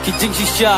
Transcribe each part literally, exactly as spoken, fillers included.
Ki jingshisha.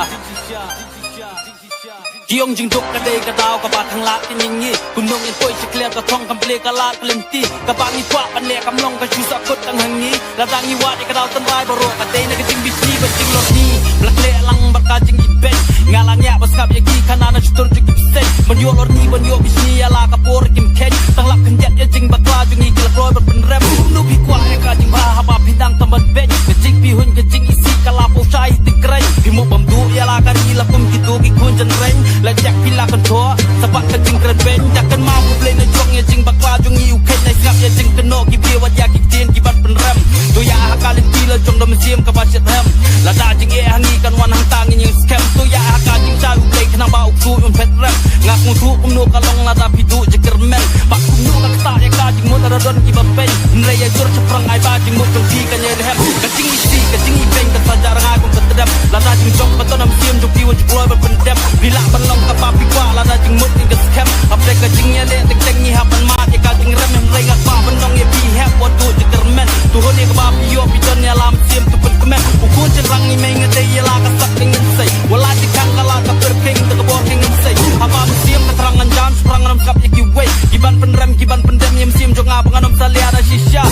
Ki ong jingduk ka dei ka daw kaba tang lad ki ngi. Kumno ngin poi sha khlieh ka thong kam plie ka lad ka lynti. Kaba ngi kwah ban leh kam long ka shu sah kut tang ha ngi. Lada ngi wad ïa ka daw tynrai baroh ka dei na ka jingbishni bad jinglorni. Ba la khleh lang bad ka jingibeiñ. Nga la ngiah ba sngap ïa ki khana na shutur jong ki bseiñ. Ban ïoh lorni ban ïoh bishni ïa la ka por kim kheiñ. Tang lap khyndiat ïa jingbakla jong ngi ki la kloi ban pynrem. Kumno phi kwah ïa ka jingbha haba phi dang tam ban beiñ. Ka jingpyrhuh ka jingisih ka la poi shai ti kren. Phi mo bam duh ïa la ka ri la kum kito ki khun jynreng. La jak phi la kyntoh sa bad ka jingkren beiñ. Dak kynmaw U Blei na jong ïa jingbakla jong ngi u kheiñ. Nai sngap ïa jingkynnoh ki briew wat ïa ki ktien ki ban pynrem. To ïa ha ka lynti la jong da mynsiem kaba shet hem. Lada jingeh ha ngi kan wan hangta ngin ïeng skhem. To ïa ha ka jingshai U Blei khnang ba u ksuid un phet rem. Nga sngewthuh kumno ka long lada phi duh jingkyrmen. Bad kumno ka ktah ïa ka jingmut lada don kiba peiñ. Hynrei ïa jur shaphrang ai ba jingmut jong phi kan ïai rhem. Ka jingisih ka jingibeiñ ka sa jah rngai kum ka tdem. Lada jingjop ba don ha mynsiem jong phi wat ju kloi ban pyndem. Phi lah ban long kaba phi kwah lada jingmut ngin ka skhem. Hapdeng ka jingïaleh teng teng ngi hap ban mad ïa ka jingrem. Hynrei nga kwah ban ong ïa phi hep wat duh jingkyrmen. To hun ïa kaba phi ïoh phi don ïa la mynsiem to pynkmen. U khun shynrang ngi mei nga dei ïa la ka sak ka ngin sei. Wat la jingkhang ka la ka pyrkhing da ka bor ka ngin sei. Haba mynsiem ka thrang ngan jam shaphrang ngan ym sngap ïa kiwei. Ki ban pynrem ki ban pyndem ïa mynsiem jong nga ba ngan ym salia da shisha.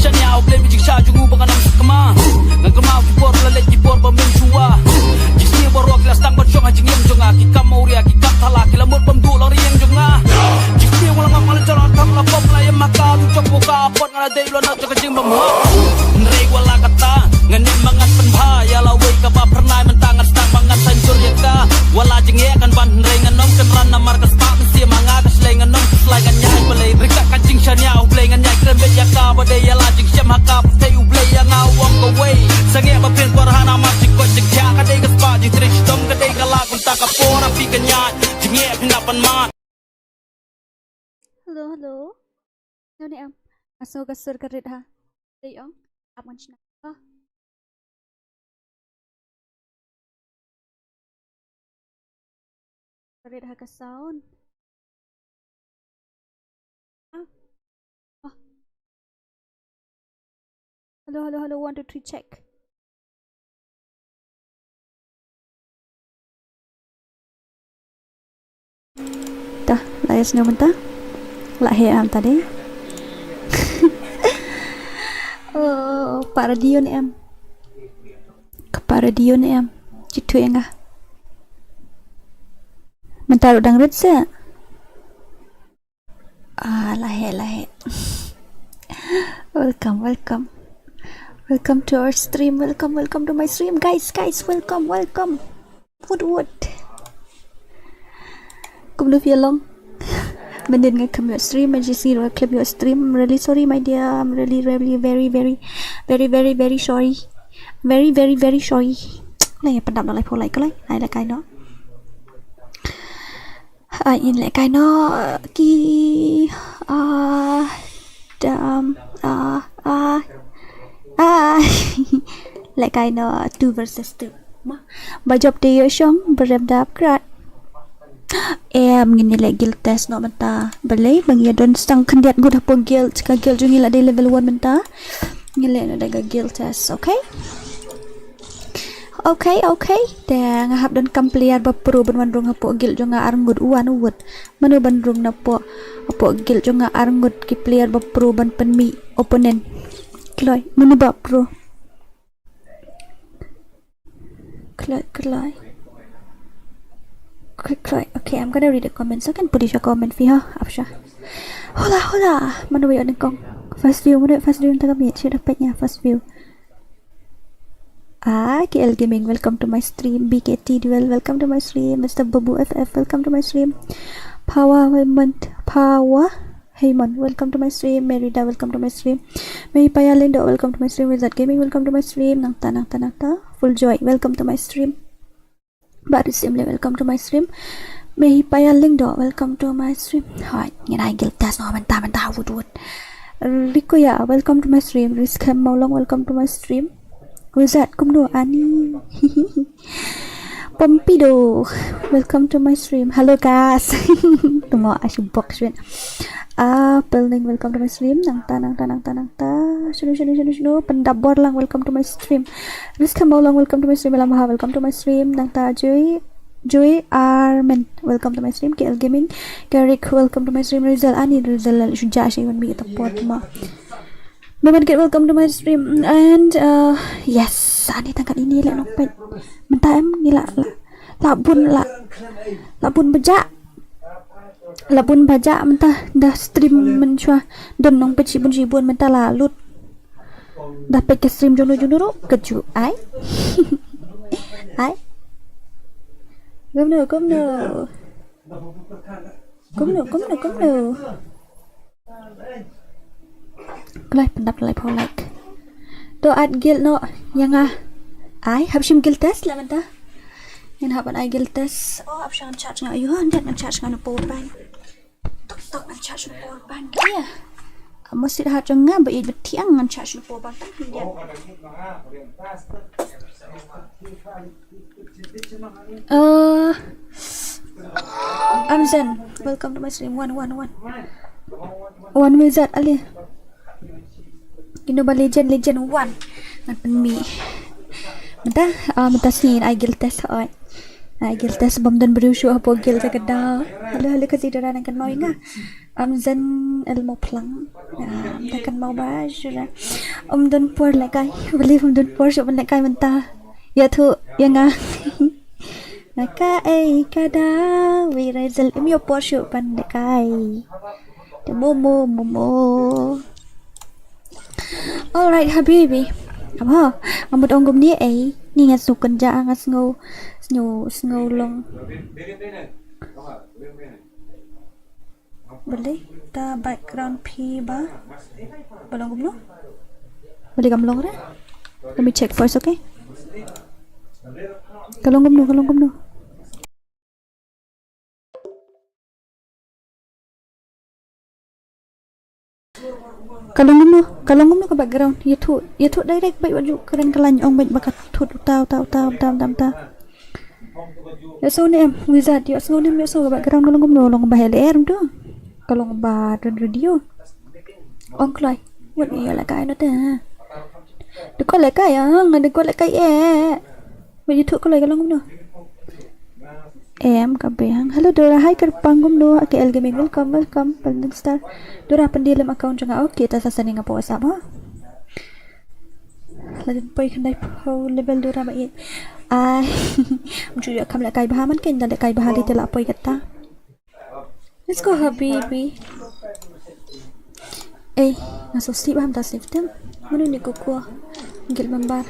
Shaniah U Blei ba jingshisha jong u ba ngan ym sakma. Ngan kynmaw ki por ba la leit ki por ba mynshuwa. Ki sniew baroh ki la sdang ban shong ha jingim jong nga. Ki kam awria ki kam thala ki la mut bym duh la ïing jong nga. Ki sniew ba la ngam la jala tam la pom la ïam ha ka tu jop ka pot nga la dei la na jaka jingbymhok. Hynrei wat la katta ngan ïam ma ngan pynbha ïa la wei kaba phyrnai mynta ngan sdang ba ngan saiñdur ïa ka. Wat la jingeh kan ban hynrei ngan ym kynran namar ka spah mynsiem ha nga ka shlei ngan ym khuslai ngan ïai balei. Ryngkat ka jingshaniah U Blei ngan ïai kren beit ïa ka ba dei ïa la jingshem ha ka pyrthei U Blei ïa nga u ong kawei. Sangeh ba phin kwah ha namar jingkoit jingkhiah ka dei ka spah jingtrei shitom ka dei ka la kumta ka por ha phi ka ñiah jingeh phin hap ban mad. Hello, hello. None em. Nga sngew ka sur ka rit ha. Dei ong. Ap ngan shna. Oh. Ka rit ha ka sound. Ah. Oh. Hello, hello, hello. One, two, three, check. Ta, la ïa sngew mynta. La heh mynta dei. Oh, para dion em. Ka para dion em. Jitu ïa nga. Mynta ruh dang rit se. Ah, la heh, la heh. Welcome, welcome. Welcome to our stream. Welcome, welcome to my stream. Guys, guys, welcome, welcome. Wood, wood. Kumno phi long? Mynnin nga khlem ïoh stream, mynjur sngi ruh khlem ïoh stream. I'm really sorry, my dear. I'm really, really, very, very, very, very, very sorry. Very, very, very sorry. Lai, pandap na lai pho lai ko lai. Ai la kai no. Ah, in le kai no ki, ah, dam, ah, ah, ah. Le kai no two versus two. Ma, ba jop te ïoh shong, ba rem dap krat. Em, ngin ïa leh guild test noh mynta. Balei, ba ngi ïa don stang khyndiat ngut hapoh guild, ka guild jong ngi la dei level one mynta. Ngi leh noh da ka guild test, okay? Okay, okay. Te nga hap donkam player ba pro ban wan rung hapoh guild jong nga ar ngut u wan u wut. Mano ban rung na poh, hapoh guild jong nga ar ngut ki player ba pro ban pynmih opponent. Kloi, mano ba pro? Kloi, kloi. Kloi, kloi. Okay, I'm gonna read the comments. I can put a comment fi ha, afsha. Hola, hola. Mano ba ïoh nyngkong? First view, mano first view nta kami, shu dapat nya first view. Ah, K L Gaming, welcome to my stream. B K T Duel, welcome to my stream. Mister Babu F F, welcome to my stream. Power Heyman, Power Heyman, welcome to my stream. Merida, welcome to my stream. Mehipaya Lindo, welcome to my stream. Wizard Gaming, welcome to my stream. Nangta, nangta, nangta. Full Joy, welcome to my stream. Baru Simle, welcome to my stream. Mehipaya Lingdo, welcome to my stream. Hai, ngin ai guild test noh mynta mynta wut wut. Rikoya, welcome to my stream. Riskem Maulong, welcome to my stream. Wizard, kumno ani? Pompido, welcome to my stream. Hello guys. Tunggu asu box win. Apple Ning, welcome to my stream. Nangta, nangta, nangta, nangta. Shinu, shinu, shinu, shinu. Pyndap Borlang, welcome to my stream. Rizka Mawlang, welcome to my stream. Lam Baha, welcome to my stream. Nangta Joy, Joy Armin, welcome to my stream. K L Gaming, Karik, welcome to my stream. Rizal Ani, Rizal Shuja, Shaywan Bi, Tapot Ma. Baban Kid, welcome to my stream. And uh, yes, ani tangkat ini lah nokpet. Mentah em ni lah lah lah bun lah lah bun bejak lah bun bejak mentah dah stream menchua dan nong pet shibun shibun mentah lah lut dah pet ke stream jono jono ro keju ai ai kumno kumno kumno kumno kumno Kloi pyndap lai pho like. To add guild no ïa nga. Ai hap shim guild test la mynta. Ngin hap ban ai guild test. Oh hap shang charge nga. Ayo ndet ngan charge nga no power bank. Tok tok ngan charge no power bank. Iya. Mesti dah jong nga ba ïa betiang ngan charge no power bank. Ndet. Uh, Amzen, welcome to my stream. One, one, one. One wizard ali. Kino ba legend, legend one. Ngan pynmih. Mynta, ah, mynta sien ai guild test oi. Ai guild test bom dan bru shu hapo guild ka da. Halo halo ka zidara nang kan mau inga. Amzen el mo plang. Am ta kan mau ba shura. Om don por lekai. Believe om don por shu ban lekai mynta. Ya thu ya nga. Nga ka ei ka da. Wi Rizal im yo por shu ban lekai. Te mo mo mo mo. Alright habibi. Aba nga mut ong gum ni ei. Ni nga suk kan ja nga sngew sngew sngew long. Balei ta background phi ba? Ba long kumno? Balei kam long re? Let me check first, okay? Ka long kumno, ka long kumno? Ka long kumno, ka long kumno ka background? Ïathuh, ïathuh direct bad wat ju kren ka lain ong bad ba ka thut uta uta uta uta uta uta. Ïohsngew ne em, wizard, ïohsngew ne em, ïohsngew ka background ka long kumno, long ba hel er tu. Ka long ba don radio. Ong kloi. Wat ïa lehkai no te. Dei ko lehkai ah, nga dei ko lehkai eh. Wat ïathuh kloi ka long kumno. Em ka biang. Hello Dora, hi kyrpang kumno. K L Gaming, welcome, welcome. Golden Star. Dora pyndie lem account jong nga. Okay, ta sa sending apa WhatsApp ha. La dep poi khyndai phew level Dora ba ïeit. Ai. Ym ju ïoh kam lehkai bha man kein da lehkai bha lei te la poi kata. Let's go habibi. Ei, nga sngewsih ba ham ta sngewsih tem. Mano ni kuku? Guild member.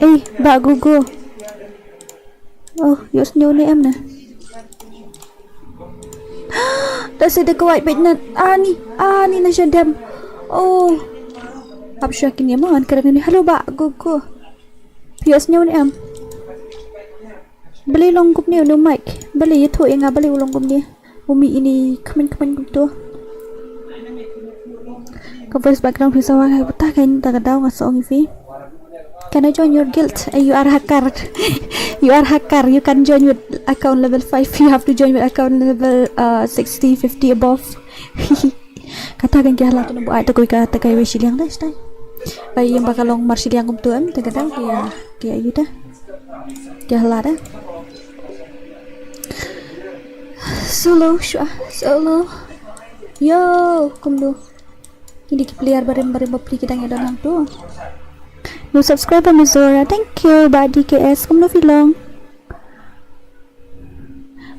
Ei, ba gugu. Oh, ïohsngew ne em ne. Da se da kwai beit na. Ani, ani na sha dem. Oh. Hap sha kine mo an kren ni. Hello ba gugu. Ïohsngew ne em. Balei long kumne u mic. Balei ïathuh ïa nga balei u long kumne. U mih ini kmen kmen kumto. Ka voice background phi sawa ka bata ka inta ka daw nga sa ong ïa phi. Can I join your guild? Eh, you are hacker. You are hacker. You can join with account level five. You have to join with account level uh, sixty, fifty above. Kata kan ki hala tu nang buat tu koi kata kai wei shiliang dah stai. Ai yang bakal long mar shiliang kum tu em tu kata ki ki ayu dah. Ki hala dah. Solo shua solo. Yo kumno. Ini ki player barim barim bapli kita ngi donang tu. No subscriber Mizora. Thank you ba D K S. Kumno filong.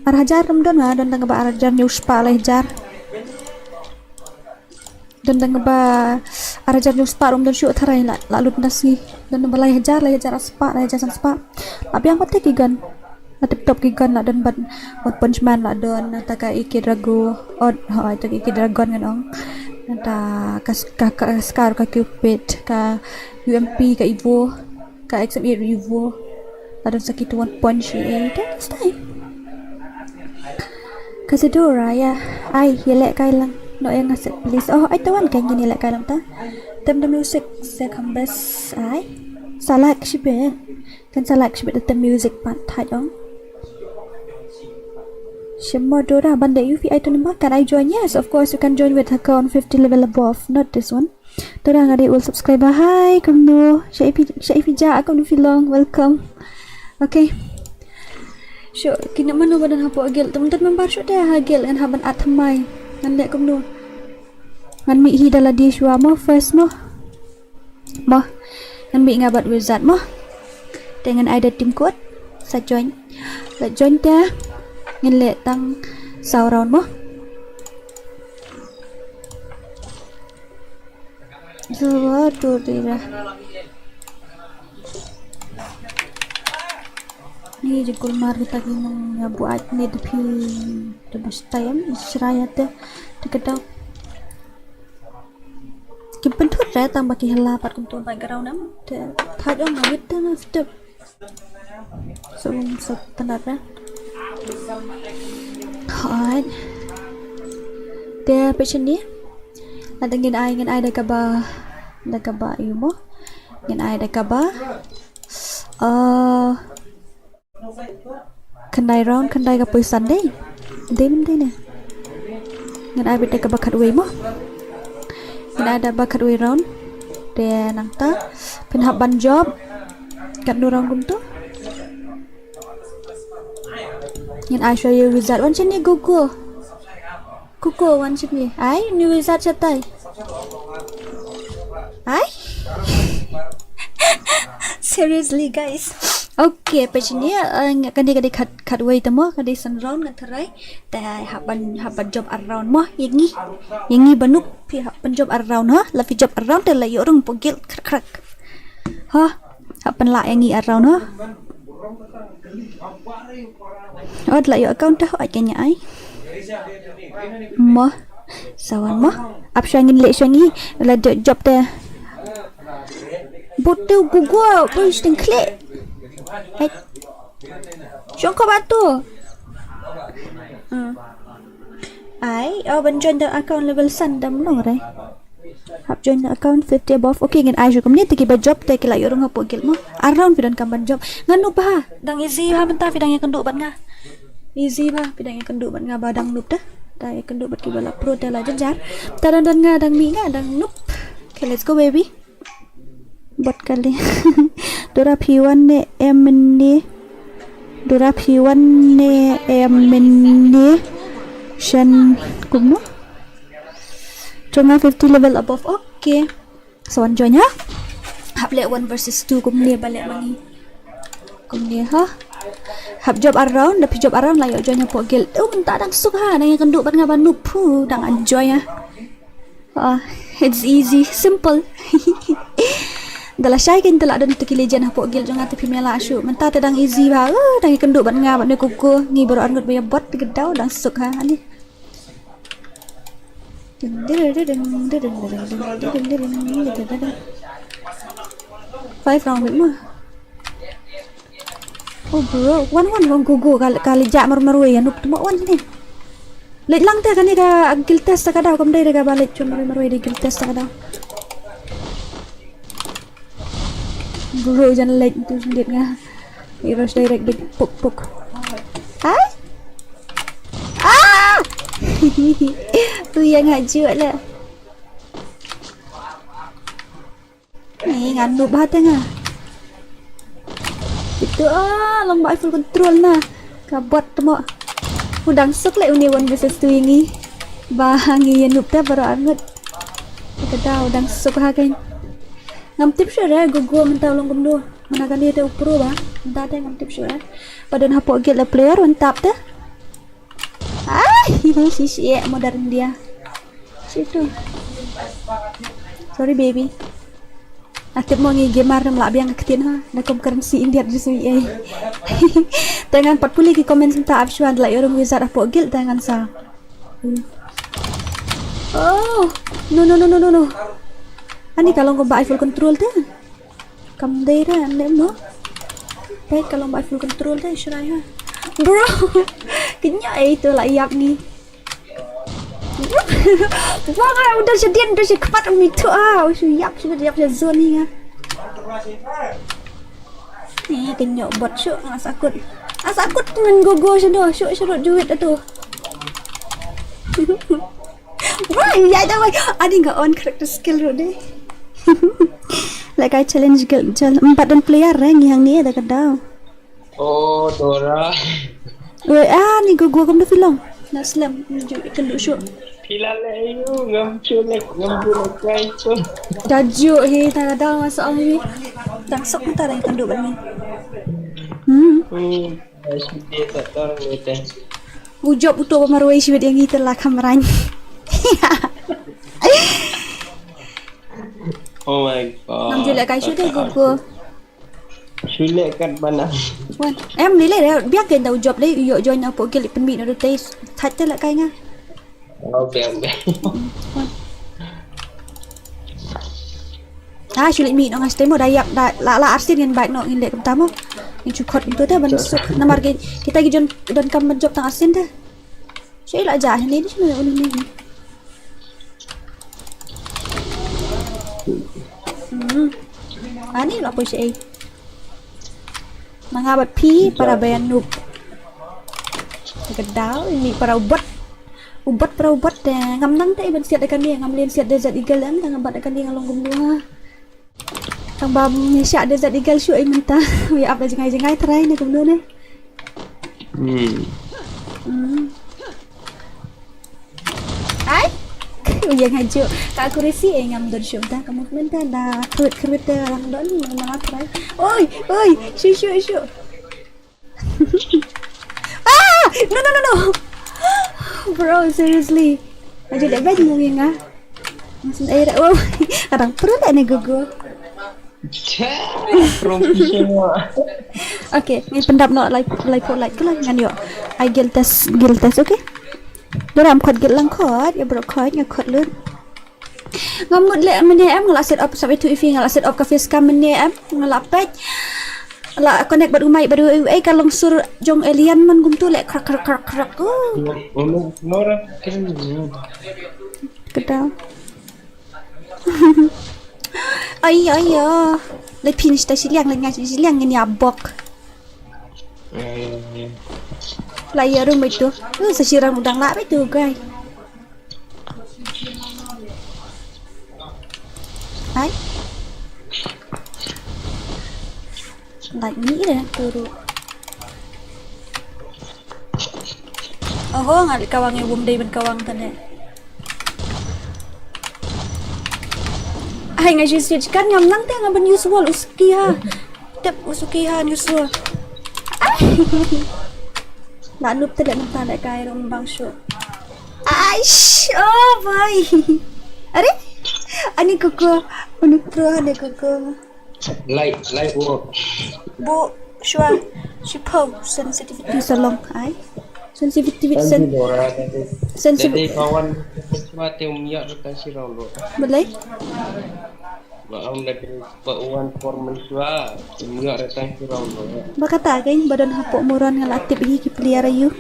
Ar hajar rum don nga don tang ba ar hajar nyu spah lai hajar. Don tang ba ar hajar nyu spah rum don shu tharai la la lut nas ngi. Don ba lai hajar lai hajar spah lai hajar san spah. La biang pat ki gun. La tip top ki gun la don ban One Punch Man la don ta ka Ike Drago. Od ha ta ka Ike Dragon ngan ong. Ta ka ka ka Scar ka Cupid ka U M P ka Evo. Ka X M eight Evo. Adon sakit one point shi eh. Dai stai. Ka Sedora ya. Ai ya lek kai lang. No yang ngasih please. Oh ai tawan kan gini lek kai lang ta. Tem the music se kambes ai. Salak shi be. Kan salak shi be tem music pat thai ong. Shim mo Dora, ban dei ïa phi ai tu number, can I join? Yes, of course you can join with account fifty level above, not this one. Dora nga dei old subscriber. Hi, kumno? Sha ïa phi, sha ïa phi ja, kumno phi long? Welcome. Okay. Shu, kine mano ba don hapoh guild? Tang tang member shu te ha guild ngan hap ban add thymmai. Ngan leh kumno? Ngan mih hi da lade shuwa mo, first mo. Mo. Ngan mih nga bad wizard mo. Te ngan ai da team code. Sa join. La join te. Ngin leh tang saw round mo. Dua, dua, dua. Ni je kulmar kita ki nong ïa buat ni da phi da bus time Israel te te kedap. Ki pynthut re tang ba ki hela pat kumtu background em. Te thaj ong awit te na step. So, so tanda re. Hot. Te pecheni. Lada ngin ai, ngin ai da kaba, da kaba ïu mo. Ngin ai da kaba. Uh, khyndai round, khyndai ka poisan dei. Dei mem dei ne. Ngin ai beit da kaba khatwei mo. Ngin ai da ba khatwei round. Te nangta phin hap ban job. Katno round kumto? Ngin ai shuwa ïa wizard wan shane Gogo. Gogo wan shane. Ai, ni wizard shatai. Ai? Seriously, guys. Okay, pecheni, uh, kane ka dei khat, khatwei te mo, ka dei san round ngan tharai. Te hap ban, hap ban job ar round mo, ïa ngi. Ïa ngi ba noob, phi hap ban job ar round, ha? La phi job ar round, te la ïoh rung hapoh guild, krak, krak. Ha? Hap ban lah ïa ngi ar round, ha? Ot la ïoh account te, ot kane ai. Mo. Sawan mo. Ap shuwa ngin leh shuwa ngi. La dei job te. Bot te Gogo, bot sting klik. Ai. Shong ko batu. Hmm. Ai, oh, ban join da account level san dam long re. Hap join account fifty above. Okay, ngin ai shu kumne te kiba job te ki la ïoh rung hapoh guild mo. Ar round phi donkam ban job. Nga noob bha. Dang easy bha mynta phi dang ïakynduh bad nga. Easy bha phi dang ïakynduh bad nga ba dang noob te. Dang ïakynduh bad kiba la pro te la jar jar. Te don don nga dang mih nga dang noob. Okay, let's go baby. Bot kali. Dora phi wan ne em mynne. Dora phi wan ne em mynne. Shan kumno? Chonga fifty level above. Okay. So wan join ha. Hap leh one versus two kumne ba leh ma ngi. Kumne ha. Hap job ar round, da phi job ar round la ïoh join hapoh guild. Oh, mynta dang suk ha, dang ïakynduh bad nga ba noob phu, dang enjoy ha. Ah, it's easy, simple. Da lashai kein te la don ïa ki legend hapoh guild jong nga te phim ïa lah shuh. Mynta te dang easy bha. Uh, dang ïakynduh bad nga bad ne Gogo. Ngi baroh arngut ba ïa bot te ka daw dang suk ha. Ani. Five round beit mo. Oh bro, wan wan wan Gogo ka, ka leit jah mar marwei ïa noob te mo wan ne. Leit lang te kane ka guild test ka daw kam dei re kaba leit chun marwei marwei dei guild test ka daw. Bro jan leit tu sendit nga. Heroes direct big puk puk. Ai? Ah! Tu yang haju lah. Ni ngan noob bha te nga. Itu ah long ba ai full control na. Ka bot te mo. U dang suk leh une one versus two ïa ngi. Ba ngi ïa noob te baroh arngut. Ka daw dang suk ha kein. Ngam tip shuh re Gogo mynta u long kumno. Mynta kane te u pro ba. Mynta te ngam tip shuh re. Ba don hapoh guild la player un tap te. Ah, hi hi hi hi, eh, modern dia. Situ. Sorry baby. Nga tip mo ngi gamer nym lah biang ka ktien ha. Na kum currency India jus mi eh. Te ngan pat pule ki comments mynta ap shuwa da la ïoh rung wizard hapoh guild te ngan sa. Hmm. Oh, no no no no no no. Ani ka long kumba ai full control te. Kam dei re ne mo. Peit ka long ba ai full control te shrai ha. Bro. Kynja ei to la ïap ngi. Bro, u da shadien da shi kpat mi to ah. U shu ïap shu ïap shu zone ni nga. Ni kynja bot shu nga sakut. Asa kut ngan gogo shano, shu shu juit atu. Wai, ya da wai. Ani nga on character skill ruh de. Lehkai challenge girl, challenge empat don player re ngi hangne da ka daw. Oh, Dora. Wei, ani gogo kam da filong. Na slem, ju ikan du shu. Pila le ayu ngam chulek ngam chulek kai tu. Daju hi ta ka daw masuk ang hi. Tang sok ta rai kan du ban ni. Hmm. Hmm. Ai side ta tar ni te. Ujop uto ba marwei shibit yang ita la kamran. Oh my god. Nam ju lehkai shu de gogo. Shu lehkat bana. Wan. Em ni le biak ken da ujop le yo join apo gil pynmih no te. That te lehkai nga. Oh bang bang. Ah, shu leh mih no nga stem mo da yap da la la arsin ngin bike no ngin leh kumta mo. Ngin chu khot kumto da ban suk namar ke kita ki jon don kam ban jop tang arsin da. Shu la ja hene di shu uni ni. Hmm. Ani la poi shu. Manga bat phi para bayan nup. Ka daw ini para ubat. Ubat para ubat te ngam nang te iban siat da kane ngam lien siat da zat igal em da ngam bat da kane ngalong gumnu ha. Tang ba mi siat da zat igal shu ai mynta. Wi ap da jingai jingai trai ne gumnu ne. Hmm. Hmm. Ai. Wi yang haju. Ka akurasi eh ngam don shu da ka movement da da kruit kruit da lang don mana trai. Oi, oi, shu shu shu. Ah! No, no, no, no! Bro, seriously. Aja deh bad mungin ah. Maksud air oh, kadang perlu tak ni gugu. Professional. Okay, ni pendap no like like like like lah ngan yo. I guilt test guilt test okay. Dalam kod guilt lang kod ya bro kod ya kod lu. Nga mut leh mynne em nga la set up sap itu ifi nga la set up ka face cam mynne em nga la peit. La connect bad u mic bad u ai ka longsur jong alien man kumtu leh krak krak krak krak. Oh. Ono nora ken. Kedal. Ai ai ya. Le finish ta siliang le ngai siliang ngin ya bok. Eh, La ya rum itu. Uh, sesirang udang la itu guys. Hai. Like ni deh turu. Oho ngali kawang ya bum dei ben kawang tane. Hai ngai switch kan ngam nang te ngam ben use wall uski ha. Tep usuki ha use wall. Ai. La nup te dek nang ta dek kai rum bang shu. Aish, oh boy. Are? Ani kuku, unu pro ani kuku. Light, light work. Bu shwa, shipau sensitivity salong ai. Sensitivity sen. Sensitivity. Jadi kawan semua tim ya kita sirau lo. Belai? Ba ong da dei ba u wan por mynshwa, ym ïoh re tang ki rong lo. Ba kata kein ba don hapoh Moron nga la tip hi ki player aïu.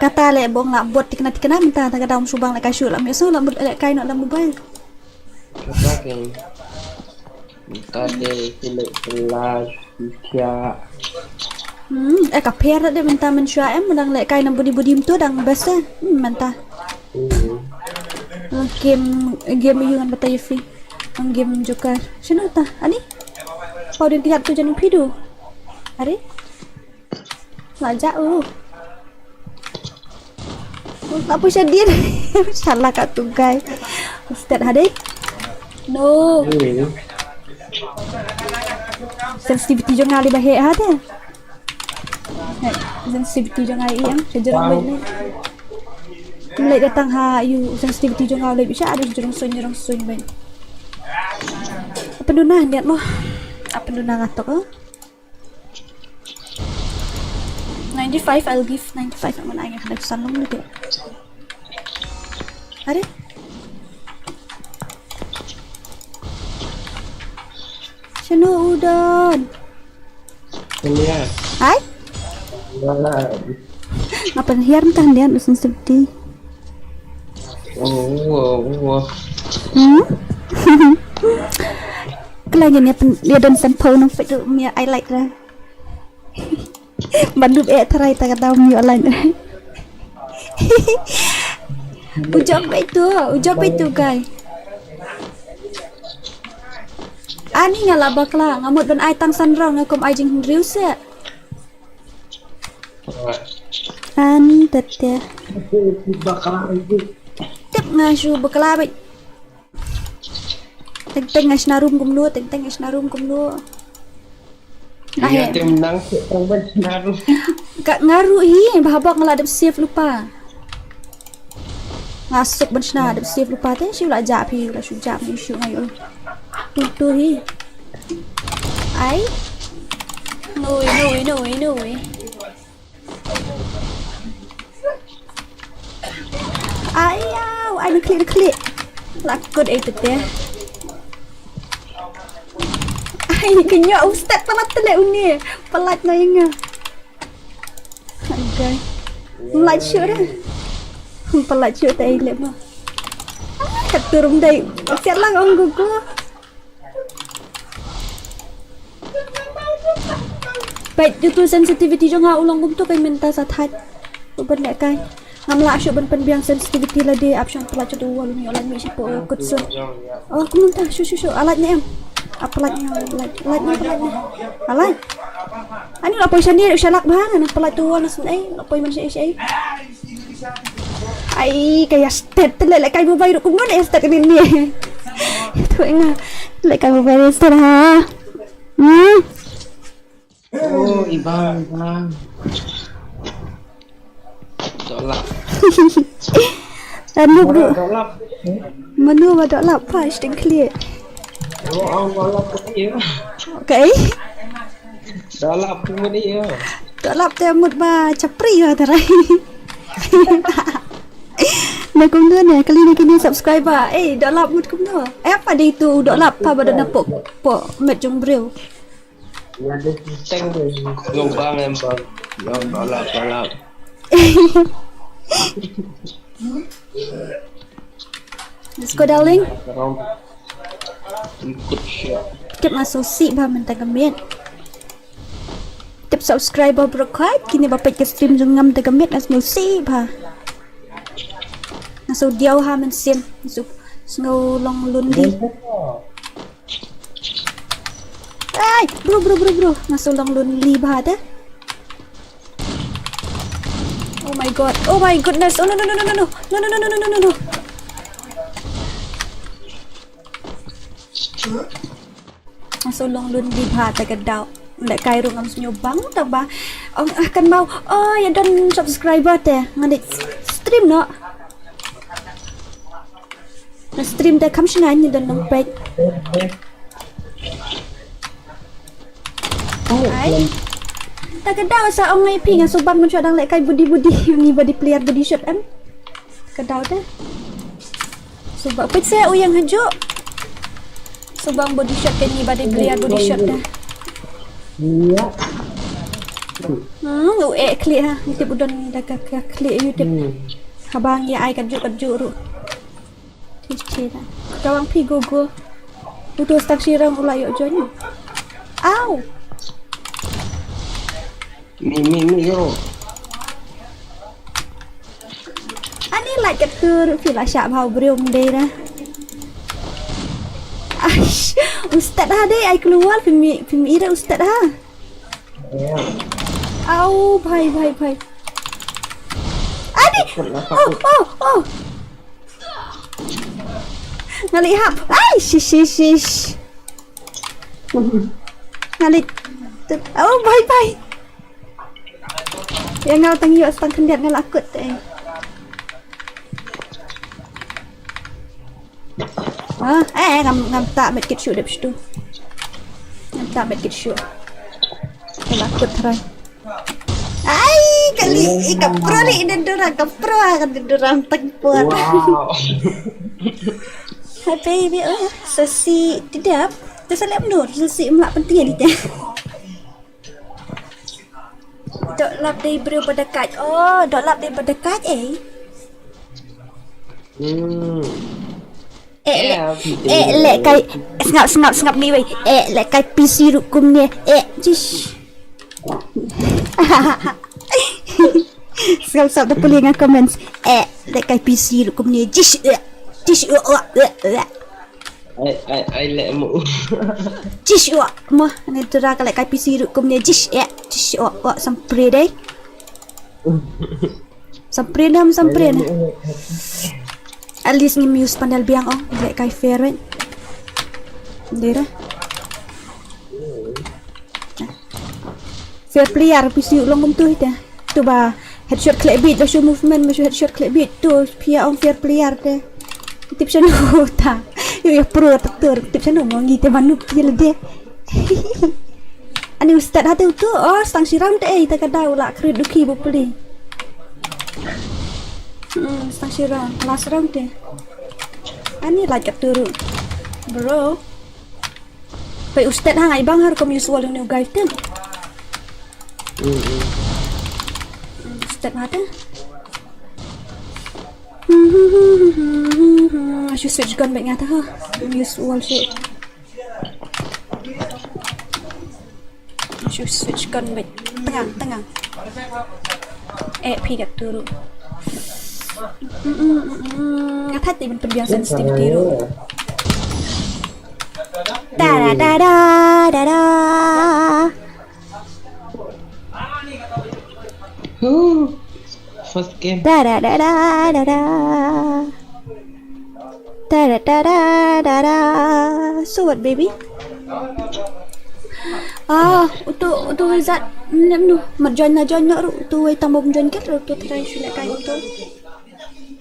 Kata le bong la bot tikna tikna mynta ta ka daw shu bang la ka shu la me so la mut le kai no la mobile. Kata kein. Mynta de ki leh kelas ki kiak. Hmm, eh ka pher de mynta mynshwa em dang leh kai na budi budi mynta dang best eh. Hmm, mynta. Hmm. Game game ïu ngan batai free. Ang game joker. Shano ta? Ani? Pau din kiat tu jan phi du. Are? La ja u. Apa sha din? Salah kat tu guy. Start hade. No. Hmm. Sensitivity jong nga li ba heh hade. Heh, sensitivity jong nga ïeng, sha jrong bad ne. Mlei datang ha ïu sensitivity jong nga lei bi sha ada jrong suiñ jrong suiñ bad. Apa duna niat mo? Apa duna ngatok oh? Ninety-five, I'll give ninety-five. Aman ai nga kena kesan long deh. Are? Shano u don? Ini ya. Ai? Wala. Ngapa hiar entah dia usun sedih. Oh, oh, oh. Hmm? Kla ngi ne pen dia don san pau nang pek tu mia ai like ra. Ban dup eh tharai ta ka dau mia ai like. U jop beit tu, u jop beit tu guy. Ani nga la bakla, nga mut ban ai tang san round nga kum ai jinghynriew se. Ani tete. Tip nga shu bakla beit. Teng teng nga shna room kumno, teng teng nga shna room kumno. Nga he. Te mynta tang ban shna room. Ka nga ruh hi, ba haba nga la dep save lypa. Nga suk ban shna dep save lypa te, shu la jah phi, la shu jah phi, shu ngai u. Tu tu hi. Ai. No way, no way, no way, no way. Ai yaw, ai na klik na klik. La kut ai tete. Ai kynyo u step palat tele uni. Palat na inga. Ai gai. Mlai shu re. Palat shu te ai le ma. Kat turum dai. Siat lang ong gugu. Peit, tu sensitivity jong nga u long kumto kai mynta sa thait. U ban leh kai. Ngam lah shuh ban pynbiang sensitivity lade ap shong pynlait sha tu wall ni, u lait mih shapoh kut sun. Oh, kumno ta, shu shu shu, a lait ne em. Ap pynlait ne, lait, lait ne, pynlait ne. A lait. Ani la poi shane, sha lak bha na, pynlait tu wall na syn ei, la poi man shai shai. Ai, ka ïa stet te leh kai mobile ruh kumno ne stet kane ne. Tu nga leh kai mobile stet ha. Hmm. Oh, ibang, ibang. Dolap. Anu bu. Dolap. Manu ba dolap pa sting clear. Oh, ang dolap ko iya. Okay. Dolap ko mani iya. Dolap te mut ba chapri ba tarai. Na kumno ne kali na kini subscriber. Eh, dolap mut kumno. Eh, apa dia itu dolap pa ba dona pok pok met jong briew. Iya deh teng deh. Yo bang em bang. Yo dolap dolap. Let's go, darling. Good shot. Tip nga sngewsih ba mynta ka miet. Tip subscriber bro kwai kine ba peit ka stream jong nga mynta ka miet nga sngewsih ba. Nga sngewdiaw ha mynsiem. Nga sngew long lonely. Ai, bro bro bro bro. Nga sngewlong lonely ba te. Oh my god. Oh my goodness. Oh no no no no no no. No no no no no no no no. Nga sngewlong lonely ba te ka daw. Nda kai ruh ngam sngew bang ta ba. Ong ah kan mau. Oh ya don subscriber te. Ngan stream no. Na stream te kham shngain ni don nang peit. Ai. Ta ka daw sa ong ngai phi nga suban mun shu dang leh kai budi budi ni body player body shot em. Ka daw te. Suba peit se u yang hajuk. Suba body shot te ni body player body shot te. Iya. Hmm, u eh klik ha. Tip u don da ka klik u tip. Habang ya ai ka juk ka juk ruh. Thik thik. Ka wang phi go go. Uto stak shirang u la ïoh join. Au. Mi mi mi yo. Ani la ka tur phi la sha bhau briew mdei na. Ai, ustad ha dei ai keluar phi mi phi mi ira ustad ha. Au bhai bhai bhai. Ani. Oh oh oh. Ngali hap. Ai shish shish shish. Ngali. Oh bhai bhai. Ya ngal tang yu astang khyndiat ngal akut eh. Ah, eh ngam ngam ta met kit shu dep shu. Ngam ta met kit shu. Ngal akut trai. Ai, kali, i ka pro ni, i dendura, ka pro, ka dendura, tak por. Wow. Hai, baby, oh, sasi, tidak. Tu salam nur, sasi, melak penting ni, teh. Dok lap dei briew ba da kait. Oh, dok lap dei ba da kait, eh. Hmm. Eh, leh, eh, leh kai, sngap, sngap, sngap ni wei. Eh, leh kai P C ruh kumne. Eh, jish. Sngap, sngap da pule nga comments. Eh, leh kai P C ruh kumne. Jish, eh, jish, eh, eh, eh, eh. Ai, ai, ai, leh mo. Jish, eh, mo. Ni tu ra ka leh kai P C ruh kumne. Jish, eh, jish, eh, eh, sampri dei. Samprin em, samprin. At least ngim use panel biang ong. Leh kai fair wei. Dei ra. Fair player, P C u long kumtu hi te. Tu ba headshot khlek bit, ba shu movement, ba shu headshot khlek bit. Tu phi ong fair player te. Tip shano ta. Ïa, ïa pro ta tur. Tip shano mo ngi te ba noob ki lade. Ani u stet hate utu, oh, stang shi round te, eh, te ka dau la krit duki bu pli. Hmm, stang shi round, last round te. Ani like ka turu. Bro. Pai u stet ha ngai bang har kom use wall ni u guys ten. Hmm, stet hate. Shu switch gun bad ngata ha. Use wall shi. Shu switch gun bad. Tengang, tengang. Eh, phi kat turu. Mm, mm, mm, mm. Nga thait te ban pynbiang sensitive turu. Da da da da da da. Huh. First game. Da da da da da da. Da da da da da da. So what, baby? Ah, utu, utu wizard. Nym nu. Mat join na join na ru. Utu wei tang bom join ket ru. Utu try shu leh kai utu.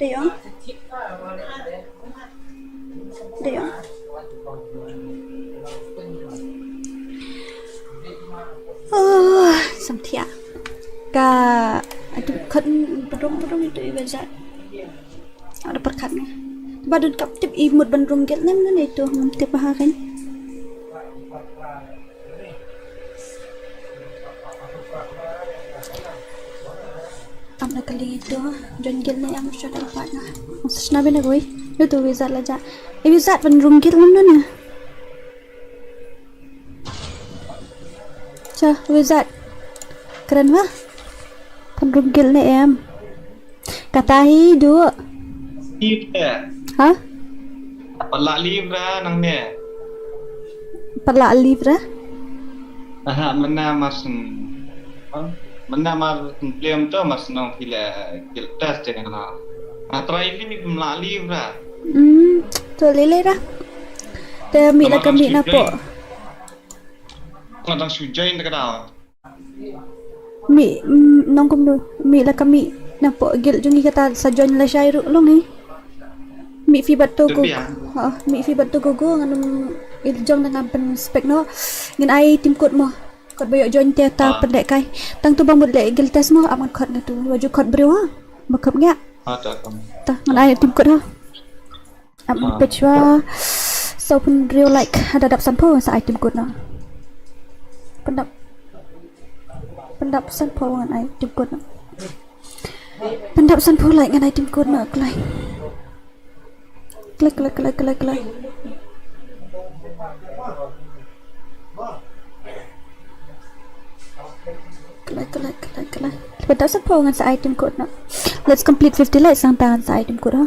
Te yong. Dei. Oh, samthiah. Ka, aduh, khat padong padong itu iba jat. Ada perkhat ni. Badut kap tip imut ban rung gel nem nem itu, ngam tip ha kan. Tam na kali itu, join guild na yang sudah dapat na. Maksud na bina goi. Itu wizard la ja. Eh, wizard pynrung guild ngam na. Cha, wizard. Keren wah. Pynrung guild na em. Kata hi du. Leave te. Ha? Pat la leave ra nang ne. Pat la leave ra? Aha, mana mas. Mana mar kem to mas nong phi le guild test te na. Nga try leave, ym la leave ra. Hmm, to lele ra. Te mih la ka mih na po. Nga dang shu join te ka dau. Mih, mm, nong kumno, mih la ka mih na po guild jong ngi kata sa join lashai ruh long hi. Mih phi bad to go. Ha, mih phi bad to go go ngan ym i jong da ngam pynspek noh. Ngin ai team code mo. Kot ba ïoh join te ta pynlehkai. Tang tu ba mut leh guild test mo, ap ngan kot nga tu. Ba ju kot briew ha. Ba kap nga. Ta ngan ai team code ha. Ap page wa. Saw phew hynriew like, haba dap sanphew sa ai team code noh. Pyndap. Pyndap sanphew ngan ai team code noh. Pyndap sanphew like ngan ai team code noh, kloi. Kloi, kloi, kloi, kloi, kloi. Kloi, kloi, kloi, kloi. Pyndap sanphew ngan sa ai team code noh. Let's complete fifty likes nangta ngan sa ai team code ha.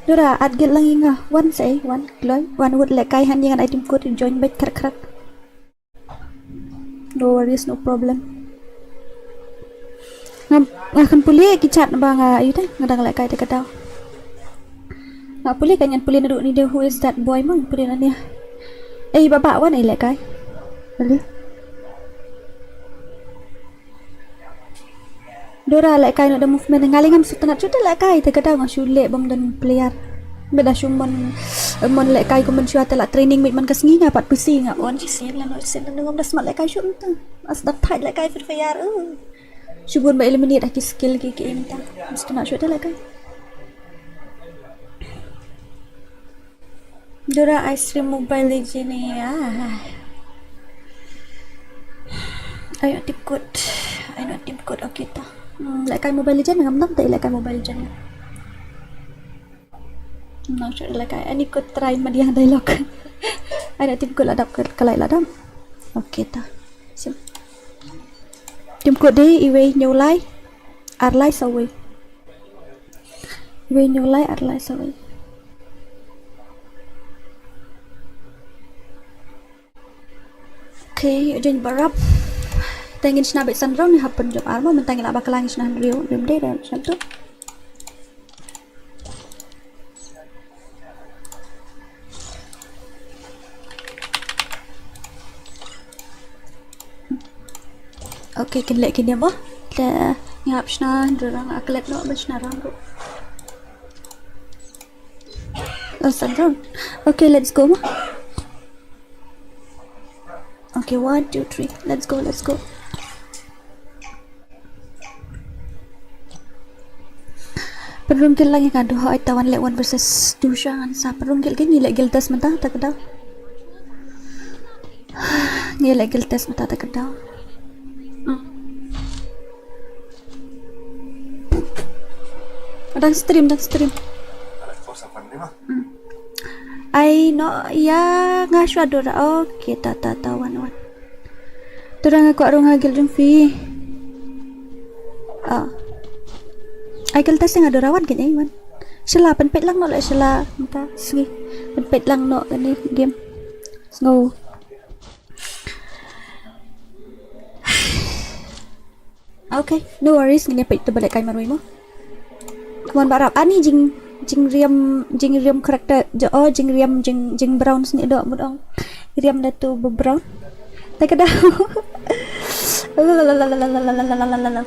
Dora, add guild lang ïa nga. Wan sa ei, wan, kloi, wan wut lehkai hangne ngan ai team code join bad krat krat. No worries, no problem. Nga, nga khlem pule ki chat ba nga, ïa te, nga dang lehkai te ka dau. Nga pule ka ngan pule naduh ni de, who is that boy mo, pule na ne. Ei, ba ba wan ei lehkai. Pule. Dora lehkai noh da movement, nga lei ngam sngewtynnat shuh te lehkai te ka dau nga shu leh bym don player. Bad da shu mon, mon lehkai kum ban shu ïa te la training mih man ka sngi nga pat pisi nga on shi sien la noh sien la ngam da smat lehkai shuh mynta. As da thait lehkai Free Fire. Shu bun ba eliminate ha ki skill ki ki mynta. Ngam sngewtynnat shuh te lehkai. Dora, ai stream Mobile Legend ïa. Ai noh team code. Ai noh team code, okay to. Hmm, lehkai Mobile Legend ngam dang te lehkai Mobile Legend. Nang shu lehkai, ani kut try madiang dialogue. Ai na tim kut la dap, ka lai la dap. Okay ta. Sim. Tim kut dei iwei hynñiew lai ar lai saw wei. Iwei hynñiew lai ar lai saw wei. Okay, ïoh jingbarap. Te ngin shna beit san round, ngi hap pynjop ar mo, mynta ngi la bakla, ngin shna hynriew, ym dei da shna tu. Okay, kin leh kine mo. Te ngi hap shna hynriew round, a klet noh ban shna round ruh. Oh, san round. Okay, let's go mo. Okay, one, two, three. Let's go, let's go. Pynrung guild lang ïa nga, duh ai ta wan leh one versus two sha ngan sa pynrung guild, ngi leh guild test mynta ta ka daw. Ngi leh guild test mynta ta ka daw. Hmm. Dang stream, dang stream. Hmm. Ai no, ïa nga shuwa Dora. Okay, ta ta ta, wan wan. Dora, nga kwah rung ha guild jong phi. Ah. Ai guild test nga Dora, wan kane wan. Shala pynpeit lang noh la shala mynta sngi. Pynpeit lang noh kane game. Sngew. Okay, no worries, ngin ïa peit to ba lehkai marwei mo. Come on, barap. Ani jing, jingriam, jingriam character, jo, oh, jingriam, jing, jing brown sini do, mut ong. Riam da tu ba brown. Ta ka daw.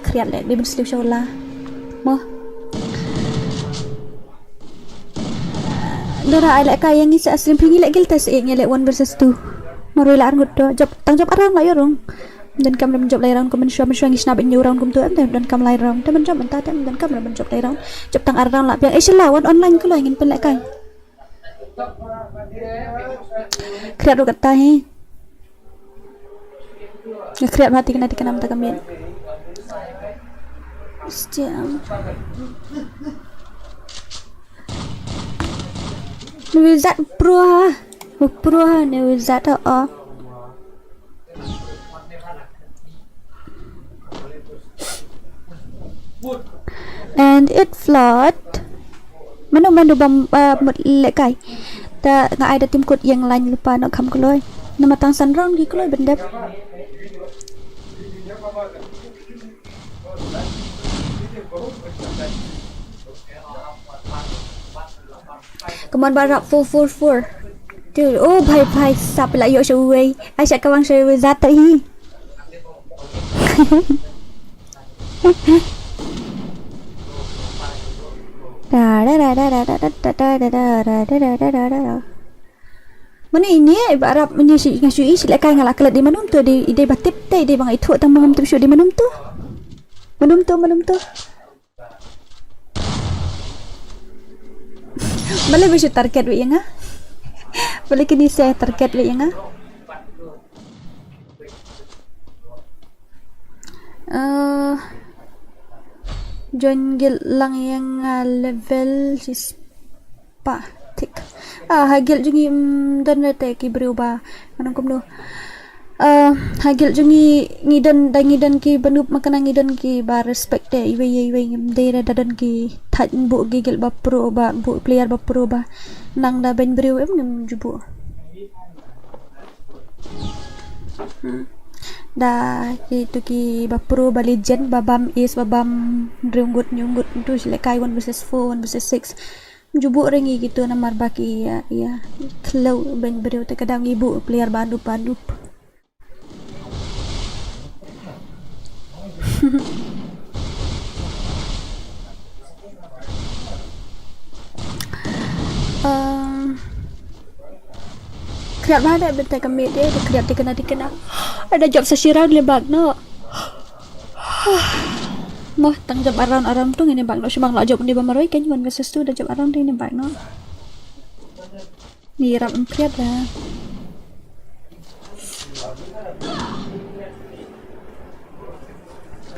Kriat le, di ben sliu show la. Mo. Dora, ai lehkai ïa ngi sa stream phi, ngi leh guild test, eh, ngi leh one versus two. Marwei la arngut to. Jop, tang jop aram la ïoh rung. Donkam re ban jop lai round kum mynshuwa, mynshuwa ngi shna beit hynñiew round kumto, em, donkam lai round. Te ban jop mynta te, donkam re ban jop lai round. Jop tang ar round la biang. Eh, shala, wan online kloi, ngin pynlehkai. Kriat ruh kata hi. Nga kriat ma tikna tikna mynta ka miet. Still. Ni wizard pro ha. Pro ha ni wizard ha. And it flood. Mano mano bam, uh, mut lehkai. Ta nga ai da tim kut ïeng lain lypa noh kham kloi. Namar tang san round ki kloi ban dep. Come on, barap, four four four. Dude, oh, bhai, bhai, sap la ïoh sha uwei. Ai, sha kawang sha uwei, zat hi. Mane ine, barap, ine shi, nga shu i shi lehkai nga la klet di manum tu, di, di ba tip te, di ba nga ithuh tang mangam tip shu di manum tu. Manum tu, manum tu. Balei ba shu target wei ïa nga? Balei kine sa target wei ïa nga? Eh, join guild lang ïa nga level shispah. Thik. Ah, ha guild jong ngi, mm, don re te ki briew ba. Ngan ong kumno. Ah, ha guild jong ngi, ngi don, da ngi don ki ba noob, ma kane ngi don ki ba respect te, iwei ïa iwei, ngim dei re da don ki thait buh ki guild ba pro ba, buh player ba pro ba. Nang da ban briew em ngim ju buh. Hmm. Da kitu ki ba pro ba legend, ba bam ace, ba bam hynriew ngut, hynñiew ngut, tu shi lehkai one versus four, one versus six. Ju buh re ngi kitu namar ba ki ïa, ïa khlaw ban briew te ka daw ngi buh player ba noob, ba noob. Um, kriat ba da bynta ka miet de, da kriat tikna tikna. Ada jop sa shi round le bak noh. Mo, tang jop around around tu ngin bak noh, shu bang la jop ni ba marwei kan one versus two, da jop around tu ngin bak noh. Ni rap em kriat da.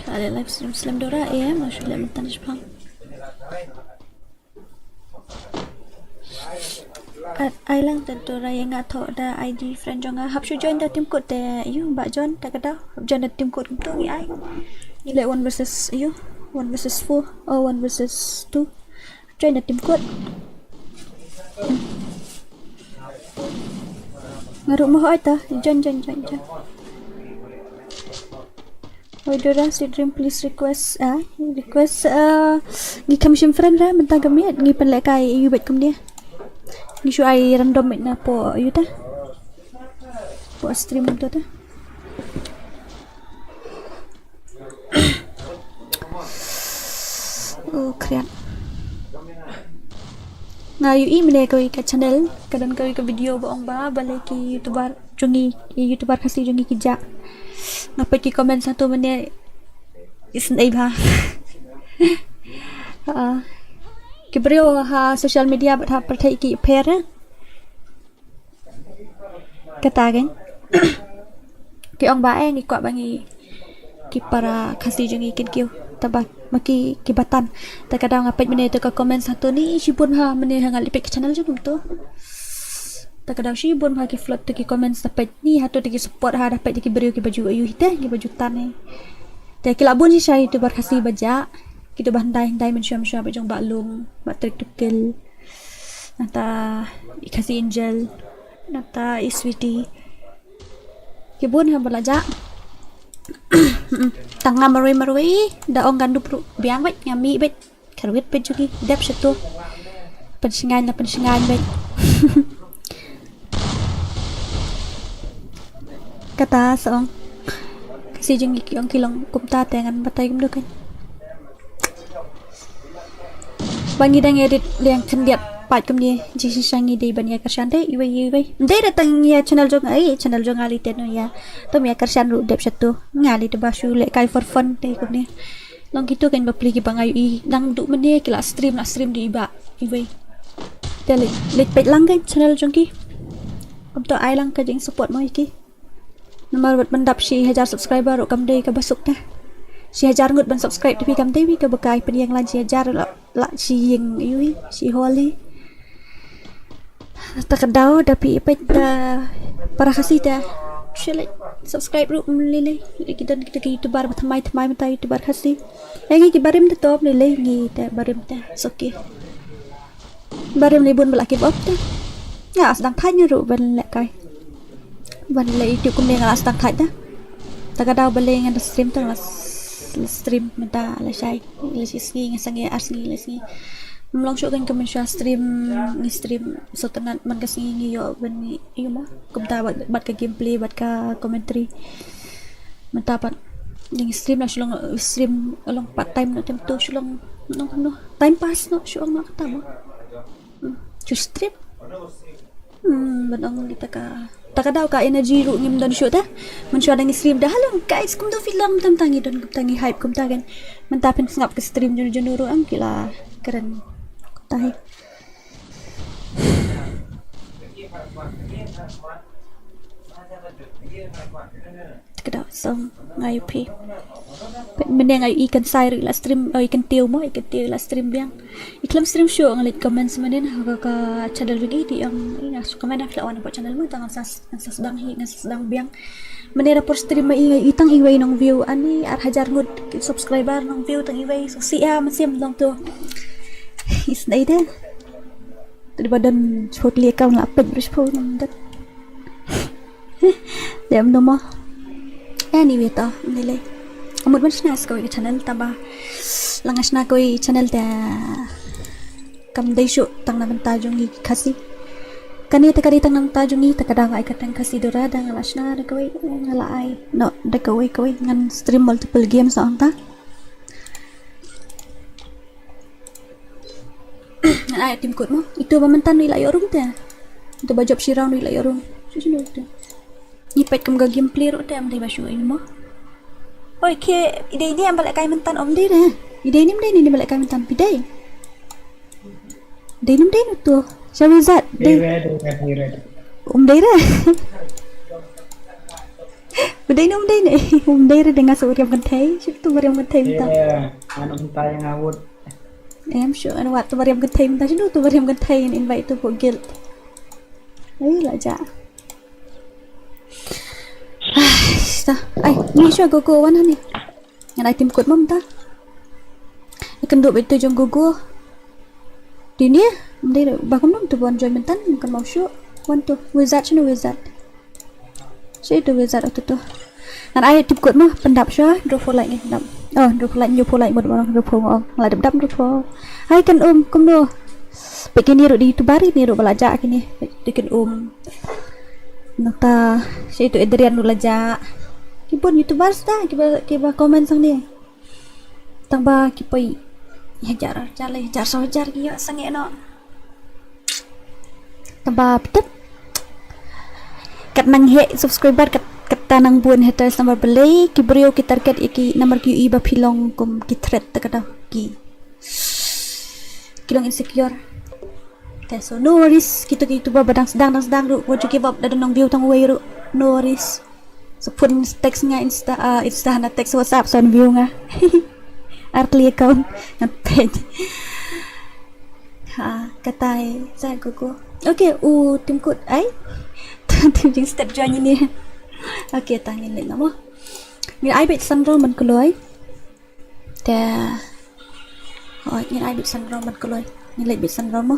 Ale live stream slem Dora, eh, ma shu leh mynta ni shipang. At ai lang te tu ra ïa nga thoh da I D friend jong nga. Hap shu join da team code te ïa u ba join ta ka daw. Hap join da team code kumtu ngi ai. Ngi leh one versus ïa u one versus four. Oh, one versus two. Join da team code. Nga ruh mo hoi ta. Join, join, join, join. Oi, Dora, si dream, please request, ah, request, ah, ngi kham shim friend ra, mynta ka miet, ngi pynlehkai ïa u bad kumne. Ngi shu ai random miet na po ïa u ta. Po stream to ta. Oh, kriat. Nga ïohi mynne kawei ka channel, ka don kawei ka video ba ong ba, balei ki YouTuber jong ngi, ki YouTuber Khasi jong ngi ki jah. Nga peit ki comment satu mynne, isn't ei bha. Ha. Ki briew ha social media bad ha pyrthei ki pher. Kata kan. Ki ong ba eh ngi kwah ba ngi ki para Khasi jong ngi kin kiew. Taba ma ki ki batan. Ta ka daw nga peit mynne to ka comment satu ni shibun ha mynne ha nga lipit ka channel jong to. Ta ka daw shibun ha ki flood to ki comments ta peit ni ha to ki support ha da peit ki briew ki baju ayu hite ki baju tan ni. Te ki la bun shi shai YouTuber Khasi ba jah. Ki to ba handai handai men sham sham ba jong ba lung ba trick to kill. Nata i Khasi Angel, nata i Sweetie. Ki bun ha ba la jah. Tang nga marwei marwei da ong kan dup ruh biang bad nga mih bad. Kharwit bad juki dep shatu. Pynshngaiñ la pynshngaiñ bad. Kata sa ong. Khasi jong ngi ki ong ki long kumta te ngan batai kumno kan. Ba ngi dang edit liang khyndiat pat kumne jingshisha ngi dei ban ïa kyrshan dei iwei iwei. Dei da tang ïa channel jong ai channel jong ali te no ïa. Tom ïa kyrshan ruh dep shatu. Nga li te ba shu lehkai for fun te kumne. Long kitu kan bapli ki ba nga ïohi dang duh mynne ki la stream la stream dei ba iwei. Te leit leit peit lang kan channel jong ki. Kumto ai lang ka jing support mo ïa ki. Namar bad ban dap shi hajar subscriber ruh kam dei kaba suk te. Shi hajar ngut ban subscribe te phi kam dei wi kaba kai pynïeng lan shi hajar la la shi ïing ïa wi shi holi. Ta ka daw da phi peit da para Khasi te. Shi leh subscribe ruh mlili. Ki don kita ki YouTuber ba thymmai thymmai mynta YouTuber Khasi. Ïa ngi ki barim te to mlili ngi te barim te. Soki. Barim li bun ba la ki bop te. Nga as dang thait nga ruh ban lehkai. Ban leh YouTube kumne nga as dang thait te. Ta ka daw balei ngan stream te nga la s- la stream mynta la shai. La shi sngi nga sangeh ar sngi la sngi. Mlong shuh kan ka mynshuwa stream ngi stream sot tynat man ka sngi ngi ïoh ban ïoh ma. Kumta bad bad ka gameplay bad ka commentary. Mynta pat ngi stream la shu long stream long part time na tem to shu long long no time pass no shu long na kata mo. Hmm, shu stream. Hmm, ban ong kita ka ta ka daw ka energy ruh ngim don shuh te. Mynshuwa da ngi stream da halong guys kumta phi long tam ta ngi don kumta ngi hype kumta kan. Mynta phin sngap ka stream junu junu ruh ang ki la kren kumta hi. Te ka daw song nga ïa phi. Mynne nga ïa i kan sai ruh i la stream, oh, i kan tiew mo, i kan tiew i la stream biang. I khlem stream shuh nga leit comment mynne ha ka, ka channel jong i te ong i nga shu comment ha phi la wan hapoh channel mo te ngan sa ngan sa sdang hi ngan sa sdang biang. Mynne da por stream ma i nga ïa i tang iwei nong view ani ar hajar ngut subscriber nong view tang iwei so si a mynsiem dong to. Isn't ei te. Te dei ba don shiphew tylli account la peit ba shiphew nang dat. Dei em dei mo. Anyway to, ym dei lei. Ka mut ban shna sa kawei ka channel taba la nga shna kawei channel te kam dei shuh tang na bynta jong ngi ki Khasi. Kane te ka dei tang na bynta jong ngi te ka dang ai ka tang Khasi Dora dang la shna da kawei nga la ai. No, da kawei kawei ngan stream multiple games ong ta. Ngan ai tim kut mo. Itu ba mynta ngi la ïoh rung te. Itu ba jop shi round ngi la ïoh rung. Shu shu tu. Ngi peit kum ga gameplay ruh te am dei ba shu ïoh mo. Oi ke idei ni am ba leh kai mynta om dei re. Idei ni am dei ni ba leh kai mynta pidei. Dei ni am dei nu tu. Shall we zat? Dei. Dei re, dei re, dei re. Um dei re. Ba dei ni um dei ni. Um dei re dei nga sa uriam kan thei. Shu tu uriam kan thei mynta. Iya, anu mynta yang awut. Em shu anu wat tu bariam kynthei mynta shu tu bariam kynthei ngan invite tu pok guild. Ai, la jah. Ai, ta. Ai, ni shuwa Gogo wan hani. Ngan ai tim kut mom ta. Ikan duk betul jong Gogo. Dini, mending ba kum dong tu bon join mentan, kan mau shu. Wan tu, wizard sini wizard. Sini tu wizard tu tu. Ngan ai tim kut mo, pendap shuwa, draw for light ni, pendap. Oh, draw for light, new for light, mod orang draw for, oh, ngelai dap dap draw for. Hai kan um, kum no. Pek kini ruh di YouTuber ni ruh ba la jah kini. Pek kan um. Nangta, sini tu Adrian ruh la jah. Ki bun YouTubers ta, ki ba, ki ba comment sang ni. Tang ba ki poi hajar, hajar le, hajar, saw hajar ki ïoh sangeh noh. Tang ba pytep. Kat nang heh subscriber, kat, kata nang bun haters, namar balei ki briew ki target ïa ki, namar ki ïohi ba phi long kum ki threat, te kata ki, ki long insecure. Te so no worries, kito ki YouTuber ba dang sdang, dang sdang ruh, wat ju give up, da don nang view tang uwei ruh, no worries. So phone text nga Insta, ah, Insta na text WhatsApp, so view nga. Ar tylli account, nga page. Ha, katai, sa Gogo. Okay, u tim kut ai. Tim jingstep join ini. Okay, ta ngin leit noh mo. Ngin ai beit san round ban kloi. Te. Oh, ngin ai beit san round ban kloi. Ngin leit beit san round mo.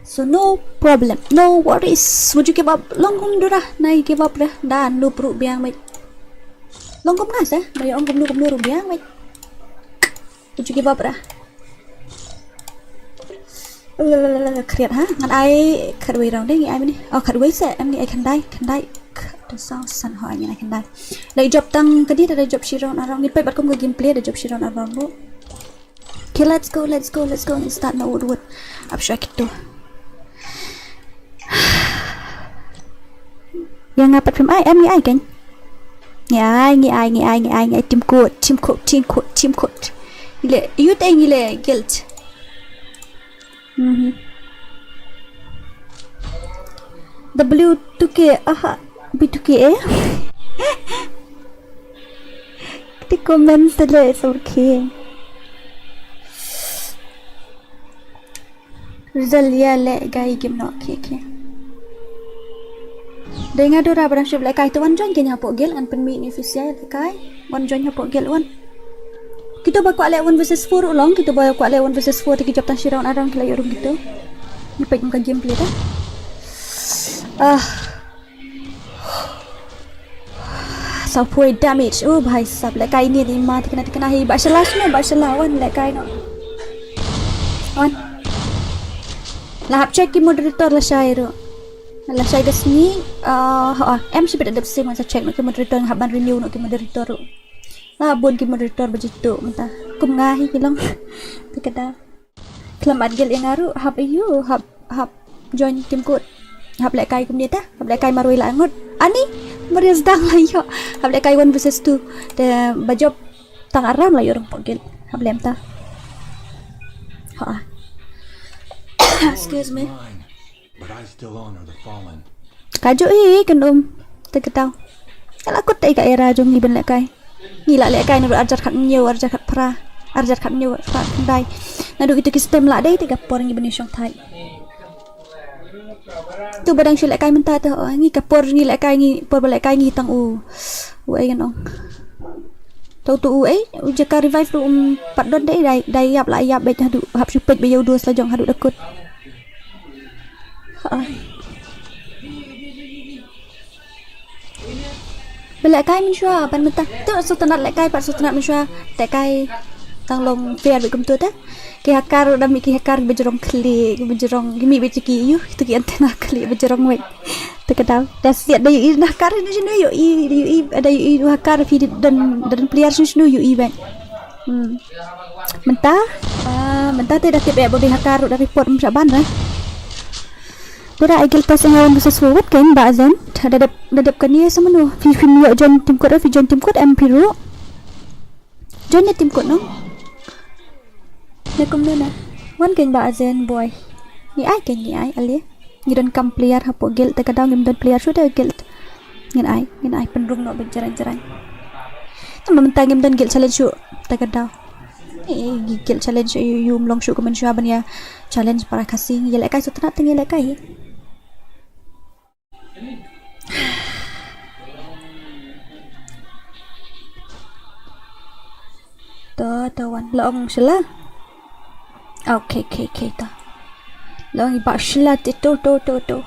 So no problem, no worries. Wat ju give up, long kum dura, nai give up dah. Da, noob ruh biang beit. Long kum nga sa, ba ïa ong kumno kumno ruh biang beit. Wat ju give up dah. Khriat ha, ngan ai khatwei round dei, ngi ai mane. Oh, khatwei se, em ngi ai khyndai, khyndai. Khat, dei, saw, san, ho, ngi ai khyndai. Dei jop tang kadi, dei jop shi round ar round. Ngi peit bad kum ka gameplay, dei jop shi round ar round bu. Okay, let's go, let's go, let's go. Ngi start na wut wut. Ap shuwa kito. Ïa nga pat phim ai, em ngi ai kan. Ngi ai, ngi ai, ngi ai, ngi ai, ngi ai, tim kut, tim kut, tim kut, tim kut. Ngi le, yu te ngi le guild. Mhm. W two K, aha, B two K eh. Ti comment sa le, it's okay. Result ïa lehkai game noh, okay, okay. Dei nga Dora ba dang shu lehkai, to wan join keiñ hapoh guild, ngan pynmih ni official lehkai. Wan join hapoh guild wan. Kito ba kwah leh one versus four ruh long, kito ba kwah leh one versus four te ki jop tang shi round ar round ki la ïoh rung kito. Ngi peit kum ka gameplay ta. Ah. Saw phew damage. Oh, bhai sab, lehkai ni, ni ma tikna tikna hi. Ba shala sno, ba shala wan lehkai noh. Wan. La hap check ki moderator lashai ruh. Lashai da sngi, ah, ha, em shibit da dep sim ngan sa check noh ki moderator, nga hap ban renew noh ki moderator ruh. La bun ki moderator ba jitu mynta. Kum nga hi ki long. Te ka da. Khlem at guild ïa nga ruh, hap aiu, hap, hap join tim kut. Hap lehkai kumne te, hap lehkai marwei la ngut. Ani, marwei sdang la ïoh. Hap lehkai one versus two. Te ba jop tang ar round la ïoh rung hapoh guild. Hap lem ta. Ha. Excuse me. But I still honor the fallen. Ka ju i kan um. Te ka tau. Ka la kut te ka era jong ngi ban lehkai. Ngi la lehkai naduh arjar khat hynñiew, arjar khat phra, arjar khat hynñiew, phra khyndai. Naduh kito ki stem la dei te ka por ngi ban ïa shong thait. Tu ba dang shu lehkai mynta te, oh, ngi ka por ngi lehkai ngi, por ba lehkai ngi tang u. U ei kan ong. Tau tu u ei, u jaka revive tu um pat don dei, dai, dai ïap la ïap beit haduh, hap shu peit ba ïa u dos la jong haduh da kut. Ha. Ba lehkai mynshuwa, ban mynta. Tu sngewtynnat lehkai, pat sngewtynnat mynshuwa. Lehkai tang long fair bad kumtu te. Ki hacker, da mih ki hacker ba jrong khlieh, ba jrong, ki mih ba ki ïu, tu ki antenna khlieh ba jrong wei. Te ka dau. Da siat da ïohi na hacker ni shinu ïohi, da ïohi, da ïohi u hacker phi don, don player shinu shinu ïohi bad. Hmm. Mynta, ah, mynta te da tip eh ba ki hacker da report mynta ban re. Te da ai guild pass nga wan versus forward kan ba Azen. Da dep, da dep kane sa mano. Phi, phi ïoh join tim kut, phi join tim kut em phi ruh. Join ne tim kut no. Ne kumno na. Wan kan ba Azen boy. Ngi ai kan ngi ai ale. Ngi don kam player hapoh guild te ka dau ngim don player shuh te guild. Ngin ai, ngin ai pynrung noh bad jrang jrang. Tang ba mynta ngim don guild challenge shuh te ka dau. Eh, ki guild challenge ïa u, ym long shuh kumne shuwa ban ïa challenge para Khasi. Ïa lehkai sutna te ïa lehkai. To, to wan. La ong shala. Okay, okay, okay, to. La ong i ba shala te, to, to, to, to.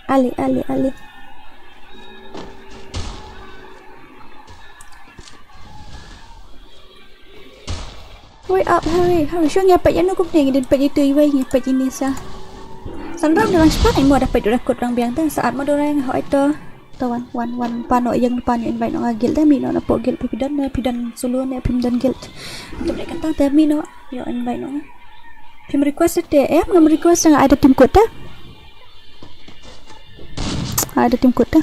Ale, ale, ale. Hurry up, hurry, hurry. Shu ngi peit ïa no kumne, ngi dang peit ïa itu iwei, ngi peit ïa ini sa. San round da lang shipang, ai mo da peit da kut rang biang te, sa at mo da rang, hoi to. To wan, wan, wan, pan no ïeng pan ïa invite no nga guild te, mih no na pok guild phi don ne, phi don solo ne, phim don guild. Te mih kata te mih no, ïa invite no. Phim request te, em, ngam request nga ai da team kut te. Ai da team kut te.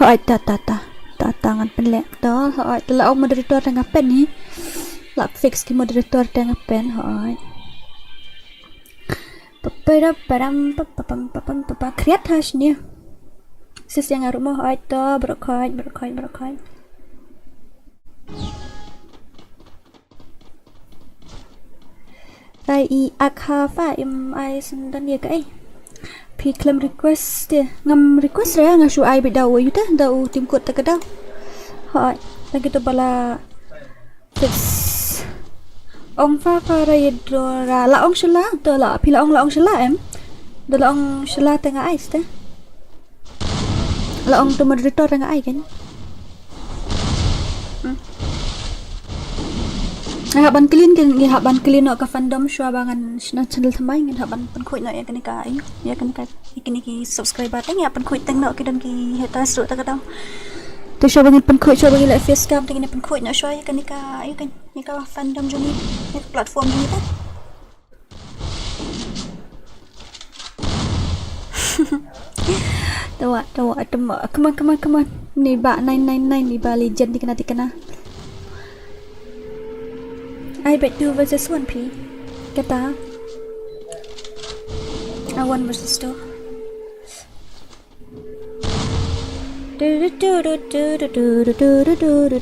Hoi ta ta ta. Ta ta ngan pynleh. To, hoi ta la ong moderator te nga pen hi. La fix ki moderator te nga pen, hoi. Papara param papapam papam papa. Kriat hash ni. Sis yang aru mo, hoi to, brokoi, brokoi, brokoi. Ai i ak ha fa im ai sendan ïa ka ai. Phi khlem request te. Ngam request re nga shu ai beit da u ïa te, da u team kut te ka daw. Hoi. Lagi to ba la fix. Ong fa fa ra ïa dora la ong shala, to la phi la ong la ong shala em. Da la ong shala te nga ai te. La ong to moderator nga ai kan. Hmm. Nga hap ban clean kan, nga hap ban clean noh ka fandom shuwa ba ngan shna channel thymmai, ngan hap ban pynkhuid noh ïa kane ka, ïa kane ka, ïa kine ki subscriber te, nga hap pynkhuid teng noh ki don ki haters ruh te ka daw. Te shuwa ba ngin pynkhuid, shuwa ba ngin leh face cam te ngin pynkhuid noh shuwa ïa kane ka, ïa kane, ïa ka fandom jong ngi, ïa ka platform jong ngi te. Tawa, tawa, tawa. Come on, come on, come on. Ni ba nine nine nine, ni ba legend tikna tikna. Ai bet two versus one phi. Kata. Ah, one versus two.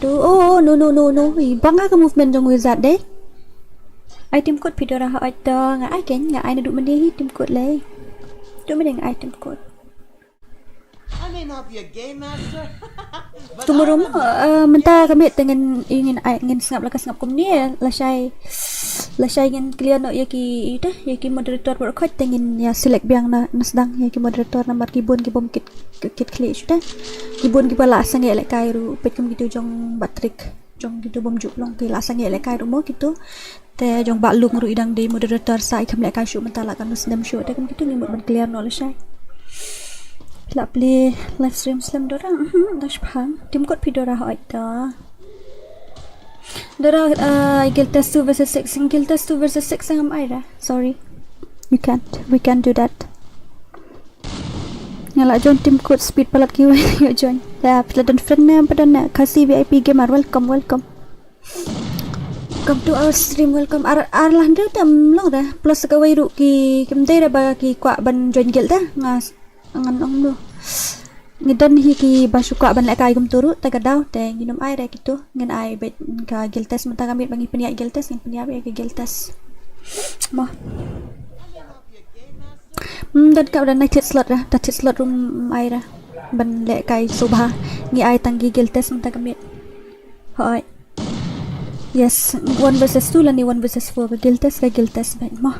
Oh, no, no, no, no. Ih, bang ka movement jong wizard de. Ai team kut phi dora ha oi to nga ai ken nga ai naduh mynne hi team kut lei. Duh mynne nga ai team kut. I may not be a game master, but tomorrow mo, uh, mynta ka miet te ngin, ngin ai, ngin sngap la ka sngap kumne, lashai, lashai ngin clear noh ïa ki, ïa ki moderator baroh khoit te ngin ïa select biang na, na sdang ïa ki moderator namar ki bun ki bym kit, kit khlieh shuh te. Ki bun kiba la sangeh lehkai ruh, peit kum kitu jong Patrick. Jong kitu bym ju long ki la sangeh lehkai ruh mo kitu. Te jong Bah Lung ruh i dang dei moderator sa i kham lehkai shuh mynta la kan snem shuh te kum kitu ngi mut ban clear noh lashai. La plie live stream slem dora, mhm, dang shipang. Team kut phi dora hoi to. Dora, uh, guild test two versus six, guild test two versus six ngam ai ra. Sorry. You can't, we can't do that. Nga la join team kut speed palat kiwei ïoh join. Ya, phi la don friend ne, phi don ne, Khasi V I P gamer, welcome, welcome. Come to our stream, welcome. Ar, ar lah ndai te ym long re. Plus kawei ruh ki, kim dei re ba ki kwah ban join guild te. Nga s-, ngan ong no. Ngi don hi kiba shu kwah ban lehkai kumtu ruh, te ka daw, te ngin ym ai re kitu. Ngin ai beit ka guild test mynta ka miet ba ngi pynïaid guild test, ngin pynïaid beit ka guild test. Mo. Hmm, don ka, don na thied slot ra, da thied slot ruh ym ai ra. Ban lehkai sngewbha. Ngi ai tang ki guild test mynta ka miet. Hoi. Yes, one versus two lane one versus four, ka guild test, ka guild test beit mo.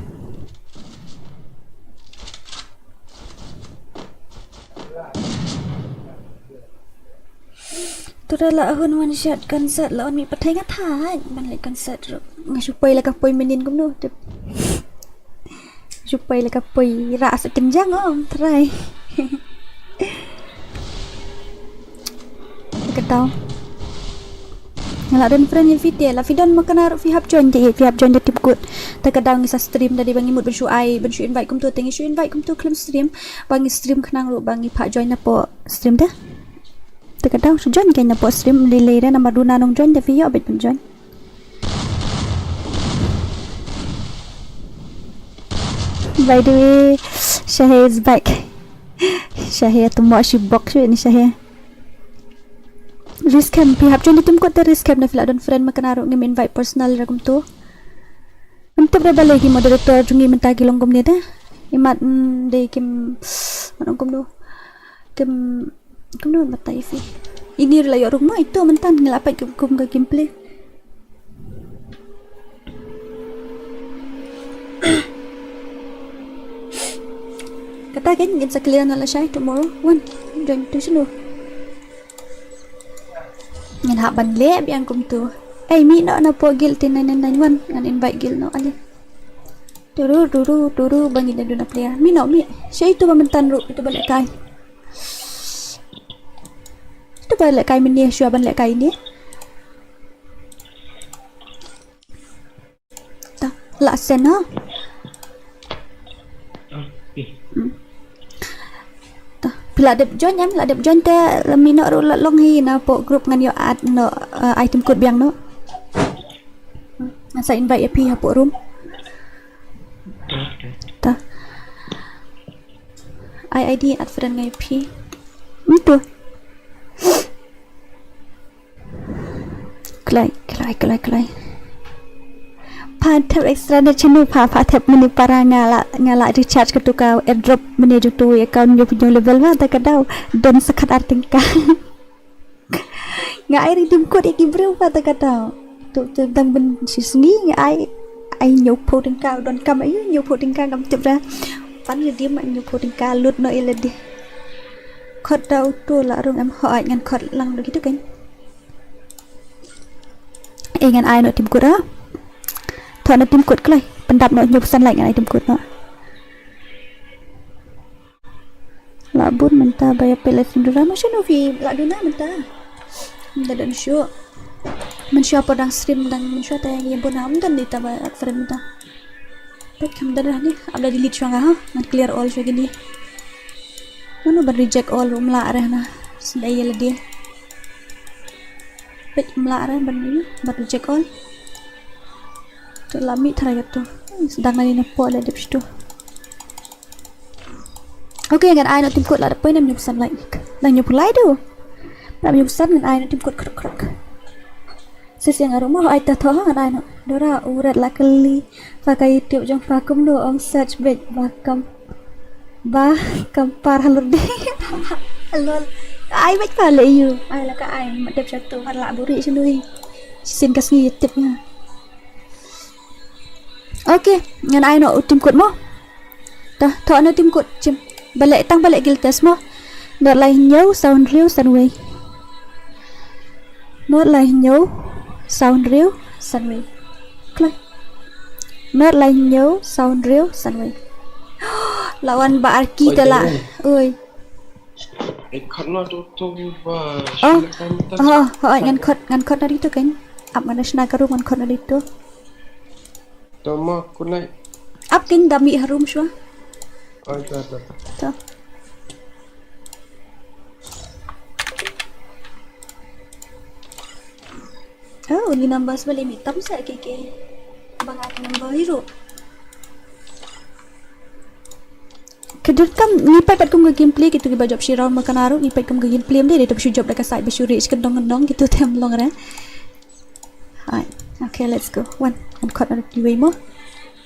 To da la hun one shot concert la on mi pathai nga thait ban leh concert ruh. Nga shu poi la ka poi mynnin kumno tip. Shu poi la ka poi ra sa kynjang ong trai. Ka tau. Nga la don friend ïa phi te la phi don ma kane ruh phi hap join te phi hap join da team kut. Te ka daw ngi sa stream da dei ba ngi mut ban shu ai ban shu invite kumtu te ngi shu invite kumtu khlem stream. Ba ngi stream khnang ruh ba ngi phah join na pdeng stream te. Te ka daw shu join kein na pdeng stream lei lei re namar duna nong join te phi ïoh beit ban join. By the way, Shahe is back. Shahe, tu mo shi bok shi ni Shahe. Risk em phi hap join da tim kut te risk em na phi la don friend ma kane ruh ngim invite personal ra kumtu. Ngam tip re balei ki moderator jong ngi mynta ki long kumne te. Imat mm, dei kim man ong kumno. Kim kumno batai phi. Ini ruh la ïoh rung mo ito mynta ngi la pait kum ka gameplay. Kata kan ngin sa clear na lashai tomorrow. Wan, join tu sunu. Ngan hap ban leh biang kumtu. Ei, mih noh na pdeng guild te nine nine nine one. Ngan invite guild noh ale. Turu turu turu ba ngin da duna player. Mih noh mih. Sha itu ba mynta ruh itu ba lehkai. Itu ba lehkai mynne shuwa ban lehkai ini. Ta, la send ha. Hmm. Ta, phi la dep join em, la dep join te la mih noh ruh la long hi na pdeng group ngan ïoh add noh, eh, item code biang noh. Hmm. Ngan sa invite ïa phi ha pdeng room. Ta. Ai I D add friend ngai phi. Itu. Kloi, kloi, kloi, kloi. Pha thep extra ne chinu pha, pha thep mini para nga la, nga la recharge katu ka airdrop mini jong tu account jong jong level ba ta ka dau. Don sa khatar tyngka. Nga ai redeem code ïa ki briew ba ta ka dau. Tu, tu dang ban shisngi nga ai, ai hynñiewphew tyngka, don kam ai hynñiewphew tyngka ngam tip ra. Pan redeem ai hynñiewphew tyngka lut noh ïa lade. Khot da uto la rung em hooid ngan khot lang da kitu kan. Eh, ngan ai noh tim kut ah. Thoh noh tim kut kloi. Pyndap noh hynñiewphew san like ngan ai tim kut noh. La bun mynta ba ïa peit live stream dura ma shano phi la duna mynta. Mynta don shuh. Mynshuwa por dang stream dang mynshuwa te ngi bun ha mynta ni ta ba friend mynta. Peit kam don ra ni ap la delete shuwa nga ha. Ngan clear all shuwa kini. Mano ban reject all um lah re na. Sdei ïa lade. Peit um lah re ban ni ban reject all. Tu la mih tharai katu. Sdang na ni na po le dep shitu. Okay, ngan ai noh tim kut la da poi nam hynñiewphew san like. Nam hynñiewphew like tu. Nam hynñiewphew san ngan ai noh tim kut krok krok. Sis ïa nga ruh mo ai ta thoh ngan ai noh. Dora u ret la kylli. Pha ka YouTube jong pha kumno ong search beit ba kam ba kam par halor de. Lol. Ai beit pha le ïu. Ai la ka ai ma dep shatu har la buri shnui. Shisien ka sngi ïa tip nga. Okay, ngan ai noh u tim kut mo. Ta, thoh noh tim kut chim. Ba leh tang ba leh guild test mo. Not lai hynñiew saw hynriew san wei. Not lai hynñiew saw hynriew san wei. Kloi. Not lai hynñiew saw hynriew san wei. La wan ba ar ki te la. Oi. Oi. Ai khot noh tu tu ba. Oh. Shna kan ta. Oh, oh, ngan khot, ngan khot na ditu kan. Ap ngan shna ka room ngan khot na ditu. Tama kunai. Ap kin da mih harum shuwa. Ai da da. Ta. Oh, ni number shuwa le mih tam sa ke ke. Bang ap number hero. Ka dut kam ngi peit pat kum ka gameplay kitu kiba jop shi round ma kane ruh ngi peit kum ka gameplay em dei dei to ba shu jop da ka side ba shu reach kyndong kyndong kitu te em long re. Hai. Okay, let's go. Wan. Ngan khot na kiwei mo.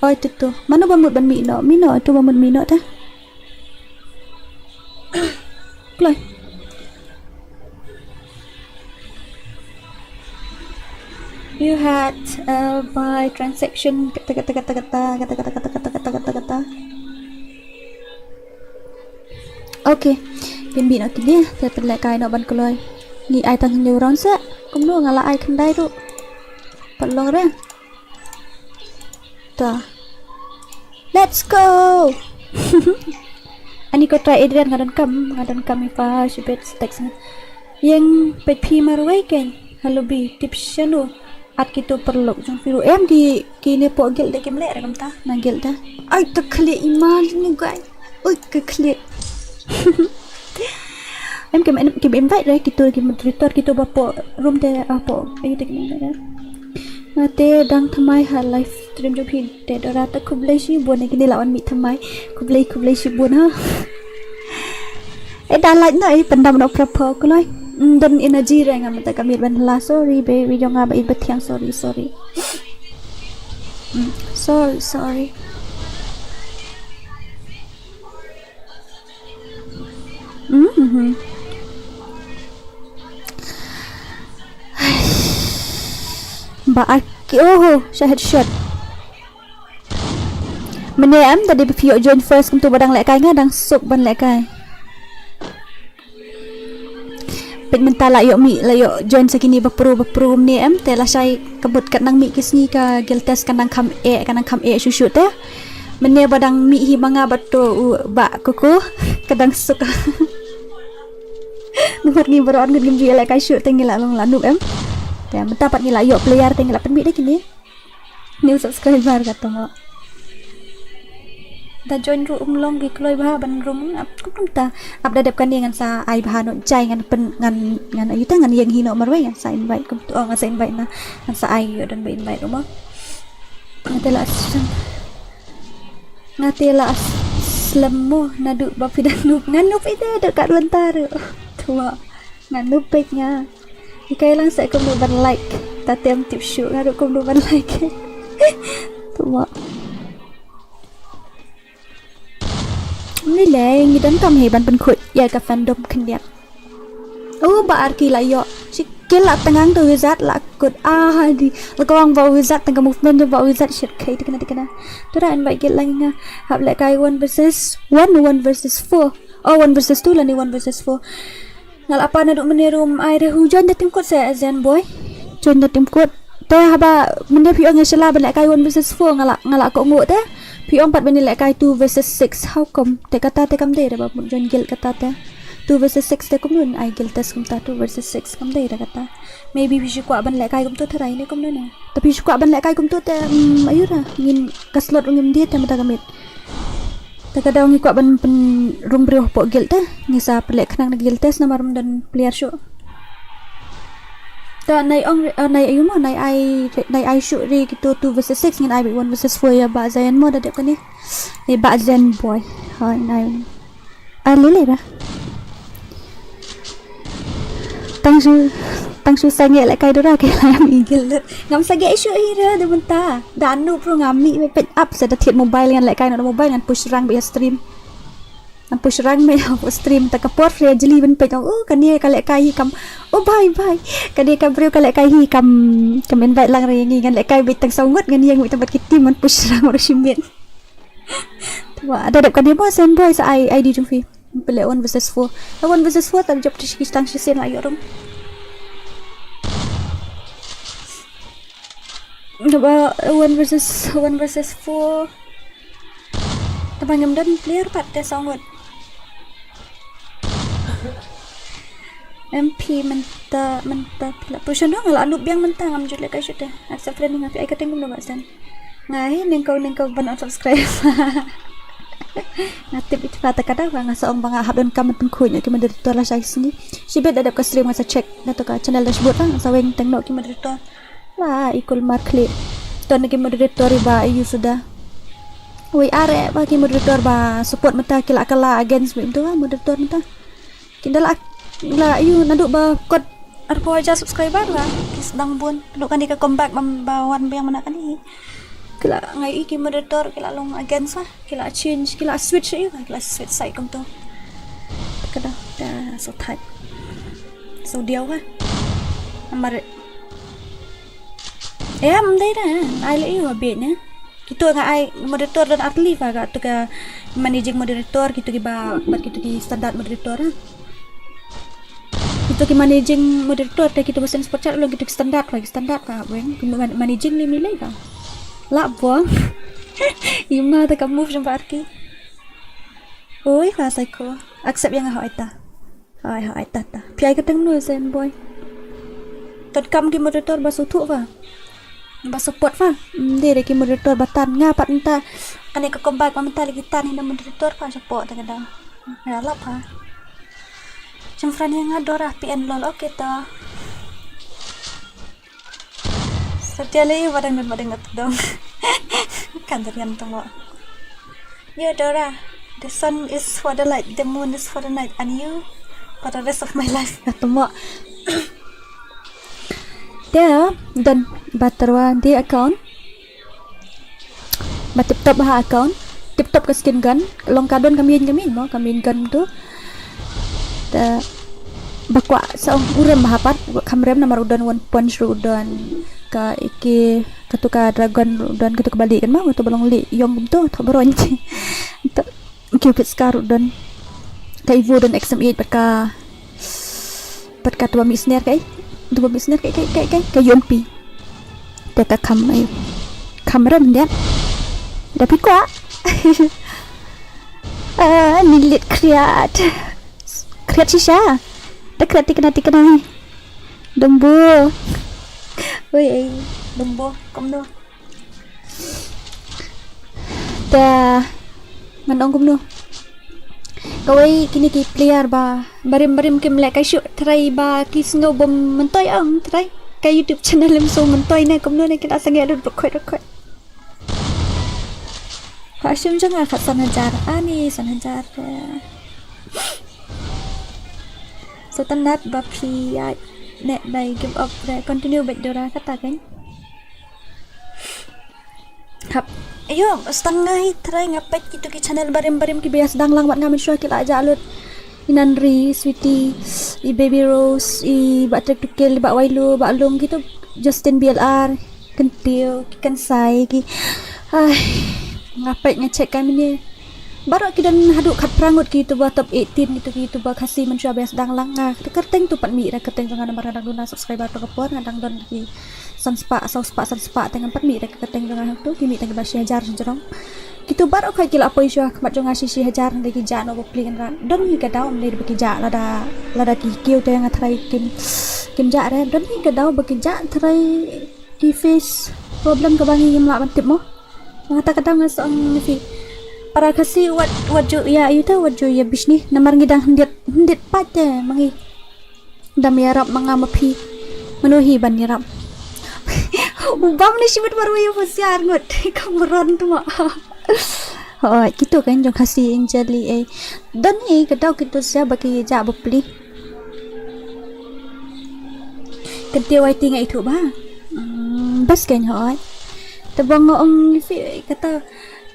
Oi tu tu. Mano ba mut ban mih noh? Mih noh tu ba mut mih noh ta. Kloi. You had uh, buy transaction kata kata kata kata kata kata kata kata kata kata kata. Okay. Pynbit noh kine, te pynlehkai noh ban kloi. Ngi ai tang hynñiew round sa. Kumno nga la ai khyndai ruh. Pat long re. Ta. Let's go. Ani ko try Adrian nga donkam, nga donkam i pa shibet text nga. Ïeng peit phi marwei kein. Hello bi tip shano. At kito paralok jong phi ruh em ki kine pok guild de kim leh ra kumta na guild de. Ai ka khlieh i ma jong u guy. Oi ka khlieh. Em kim em kim invite re kito ki moderator kito ba pok room de ah pok ayu de kim invite re. Nga te dang thymmai ha live stream jong phi te Dora ta khublei shibun kine la wan mih thymmai khublei khublei shibun ha. Eh da like na eh pyndam na prapor kloi. Mm, don energy re nga mynta ka miet ban la. Sorry baby jong nga ba i ba thiang, sorry, sorry. Mm, sorry, sorry. Mm-hmm. Ba aki, oh, sha headshot. Mynne em, da dei ba phi ïoh join first kumtu ba dang lehkai, nga dang suk ban lehkai. Peit mynta la ïoh mih, la ïoh join sa kine ba pro ba pro mynne em, te lashai ka mut kat nang mih ki sngi ka guild test kan nang kham eh, kan nang kham eh shuh shuh te. Mynne ba dang mih hi ma nga bad to u Bah Kuku, ka dang suk. Namar ngi baroh ngut ngim ju ïalehkai shuh te ngi la long la noob em. Te mynta pat ngi la ïoh player te ngi la pynmih da kine. New subscriber kata mo. Da join ruh um long ki kloi bha ban rung ap, kum ta. Ap da dep kane ngan sa ai bha noh jai, ngan pyn, ngan, ngan ayu ta, ngan ïeng hi noh marwei, ngan sa invite kumtu, oh, ngan sa invite na. Ngan sa ai ïoh don ba invite ruh mo. Nga te la as-, nga te la as-, slem mo, naduh ba phi da noob, nga noob ite, da kat lynta ruh. Tua, nga noob peit nga. Ïa kai lang sa kumno ban like. Ta tem tip shuh nga ruh kumno ban like. Tua. Ni le ngi donkam hi ban pynkhuid ïa ka fandom khyndiat. Oh, Bah Arki la ïoh. Shi kill la tang, to wizard la kut. Ah, di. La ka wang Bah wizard tang ka movement jong Bah wizard, shit, kai tikna tikna. To da invite guild lang nga. Hap lehkai one versus one, one versus four. Oh, one versus two lane one versus four. Nga la pan naduh mynne ruh, ai re hu join da team code sa Zen boy. Join da team code. Te haba mynne phi ong ïa shala ban lehkai one versus four, nga la, nga la kohnguh te. Phi ong pat ban lehkai two versus six. How come? Te kata te kam dei re ba mut join guild kata te. Two versus six te kumno ai guild test kumta, two versus six kam dei re kata. Maybe phi shu kwah ban lehkai kumtu, tharai ne kumno ne. Te phi shu kwah ban lehkai kumtu te, mm, ayu ra. Ngin ka slot ruh ngim dei te mynta ka miet. Te ka daw ngi kwah ban pynrung briew hapoh guild te. Ngi sa pynleh khnang na guild test namar ym don player shuh. Te nai ong, eh, nai ayu mo, nai ai, nai ai shuh ri kito two versus six, ngin ai beit one versus four ïa Bah Zion mo da dep kane. Eh, Bah Zen boy. Hoi nai. Ah, lele ba. Tang shu, tang shu sangeh lehkai Dora, ke la ngam i guild. Ngam sangeh shuh hi re da mynta. Da noob ruh ngam mih, peit ap sa da thied mobile, ngan lehkai na mobile, ngan push rank beit ha stream. Ngan push rank beit ha stream, ta ka por re jylliew ban peit, oh, kane ka lehkai hi kam. Oh, bye bye. Kane ka briew ka lehkai hi kam, kam invite lang re ngi, ngan lehkai beit tang saw ngut, ngan ïeng beit tang bad ki team, ngan push rank ruh shimet. Tua, da dep kane mo Zen boy, sa ai ID jong phi. Pynleh one versus four. La one versus four, ta jop te shi ki tang shisien la ïoh rung. Ba one versus, one versus four. Te ba ngim don player pat te saw ngut. M P mynta, mynta phi la. Pyrshah noh, nga la noob biang mynta, ngam ju lehkai shuh te. Accept friend nga, phi ai ka teng kumno Bah Zen. Nga hi nyngkong nyngkong ban unsubscribe. Nga tip ita ka, te ka daw ba nga sa ong ba nga hap donkam ban pynkhuid ïa ki moderator lashai sngi. Shibit da dep ka stream nga sa check na to ka channel dashboard, ba nga sa weng teng noh ki moderator. Ba i kulmar khlieh. Don ki moderator iba i use da. Wei, are ba ki moderator ba support mynta ki la kylla against beit mynta ba moderator mynta. Ki da la, la ïoh naduh ba kot arphew hajar subscriber ba ki sdang bun. Naduh kane ka comeback ba, ba wan biang mynta kane. Ki la, nga ïohi ki moderator ki la long against ba. Ki la change, ki la switch ïa, ki la switch side kumto. Ka da, da, so tight. So diaw ba. Namar, eh, ym dei da, ai leh ïa beit ne. Kito nga ai moderator don artylli ba, kato ka managing moderator, kito kiba, bad kito ki standard moderator, ha. Kito ki managing moderator, te kito ba seng sport chat, long kito ki standard ba, ki standard ba, weng, ki man-, managing lei milei ba. Lah buang. Ima ta ka move jong Bah Arki. Oi, ha psycho. Accept ïa nga, hoi ta. Hoi, hoi ta ta. Phi ai ka teng mano Zen boy. Donkam ki moderator ba sngewthuh ba. Ba support ba. Ym dei re ki moderator ba tan, nga pat mynta. Kane ka comeback ba mynta la ki tan hi na moderator ba support ta ka da. Nga lap ba. Jingfriend ïa nga Dora P N lol, okay to. Satia lei ba dang, ba dang ngat dong. Kan darian tong ba. Yo Dora, the sun is for the light, the moon is for the night, and you? For the rest of my life. Katmo. Te, don ba tyrwa de account. Ba TikTok ha account. TikTok ka skin gun. Long ka don ka main ka main mo, ka main gun tu. Te, ba kwah sa ong u rem ha pat, kham rem namar u don one punch ruh u don ka ike, katu ka dragon ruh u don katu ka bali kan mo, katu ba long li yong kumtu, tho baron. Te, Cupid Scar ruh don. Ka Evo don X M eight pat ka, pat ka tuba misner kai. Tuba misner kai, kai, kai, kai, ka U M P. Te ka kham ai. Kham rem dia. Da phi kwah. Ah, nilit kriat. Kriat shisha. Da kriat tikna tikna. Dumbo. Oi, ei. Dumbo. Kumno. Te ngan ong kumno. Kawei kine ki player ba barim barim kim leh kai shuh trai ba ki sngew bym myntoi ong trai. Ka YouTube channel im sngew myntoi ne kumno ne ki da sangeh lut rukhoi rukhoi. Ha shim jong nga khat san hajar ani san hajar. Sa tang nat ba phi ïa ne dai give up re continue bad dora kata kan. Hap. Ayo, stang ngai trai nga peit kitu ki channel barim barim ki bias dang lang wat nga mynshuwa ki la ja lut. I Nanri, Sweetie, i Baby Rose, i Ba Trek Tukil, i Ba Wailu, Ba Lung kitu Justin B L R, Kentio, ki Kansai ki. Ai, nga peit nga check ka mini. Baroh ki don haduh khatphra ngut ki YouTuber top eighteen kitu ki YouTuber Khasi mynshuwa bias dang lang nga. Te kyrteng tu pat mih ra kyrteng jong nga namar nga dang duna subscriber to ka por nga dang don ki san spah, saw spah, san spah te ngam pat mih ra kyrteng jong nga tu ki mih tang ki ba shi hajar jong. Kitu baroh khoit ki la poi shuwa khmat jong nga shi shi hajar hynrei ki jah noh bapli kan rat. Don hi ka daw ym dei ba ki jah lada, lada ki kiew te nga trai kim, kim jah re. Don hi ka daw ba ki jah trai ki face problem kaba ngi ngim lah ban tip mo. Nga ta ka dang nga song phi. Para Khasi wat, wat ju ïa ita wat ju ïa bishni namar ngi dang hyndiat hyndiat pat te ma ngi. Dam ïarap ma nga ma phi. Mano hi ban ïarap. U bam ni shimit mar ïa husiar ngut. Ka moron tu ma. Hoi, kitu kan jong Khasi Angel i ei. Don hi ka daw kitu sia ba ki ja bapli. Kynti wai ti nga ithuh ba. Hmm, bas kein hoi. Te ba nga ong phi kata.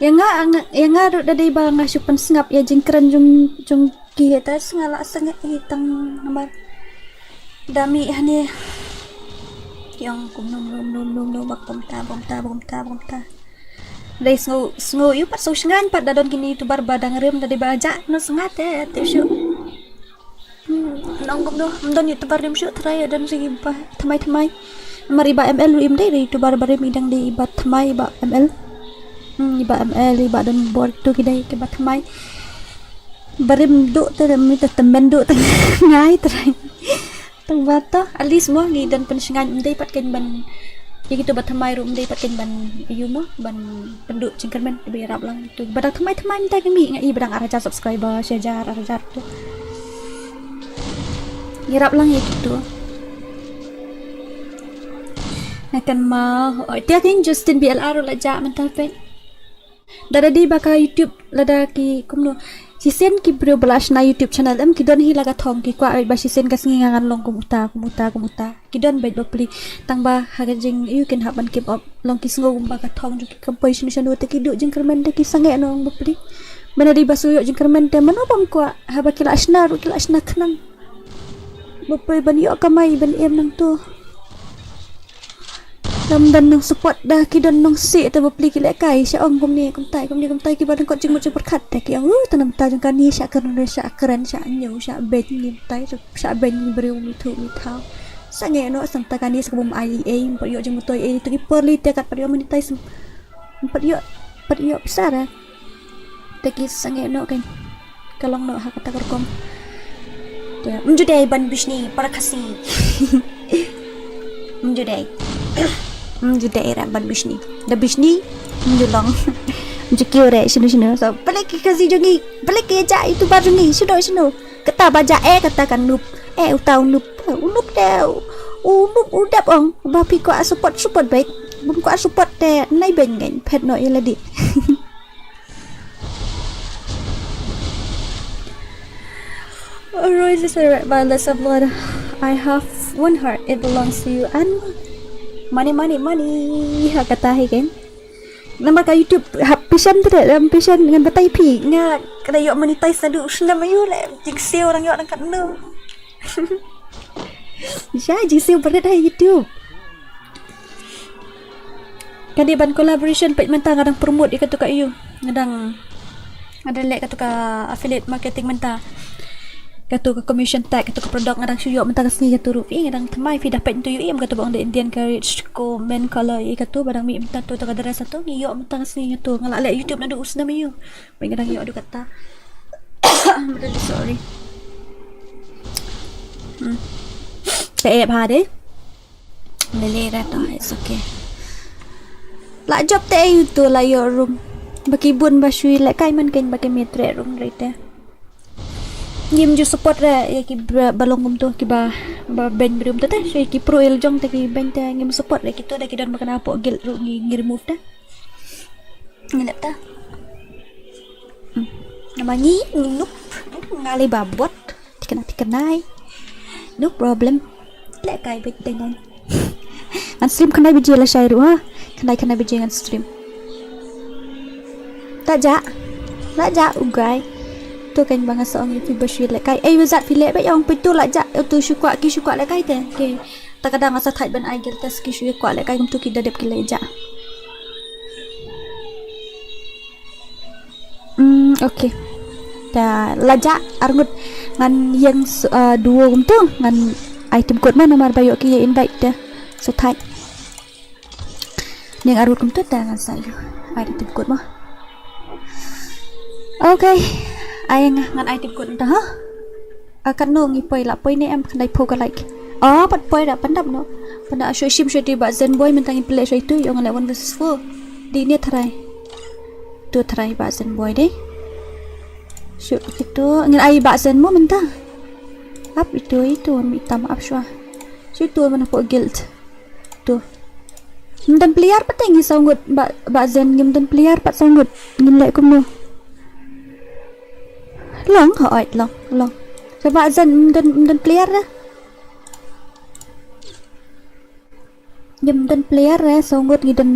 Ïa nga, nga, ïa nga ruh da dei ba nga shu pynsngap ïa jingkren jong, jong ki te snga la sangeh hi tang namar. Da mih hane. Ïong kum num, num, num, num, num, bak bom ta, bom ta, bom ta, bom ta. Dei sngew, sngew ïu pat sngew shngain pat da don kine YouTuber ba dang rem da dei ba ja, no snga te, te shu. Hmm, nong kumno, ym don YouTuber rim shuh trai, don shu i Bah Thymmai Thymmai. Namar i Bah M L ruh im dei, dei YouTuber barim i dang dei i Bah Thymmai, i Bah M L. Hmm, i Bah M L, i Bah Don Bor, tu ki dei ki Bah Thymmai. Barim duh te, mi te tymmen duh te ngai trai. Tang ba to, at least mo ngi don pynshngaiñ ym dei pat kein ban. Ïa kitu ba thymmai ruh ym dei pat kein ban ïu mo ban pynduh jingkyrmen ba ïarap lang tu. Ba dang thymmai thymmai mynta ki mih nga i ba dang ar hajar subscriber, shi hajar, ar hajar tu. Ïarap lang ïa kitu. Nga kynmaw, oi, te kein Justin B L R ruh la jah mynta peit. Da da dei ba ka YouTube lada ki kumno. Shisien ki briew ba la shna YouTube channel em ki don hi la ka thong ki kwah ba shisien ka sngi nga ngan long kum uta, kum uta, kum uta. Ki don beit bapli. Tang ba ha ka jingïoh kin hap ban keep up. Long ki sngew kumba ka thong jong ki kam poi shano shano te ki duh jingkyrmen te ki sangeh noh bapli. Ba na dei ba shu ïoh jingkyrmen te mano bym kwah haba ki la shna ruh ki la shna khnang. Bapli ban ïoh kamai ban im nangto. Lam don nong support da ki don nong sih te bapli ki lehkai sha ong kumne kumtai kumne kumtai ki ba dang kot jingmut jingpyrkhat te ki ong uh tanam ta jong kane sha kren sha kren sha ñiew sha beiñ ngi tai sha beiñ ngi briew mi thu mi thaw. Sangeh noh sangta kane sa ka bym ai ei ei ym pat ïoh jingmutoi ei to ki por li te kat pat ïoh monetize ym pat ïoh pat ïoh pisa ra. Te ki sangeh noh kein. Ka long noh ha kata ka rukom. Te ym ju dei ban bishni para Khasi. Ym ju dei. Ym ju dei ra ban bishni. Da bishni ym ju long. Ym ju kiew re shino shino. So balei ki Khasi jong ngi, balei ki ja YouTuber jong ngi shino shino. Kata ba ja eh kata ka noob. Eh uta u noob. U noob te u noob u dep ong ba phi kwah support support beit. Bym kwah support te nai beiñ ngein phet noh ïa lade. Roses are red violets of blood. I have one heart, it belongs to you and money, money, money. Ha kata hi kan. Namar ka YouTube hap pisa te, hap pisa ngan batai phi nga kata ïoh monetize naduh u snem aïu leh. Jingsiew orang ïoh nang katno. Sha jingsiew barit ha YouTube. Ka dei ban collaboration peit mynta nga dang promote ïa katu ka ïu. Nga dang, nga dang leh katu ka affiliate marketing mynta. Katu ka commission tag, katu ka product nga dang shu ïoh mynta ka sngi katu ruh. Ïa nga dang thymmai phi da peit tu ïu im katu ba ong the Indian Courage ko men color ïa katu ba dang mih mynta tu, tu ka dress tu ngi ïoh mynta ka sngi katu. Nga la leh YouTube naduh u snem ïu. Peit nga dang ïoh duh kata. I'm really sorry. Hmm. Te ep ha de. Lele ra to, it's okay. La jop te ïa utu la ïoh room. Ba ki bun ba shu ïalehkai man kein ba ki mih treh room re te. Ngim ju support re ïa ki ba, ba long kumtu ki ba, ba beiñ room te te. Shu ki pro ïa la jong te ki beiñ te ngim support re kito da ki don ba kane hapoh guild ruh ngi, ngi remove te. Ngi leh te. Hmm. Namar ngi, ngi noob. Nga leh ba bot. Thikna thikna ai. No problem. Lehkai beit te ngan. Ngan stream khyndai baje lashai ruh ha. Khyndai khyndai baje ngan stream. Ta jah. La jah u guy. To kan ba nga sa ong ïa phi ba shu lehkai. Ei u zat phi leh ba ong phi to la jah. Utu shu kwah ki shu kwah lehkai te. Okay. Ta ka dang nga sa thait ban ai guild test ki shu kwah lehkai kumtu ki da dep ki leh jah. Mm, okay. Ta la jah arngut ngan ïeng s-, uh, duo kumtu ngan ai tim kot ma namar ba ïoh ki ïa invite te. So thait. Ïeng arngut kumtu ta ngan sa ïoh ai tim kot ma. Okay. Ai nga ngan ai tim kot ta ha. A katno ngi poi la poi ne em khyndai phew ka like. A pat poi da pyndap no. Pynda shu shim shu dei ba Zen boy mynta ngi pynleh shu itu ïoh ngan leh one versus four. Dei ne tharai. Tu tharai ba Zen boy dei. Shu kitu ngin ai ba Zen mo mynta. Ap itu itu mi tam ap shwa. Shu tu mana pok guild. Tu. Ym don player pat te ngi saw ngut ba, ba Zen ngim don player pat saw ngut. Ngin leh kumno. Long, hooid, long, long. Sa ba Zen ym don, ym don player re. Ngim don player re, saw ngut ngi don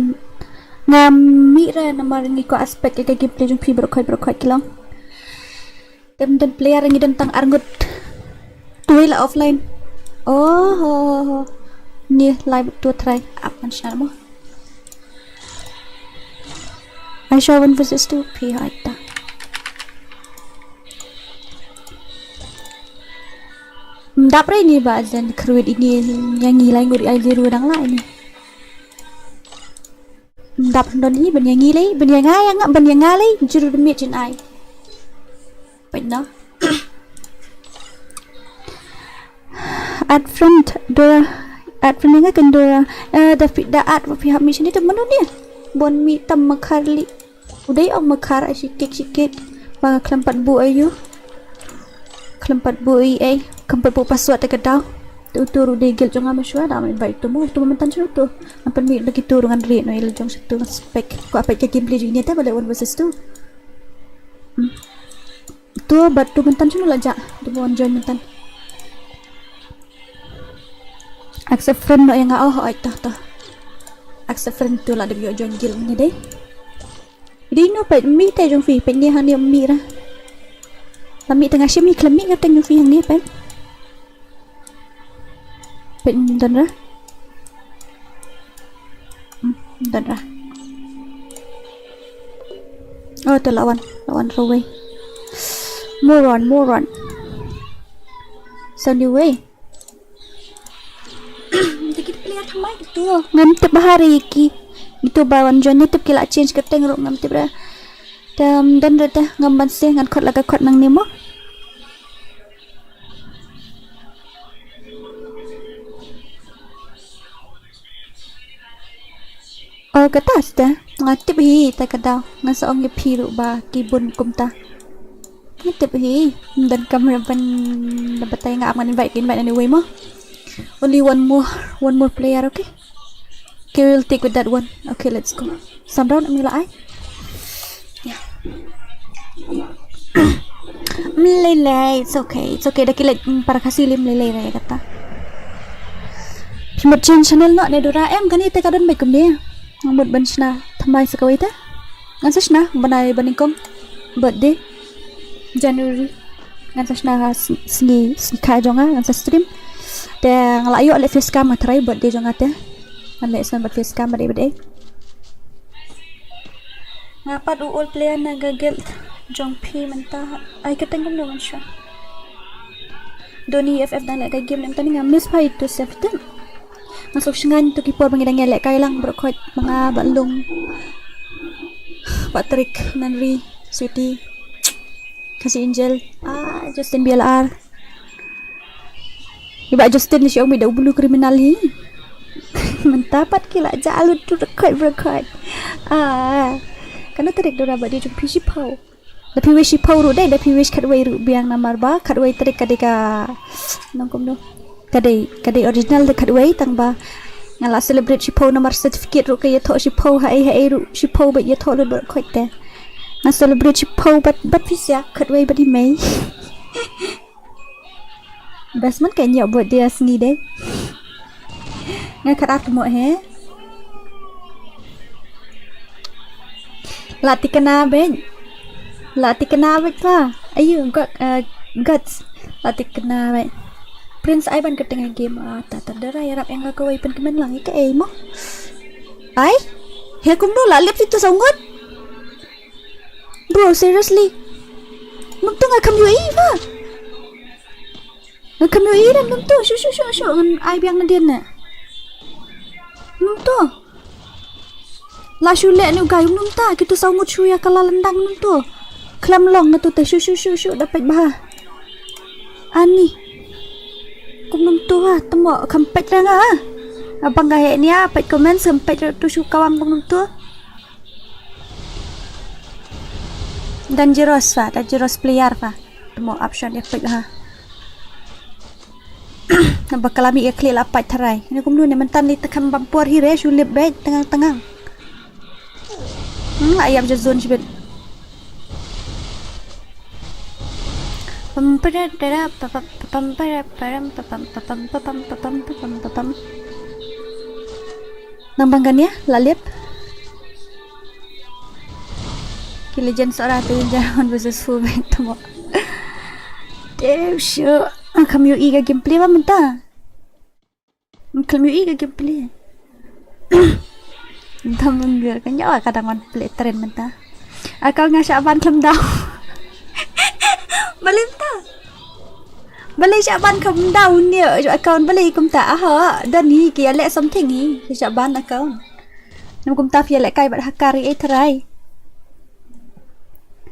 ngam mih re namar ngi kwah aspect ïa ka gameplay jong phi baroh khoit, baroh khoit ki long. Ym don player ngi don tang arngut. Tuh la offline. Oh, ho, ho, ho. Ni live tu try. Ap man shna mo. Ai shu one versus two phi ha ita. Mdap re ni ba Zen kruid ini yang ngi lai ngut ai zero dang lai ni. Mdap don ini ban yang ngi lai, ban yang ngai yang ban yang ngai lai, zero damage in ai. Peit noh. Add friend Dora, add friend nga kan Dora. Eh, da phi, da add phi hap mih shane te mano ne. Bon mih tam makhar li. U dei ong makhar ai shikit shikit. Ba nga khlem pat buh aïu. Khlem pat buh ei ei. Khlem pat buh password te ka daw. Te utu ruh dei guild jong nga ma shuwa da mai bai tu mo tu myntan shu tu. Ngan pynmih da kitu ruh ngan ri no ïa la jong sha tu ngan spec. Kwah peit ka gameplay jong ine te ba leh one versus two. Hmm. Tu bad tu myntan shano la jah. Tu ba wan join myntan. Accept friend noh ïa nga, oh, oh, toh, toh. Accept friend tu la dep ïoh join guild ni dei. Dei no peit mih te jong phi, peit ni hangne mih ra. La mih te nga shim hi khlem mih ka te jong phi hangne peit. Peit don ra. Hmm, don ra. Oh, te la wan, la wan rwai. Moron, moron. Send you away. Te ki player thymmai kitu. Ngam tip bha re ki. Itu ba wan join ne tip ki la change kyrteng ruh ngam tip re. Te, um, don re te ngam ban seh ngan khot la ka khot nangne mo. Oh, kata sdang. Nga tip hi, ta ka daw. Nga sa ong ïa phi ruh ba ki bun kumta. Nga tip hi. Ym don kamram ban da batai nga ap ngan invite, invite anyway mo. Only one more, one more player, okay? Okay, we'll take with that one. Okay, let's go. Some round, ym la ai. Yeah. Mlei lei, it's okay, it's okay. Da ki leh, mm, para Khasi lei mlei lei re kata. Phi mut change channel noh ne Dora, em kane te ka don bad kumne. Nga mut ban shna thymmai sa kawei te. Ngan sa shna bnai ba nyngkong, birthday January. Ngan sa shna ha s-, sngi, sngi kha jong nga, ngan sa stream. Te nga la ïoh leh face cam, nga try birthday jong nga te. Ngan leh sngewbha face cam bad ei bad ei. Nga pat u old player na ka guild jong phi mynta. Ai ka teng kumno mynshuwa. Doni F F dang leh ka game mynta ni, nga miss pha itu safety. Nga suk shngain tu ki por ba ngi dang ïalehkai lang, baroh khoit ma nga, Bah Lung, Patrick, Nanri, Sweetie, Khasi Angel, ah, Justin B L R. Iba Justin ni shu ong mi da u blue criminal hi. Mynta pat ki la jah lut tu baroh khoit, baroh khoit. Ah. Kano tarik Dora birthday jong phi? Shiphew. Da phi wish shiphew ruh dei, da phi wish khatwei ruh biang namar ba khatwei tarik ka dei ka nang kumno. Ka dei, ka dei original da khatwei tang ba nga la celebrate shiphew namar certificate ruh ka ïathoh shiphew, ha ei ha ei ruh shiphew, bad ïathoh lut baroh khoit te. Nga celebrate shiphew bad, bad phi siak khatwei bad i mei. Best man ka ïoh birthday ha sngi dei. Nga khat ar tmoh he. La tikna bad. La tikna bad pa. Ayu got, uh, guts. La tikna bad. Prince ai ban ka teng game, ah, ta ta Dora ïarap ïa nga kawei, pynkmen lang ïa kaei mo. Ai? He kumno la lip itu saw ngut? Bro, seriously. Mynta nga kham ïohi ba. Nga kham ïohi, da mynta shu shu shu shu ngan ai biang nadien ne. Mynta. La shu leh ne u guy mynta, kitu saw ngut shu ïa ka la lyndang mynta. Khlem long nga tu te shu shu shu shu da peit bha. Ani. Kum mynta ha, tmoh kham peit ra nga. Abang ka heh nia, peit comment kham peit ra tu shu kawang kum mynta. Dangerous pa, dangerous player pa. Tmoh option ïa peit ha. Naba ka la mih ïa khlieh la pait tharai. Ïa kumno ne mynta ni te kham bam por hi re shu lip beit tngang tngang. Hmm, la ïap ja zone shibit. Pam para para pa pam para param pa pam pa pam pa pam pa pam pa pam pa pam. Nang bang kan ïa la lip. Ki legend sora tu ja one versus four beit tmoh. Te shu. Kham ïohi ka gameplay ba mynta. Kham ïohi ka gameplay. Dam mynta ka nyawa ka dang wan play train mynta. Account nga shah ban khlem daw. Balei mynta? Balei shah ban khlem daw ne account, balei kumta? Aha, don hi ki ïaleh something hi. Shah ban account. Nam kumta phi ïalehkai bad hacker ei tharai.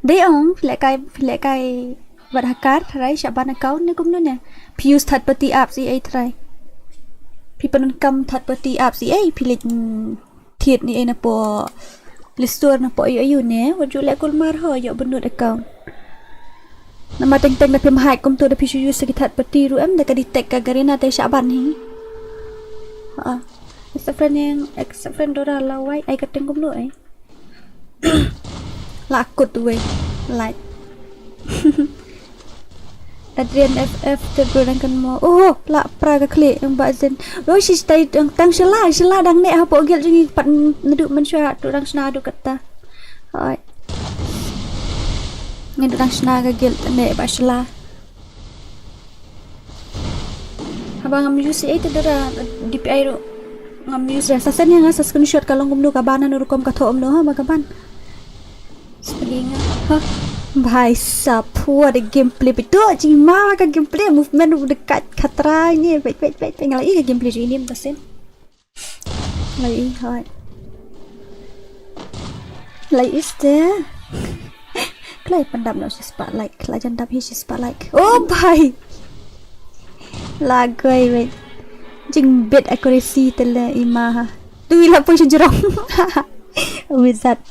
Dei ong phi lehkai, phi lehkai bad hacker tharai shah ban account ne kumno ne. Phi use third party apps ei ei tharai. Phi pyndonkam third party apps ei ei, phi leit, mm, thied ne ei na poh Play Store na poh ayu ayu ne, wat ju leh kulmar ho ïoh bynnud account. Namar teng teng da phim hack kumto da phi shu use ki third party ruh em, da ka detect ka Garena te shah ban hi. Ha. Accept friend, accept friend Dora la wai, ai ka teng kumno ei. La kut wei. Like. Adrian F F te bro dang kan mo. Oh, la pra ka khlieh ïa u Bah Zen. Oh, shi tai tang, tang shala, shala dang neh hapoh guild jong ngi pat naduh mynshuwa, tu dang shna duh katta. Hoi. Ngi dang shna ka guild ne ba shala. Haba ngam use ei te Dora D P I ruh ngam use. Sa send ïa nga sa screenshot ka long kumno ka ban, hano rukom ka thoh kumno ha ba ka ban. Spaghetti nga. Ha. Bhai sab, what a gameplay. Pito jingma ka gameplay, movement ruh da kat khatra ne. Wait, wait, wait, wait. Nga la i ka gameplay jong i ne mynta shen. Lai i hoi. Lai i ste. Kloi pyndap noh shi spah like. Kloi jan dap hi shi spah like. Oh bhai. La goi wei. Jingbit accuracy te le i ma ha. Tu i la poi shi jrong. Wizard.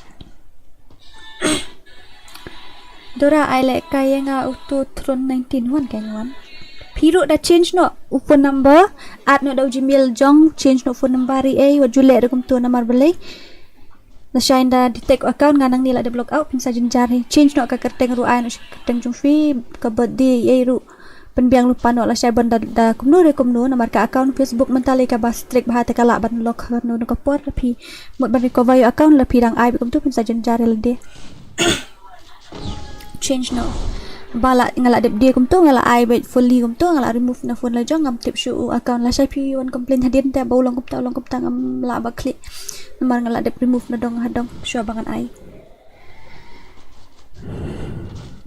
Dora ai lehkai ïa nga uto Throne nineteen, wan kai wan. Phi ruh da change noh u phone number, add noh da u Gmail jong, change noh phone number ri ei, wat ju leh ruh kumto namar balei. Lashai nda detect account nga nangne la dep log out, phin sa jynjar hi. Change noh ka kyrteng ruh, ai noh sha ka kyrteng jong phi, ka birthday, ei ruh. Pynbiang lypa noh lashai ban da, da kumno re kumno, namar ka account Facebook mynta lei kaba strict bha te ka lah ban lock ha kano kano ka por, la phi mut ban recover ïa u account la phi dang ai beit kumto, phin sa jynjar ïa lade. Change noh. Ba la nga la dep die kumto, nga la ai beit fully kumto, nga la remove na phone la jong, ngam tip shuh u account. Lashai phi wan complain hadien te ba u long kumta, u long kumta, ngam lah ba khlieh. Namar nga la dep remove nadong hadong shuwa ba ngan ai.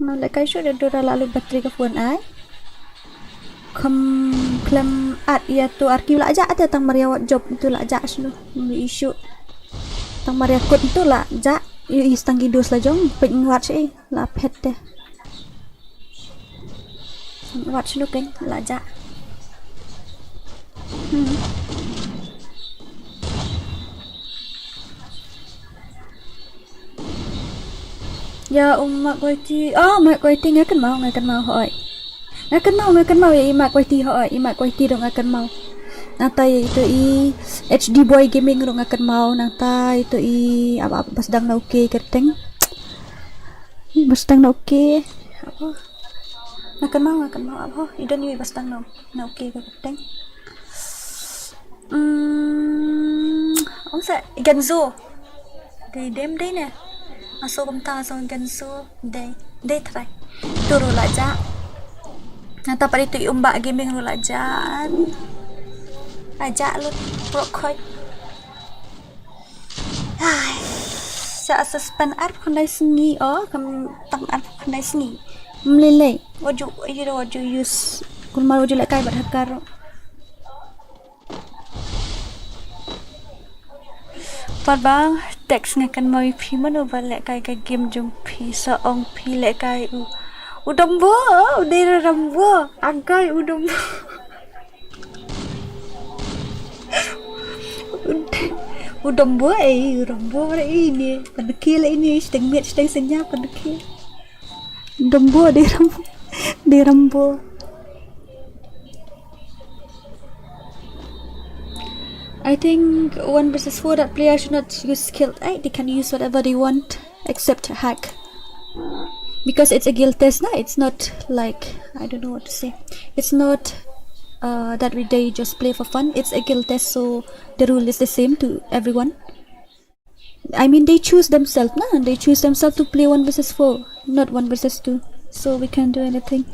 Nga lehkai shuh da dura la lut battery ka phone ai. Kham khlem at ïa tu arki la jah te, tang mar ïa wat jop tu la jah shano. Ngi issue. Tang mar ïa kut tu la jah. Ïohi tang ki dos la jong, peit ngi wad shi la phet te. Wat shano kein la jah. Hmm. Ïa u Mark Whitey. Oh, Mark Whitey nga kynmaw, nga kynmaw hooid. Nga kynmaw, nga kynmaw ïa i Mark Whitey hooid, i Mark Whitey ruh nga kynmaw. Nangta ïa itu i H D Boy Gaming ruh nga kynmaw, nangta ïa itu i ap ap ba sdang na u K kyrteng. Ba sdang na u K. Apa? Nga kynmaw, nga kynmaw ap ho. I don ïa i ba sdang na, na u K kyrteng. Hmm, ong sa Genzo. Dei dem dei ne. Nga sngew kumta, nga sngew Genzo dei. Dei trai. Tu ruh la jah. Nangta pat itu i Umbah Gaming ruh la jah. La jah lut. Rok khoi. Ai. Sa suspend arphew khyndai sngi, oh, kam tang arphew khyndai sngi. Mlilei. Waju, iro waju use. Kulmar waju lehkai bad hacker. Pat ba text nga kynmaw ïa phi, mano ba lehkai ka game jong phi, sa ong phi lehkai u, u Dombo, u dei Rambo, agai u Dombo. U Dombo, eh, u Rambo, eh, ini, pynki la ini, shiteng miet, shiteng senya, pynki. Dombo, dei Rambo, dei Rambo. I think one versus four, that player should not use skill. Eh, they can use whatever they want except hack. Because it's a guild test, na? It's not like, I don't know what to say. It's not uh, that we they just play for fun. It's a guild test, so the rule is the same to everyone. I mean, they choose themselves, na? They choose themselves to play one versus four, not one versus two. So we can't do anything.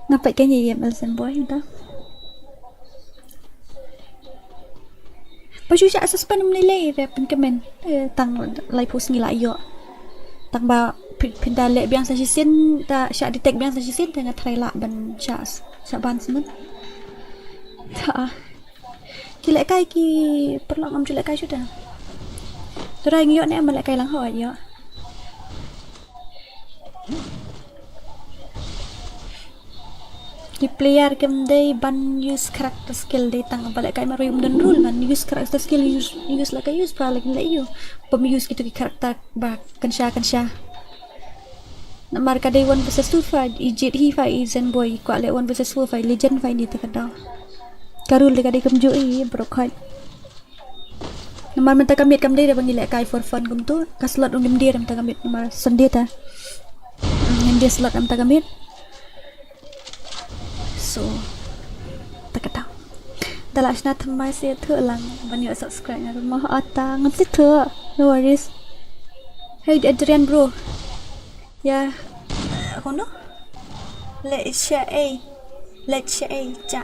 Nampak kan ya, ya, Elsen boy, udah. Pasal siya suspend menilai, dia pun kemen. Eh, tang lai pus ngila yo. Tang ba pin-, pinda leh biang sa sisin, ta siya detect biang sa sisin, tang try lah ban siya, siya ban semen. Ta. Ki lehkai ki paralok ngam ju lehkai shuh da. Trai ngi ïoh ne em lehkai lang hoi ïoh. Ki player kim dei ban use character skill, dei tang ba lehkai marwei ym don rule ban use character skill, use, use lehkai use pa lehkai leh ïoh. Bym use kitu ki character ba kynsha kynsha. Namar ka dei one versus two fight, i Jade hi fight, i Zen boy, kwah leh one versus four fight, legend fight ni te ka daw. Ka rule te ka dei kumjuh i, bro, khoi. Namar mynta ka miet kam dei da ba ngi lehkai for fun kumtu, ka slot ruh ngim dei da mynta ka miet namar Sunday ta. Hmm, ngim dei slot da mynta ka miet. So, ta ka daw. Da la shna thymmai sa ïathuh lang ban ïoh subscribe nga ruh mo, ata ngam sngewthuh. No worries. Hey Adrian bro. Ya, eh, kono? Leit sha ei. Leit sha ei, ja.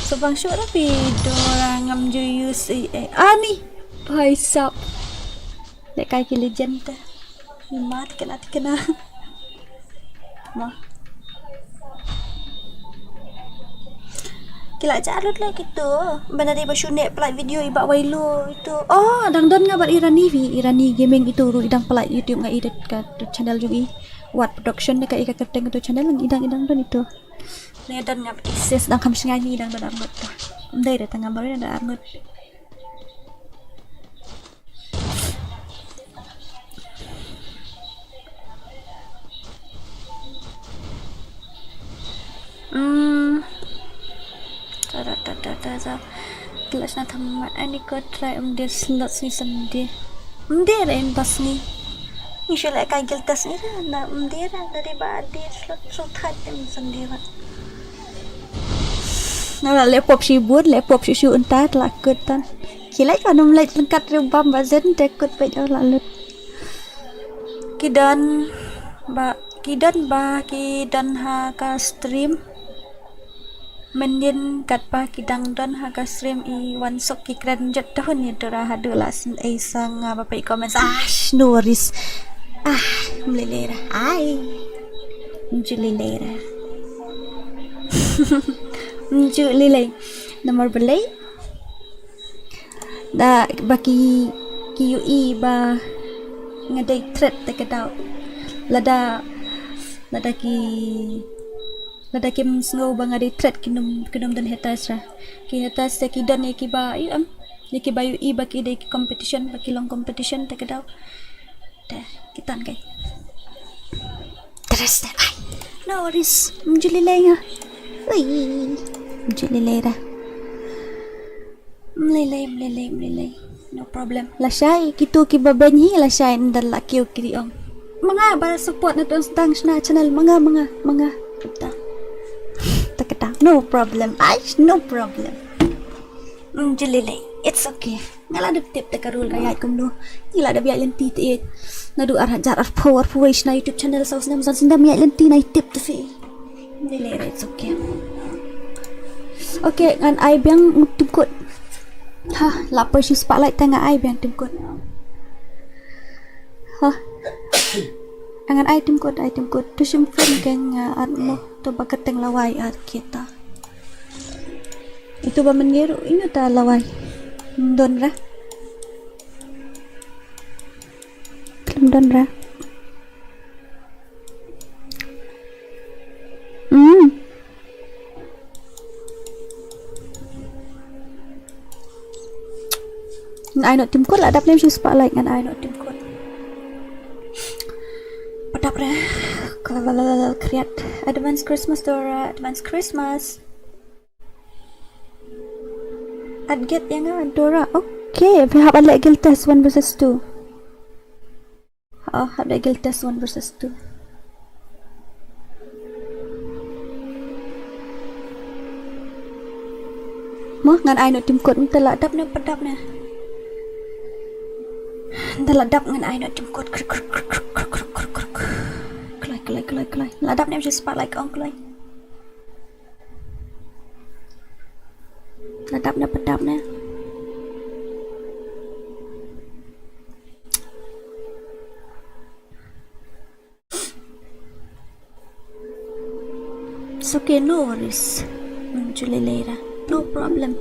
Sa bang shuh da phi dora ngam ju use ei. Ani. Bhai sab. Lehkai ki legend te. Ima te kena te kena. Ma. Ki la jah lut leh kitu. Ban da dei ba shu neh pynlait video i Bah Wailo itu. Oh, dang don nga bad Irani vi, Irani Gaming itu ruh i dang pynlait YouTube nga edit ka tu channel jong i. Wat Production ne ka i ka kyrteng tu channel i dang, i dang don itu. Ne don nga bad Isis dang kham shngai ni dang don arngut tu. Ndai da tang nga bad dang don arngut. Hmm. Ta, ta, ta, ta, ta, ta. Kila sna tham ma ani ko try um dir slot sni sem dir. Um dir em tas ni. Ni shu leh kai gil tas ni ra na um dir ra dari ba dir slot slot hat em sem dir ra. Na la leh pop shi bun leh pop shi shu unta la kut tan. Kila ka num leh lengkat ri bam ba zen te kut pet la lut. Ki don ba ki don ba ki don ha ka stream. Mendin kat ba ki dang don ha ka stream i wan suk ki kren jot tahun ni dura hadu la sin ei sang ba pei comments. Ah, no worries. Ah, mlelera. Ai. Mjulilei ra. Mjulilei. Namar balei? Da ba ki ki yu i ba nga dei threat te ka daw. Lada lada ki lada kim sngew ba nga dei threat ki num ki num don haters ra. Ki haters te ki don ya ki ba yu em ya ki ba yu i ba ki dei ki competition ba ki long competition te ka daw. Te ki tan kai. Terus te ai. No worries. Mjulilei nga. Ui. Mjulilei ra. Mlelei mlelei mlelei. No problem. Lashai kitu ki ba ben hi lashai ndar la kiu kiri ong. Manga ba support na tong stang shna channel manga manga manga. Ta. Ta kata. No problem. Ai no problem. Mjulilei. It's okay. Nga la dep tip te ka rule ka yai kumno. Ngi la dep yai lenti te. Nadu ar hajar ar phaw ar phaw shna YouTube channel saus nam san sindam yai lenti na tip te fi. Mlelei ra it's okay. Okay ngan ai biang tim kut. Ha, la poi shi spotlight te nga ai biang tim kut. Ha. Ngan ai tim kut ai tim kut. Tu shim phone ke nga at mo. Tu ba ka teng lawai at kita. Itu ba mengeru inu ta lawai. Don ra. Don ra. Hmm. Ngan ai no tim kut la dap nem shi spotlight ngan ai no tim kut. Padap re. Kriat. Advance Christmas Dora, advance Christmas. At get yang Dora. Okay, we have a leg test one versus two. Oh, hap da gil test one versus two. Mo ngan ai no tim kut mynta la dap ne padap ne. Mynta la dap ngan ai no tim kut. Kloi kloi kloi kloi. La dap ne just pat like ong kloi. La dap ne padap ne. It's okay, no worries. Julie Leira, no problem.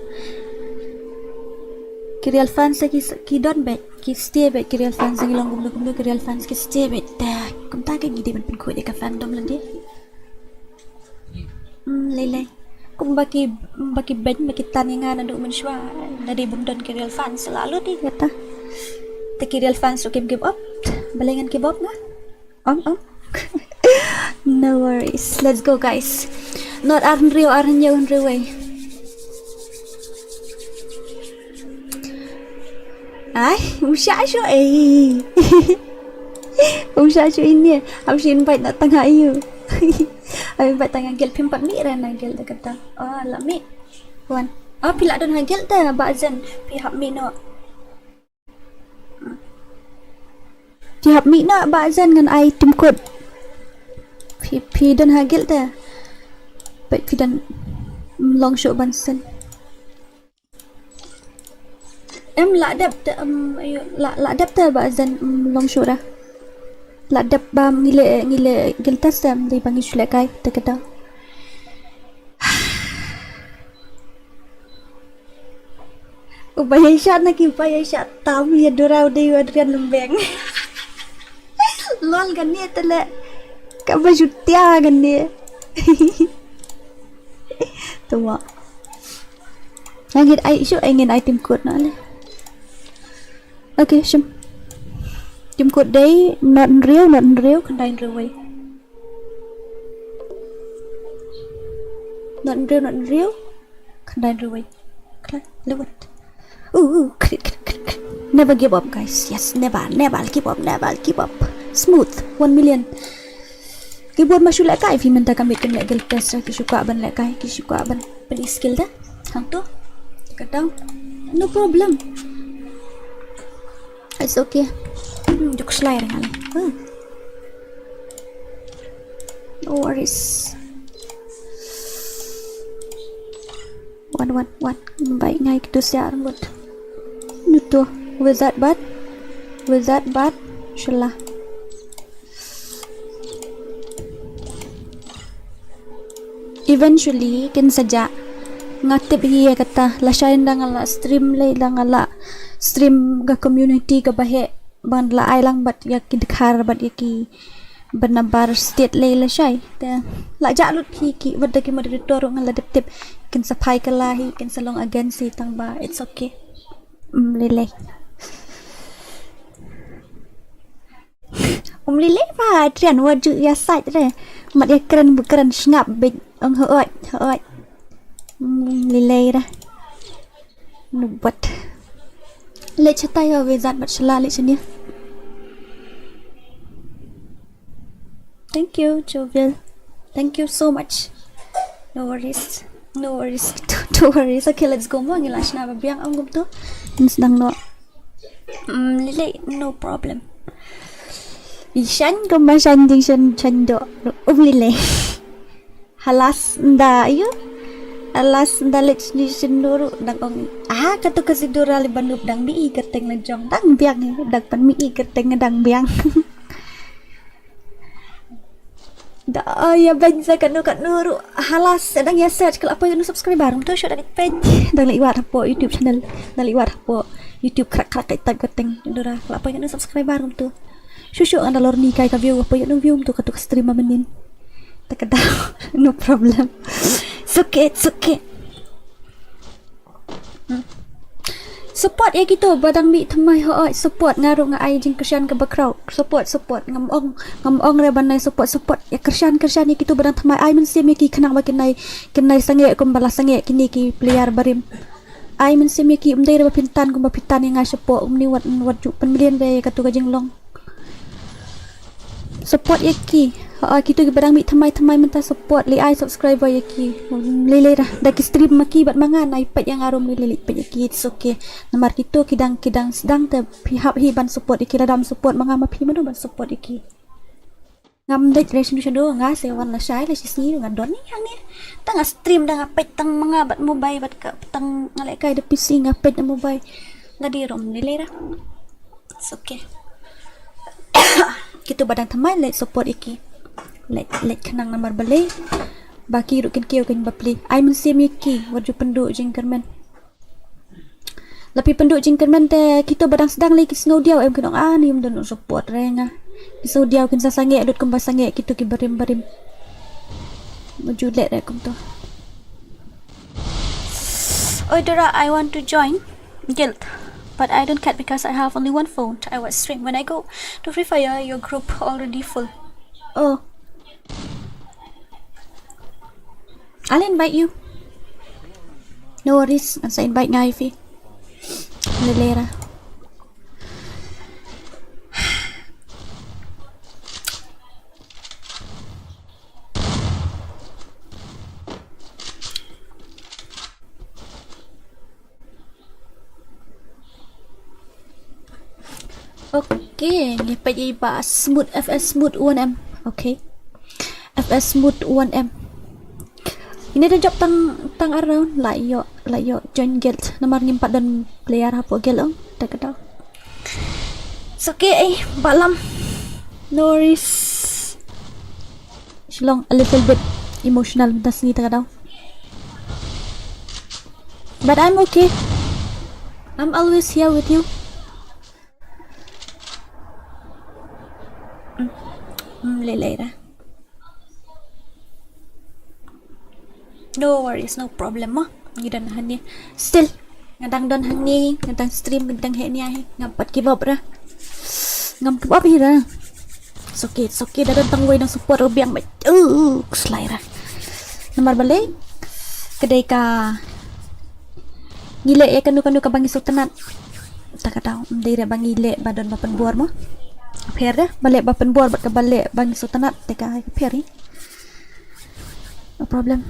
Ki real fans ki ki don bad, ki stay bad, ki real fans ngi long kumno kumno ki real fans ki stay bad. Ta kumta ka ngi dei ban pynkhuid ïa ka fandom lade. Hmm, lei lei. Kumba ki ba ki bad ba ki tan ïa nga naduh mynshuwa. Lade bym don ki real fans selalu dei kata. Te ki real fans ruh kim give up. Balei ngan give up nga? Ong ong. No worries. Let's go guys. Not ar hynriew ar hynñiew hynriew wei. Ai, u shah shuh ei. U shah shuh ine. Am shin bait na tang ha ïu. Am bait tang ha gel phim pat mih re na gel da kata. Oh, la mih. Wan. Oh, phi la don ha gel da ba zen. Phi hap mih noh. Phi hap mih noh ba zen ngan ai tim kut. Phi phi don ha gel da. Phi phi don long shuh ban sen. Em la dep te em ayo la la dep te ba zen em long shuh da. La dep ba ngi le ngi le gel test em dei ba ngi shu lehkai te ka dang. U ba ïa shat na ki ba ïa shat tam ïa durau dei u Adrian Lembeng. Lol kane te le ka ba jutia kane. Tuwa. Ngin ai shu ai ngin ai tim kut na le. Okay, shim. Tim kut dei not hynriew, not hynriew, khyndai hynriew wei. Not hynriew, not hynriew, khyndai hynriew wei. Khlaiñ, lewat. Uh, uh, krit, krit, krit, krit. Never give up, guys. Yes, never, never give up, never give up. Smooth, one million. Keyboard ma shu lehkai phi mynta ka miet kin leh guild test, ki shu kwah ban lehkai, ki shu kwah ban pyn skill da. Hangto. Ka down. No problem. It's okay. Hmm, juk slide ngali. Hmm. No worries. Wan, wan, wan. Bai ngai kitu siar ngut. Nutu. With that bat. With that bat. Shala. Eventually kin sa jah. Nga tip hi ïa kata, lashai ynda nga la stream lei, ynda nga la stream ka community kaba heh, ban la ai lang bad ïa ki dkhar bad ïa ki ba nabar state lei lashai. Te la jah lut hi ki, wat da ki moderator ruh nga la dep tip kin sa phai kylla hi, kin sa long against hi, tang ba it's okay. Mm, lei lei. Um lei lei ba, Adrian, wat ju ïa sait re. Mat ïa kren bu kren, sngap beit. Ong hooid, hooid. Um lei lei re. Nu wat. Leit shatai ïa Wizard bad shala leit shane. Thank you, Jovial. Thank you so much. No worries. No worries. No worries. Okay, let's go mo. Ngi la shna ba biang, ong kumto. Ngi sdang noh. Mm, lei lei, no problem. Ishan kumba shan jing shan shan do. Um lei lei. Halas ynda ayu. Halas ynda leit sni sni ruh dang ong. Ah, katu ka Sidura lei ba noob dang mih i kyrteng la jong. Dang biang i, dang pynmih i kyrteng dang biang. Da ïa beiñ sa katno katno ruh. Halas, dang ïa search, ka la poi katno subscriber kumto, shu da leit peit. Dang leit wad hapoh YouTube channel. Dang leit wad hapoh YouTube, krak krak ka type kyrteng Dora. Ka la poi katno subscriber kumto. Shu shu, ynda lor ni kai ka view, poi katno view kumto, katu ka stream ma mynnin. Ta ka daw. No problem. It's okay, it's okay. Hmm. Support ïa kito ba dang mih thymmai, hooid, support. Nga ruh nga ai jingkyrshan kaba khraw. Support, support. Ngam ong, ngam ong re ban ai support, support. Ïa kyrshan, kyrshan ïa kito ba dang thymmai. Ai mynsiem ïa ki khnang ba kin ai, kin ai sangeh kumba la sangeh kine ki player barim. Ai mynsiem ïa ki, ym dei re ba phin tan kumba phi tan ïa nga shapoh. Kumne wat, wat ju pynmlien re ïa katu ka jinglong. Support ïa ki. Ha, kito kiba dang mih thymmai thymmai mynta, support, leit ai subscriber ïa ki. Lei lei ra. Da ki stream ma ki bad ma nga, nai peit ïa nga ruh, lei lei peit ïa ki. It's okay. Namar kito ki dang, ki dang sdang te phi hap hi ban support ïa ki, lada ym support ma nga ma phi mano ban support ïa ki. Ngam dei re shano shano, nga sa wan lashai lashisngi nga don hi hangne. Tang nga stream, da nga peit tang ma nga bad mobile bad ka, tang nga lehkai da P C nga peit da mobile. Nga dei ruh, lei lei ra. It's okay. Kito ba dang thymmai leit support ïa ki. Leit, leit khnang namar balei ba ki ruh kin kiew kin bapli. Ai mynsiem ïa ki, wat ju pynduh jingkyrmen. La phi pynduh jingkyrmen te kito ba dang sdang lei ki sngew diaw, em, kin ong, ah, ni ym don support re nga. Ki sngew diaw, kin sa sangeh lut kumba sangeh kito ki barim barim. Maju leh re kumto. Oi Dora, I want to join guild, but I don't get because I have only one phone. I watch stream. When I go to Free Fire, your group already full. Oh. I'll invite you. No worries, ngan sa invite nga ïa phi. Lei lei ra. Okay, ngi peit ïa i Bah Smooth, F S Smooth one M. Okay. F S Smooth one M. Ine da jop tang, tang around, la ïoh, la ïoh join guild. Namar ngim pat don player hapoh guild ong, da ka daw. It's okay, eh, Bah Lam. No worries. Shu long a little bit emotional mynta sngi, ta ka daw. But I'm okay. I'm always here with you. Mm, mm, lei lei ra. No worries, no problem mo. Ngi don hangne. Still. Nga dang don hangne, nga dang stream, nga dang heh nia hi, ngam pat give up ra. Ngam give up hi ra. It's okay, it's okay, da don tang wei nang support ruh biang bha. Uh, khuslai ra. Namar balei? Ka dei ka, Ngi leh ïa kano kano kaba ngi sngewtynnat. Ta ka daw, ym dei re ba ngi leh ba don ba pynbor mo. Pher de, ba leh ba pynbor bad kaba leh ba ngi sngewtynnat, te ka pher hi. No problem.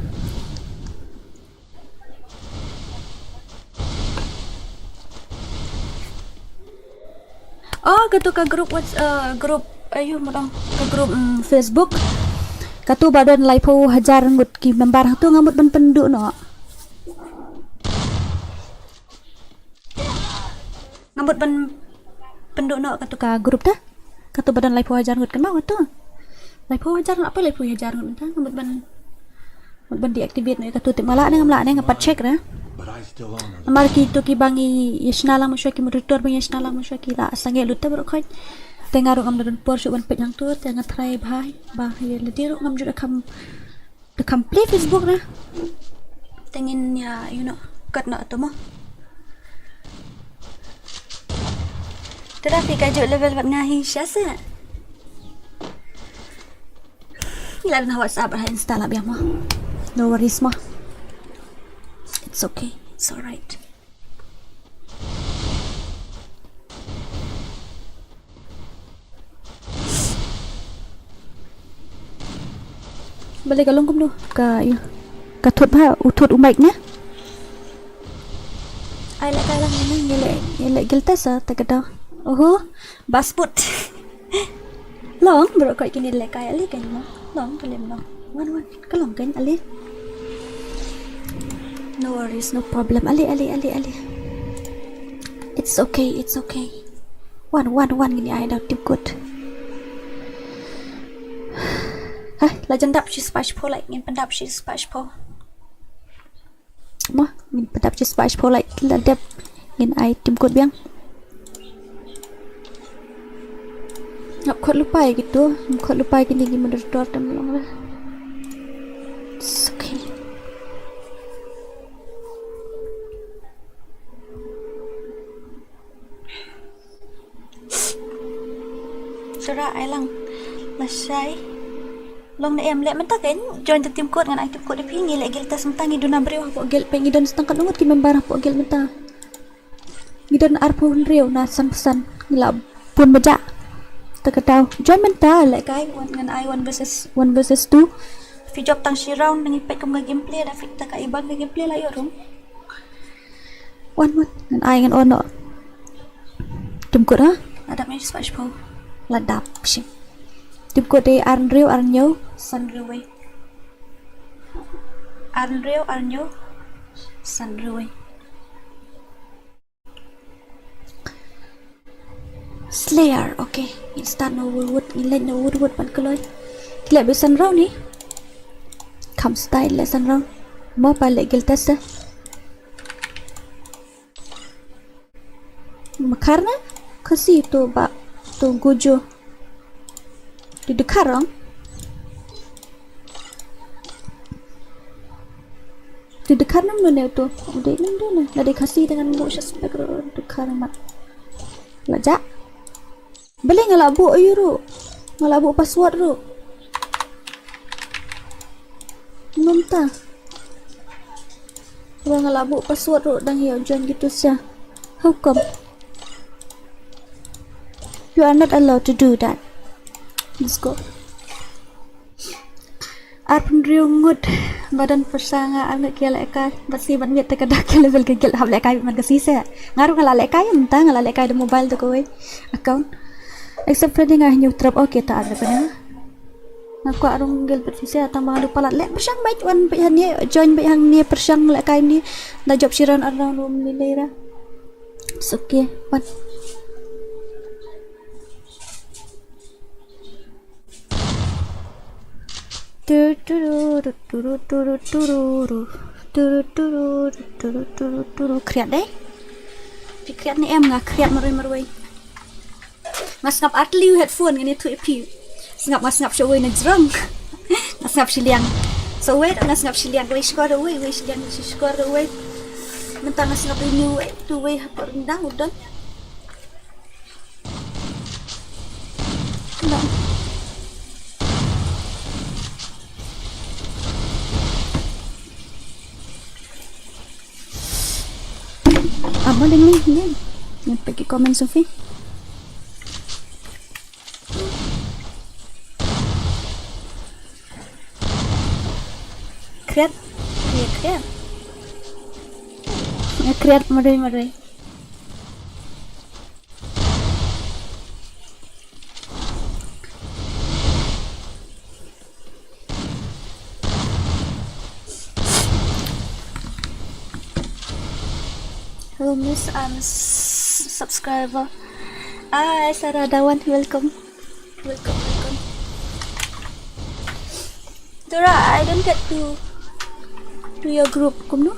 Oh, katu ka group Whats-, eh, group, ayu, mut ong, ka group, mm, Facebook. Katu ba don laiphew hajar ngut ki member hangtu, nga mut ban pynduh noh. Nga mut ban pynduh noh katu ka group ta. Katu ba don laiphew hajar ngut kan, ma katu. Laiphew hajar ngut, apa laiphew hajar ngut ta? Nga mut ban, mut ban deactivate noh katu, tip nga lah ne ngam lah ne, nga pat check re. Namar kitu kiba ngi ïa shna lang mynshuwa, ki moderator ba ngi ïa shna lang mynshuwa ki la sangeh lut te baroh khoit. Te nga ruh ngam da don por shuh ban peit hangtu, te nga try bha, ba ïa lade ruh ngam ju da kham, da kham plie Facebook re. Te ngin ïa, you know, cut noh to mo. Te da phi ka juh level bad nga hi sha se. Ngi la don ha WhatsApp, ha Insta la biang mo. No worries mo. It's okay. It's alright. Balei ka long kumno? Ka, ïa. Ka thut bha, u thut u mic ne? Ai lehkai lang ne, ngi leh, ngi leh guild test sa, ta ka daw. Oho, basput. Long, bro, ko kine lehkai ale kan mo. Long, ka lem long. Wan, wan, ka long kan ale. No worries, no problem. Ale, ale, ale, ale. It's okay, it's okay. Wan, wan, wan, ngin ai da team code. Hah, la jan dap shi spah shiphew like, ngin pyndap shi spah shiphew. Mo, ngin pyndap shi spah shiphew like, la dep ngin ai team code biang. Ngap khot lupa ïa kitu, ngap khot lupa ïa kine ki moderator tam long lah. It's okay. Sura ai lang. Lashai. Long ne em leh mynta kan join the team code ngan ai team code ïa phi, ngi leh guild test mynta, ngi duna briew hapoh guild, peit ngi don tang katno ngut ki member hapoh guild mynta. Ngi don arphew hynriew na sanphew san, ngi la bun bajah. Ta ka daw. Join mynta lehkai, one ngan ai one versus, one versus two. Phi jop tang shi round ngi peit kum ka gameplay, da phi ta ka iban ka gameplay la ïoh rung. Wan, wan. Ngan ai ngan on noh. Team code ha? Adap ni spah shiphew. La dap shi. Team code dei ar hynriew ar hynñiew san hynriew wei. Ar hynriew ar hynñiew san hynriew wei. Slayer, okay. Ngin start na u Woodwood, ngin leit na u Woodwood ban kloi. Ki leh beit san round hi. Kham style leh san round. Mo pa leh guild test eh. Makhar na? Khasi to ba to Gojo. Te dkhar ong. Te dkhar nam no ne to. Udah nam do na. Lada Khasi dengan bu suspek ro dkhar mat. Lajak. Balei nga la buh ayu ruh. Nga la buh password ruh. Mynta. Ba nga la buh password ruh dang ïoh join gitu sha. How come? You are not allowed to do that. Let's go. Arphew hynriew ngut ba don pyrsa nga ar ngut ki lehkai. Bad sngi bad miet te ka dak ki level ka guild hap lehkai man ka sise. Nga ruh nga la lehkai mynta nga la lehkai da mobile da kawei account. Accept friend nga hynñiew trap, okay ta ar da ka nga. Nga kwah rung guild bad sise tang ba nga du palat leh pyrshang bad wan bad hangne join bad hangne pyrshang lehkai ni. Da jop shi round ar round rum ni lei ra. It's okay. Wan. Turu, turu, turu, turu, turu, turu. Turu, turu, turu, turu, turu. Khriat dei. Phi khriat ne em? Nga khriat marwei marwei. Nga sngap artylli u headphone ngan ïathuh ïa phi. Sngap, nga sngap shawei na jrong. Nga sngap shiliang. So wei nga sngap shiliang, wei shkor wei, wei shiliang, shi shkor wei. Mynta nga sngap ïa u wei, tu wei hapoh ryndang u don. Ding ni, ni. Ngan peit ki comment Sophie. Kriat. Iya, kriat. Nga kriat marwei marwei. Hello, miss, I'm s- subscriber. Hi, Sarah Dawan, welcome. Welcome, welcome. Dora, I don't get to to your group, kumno?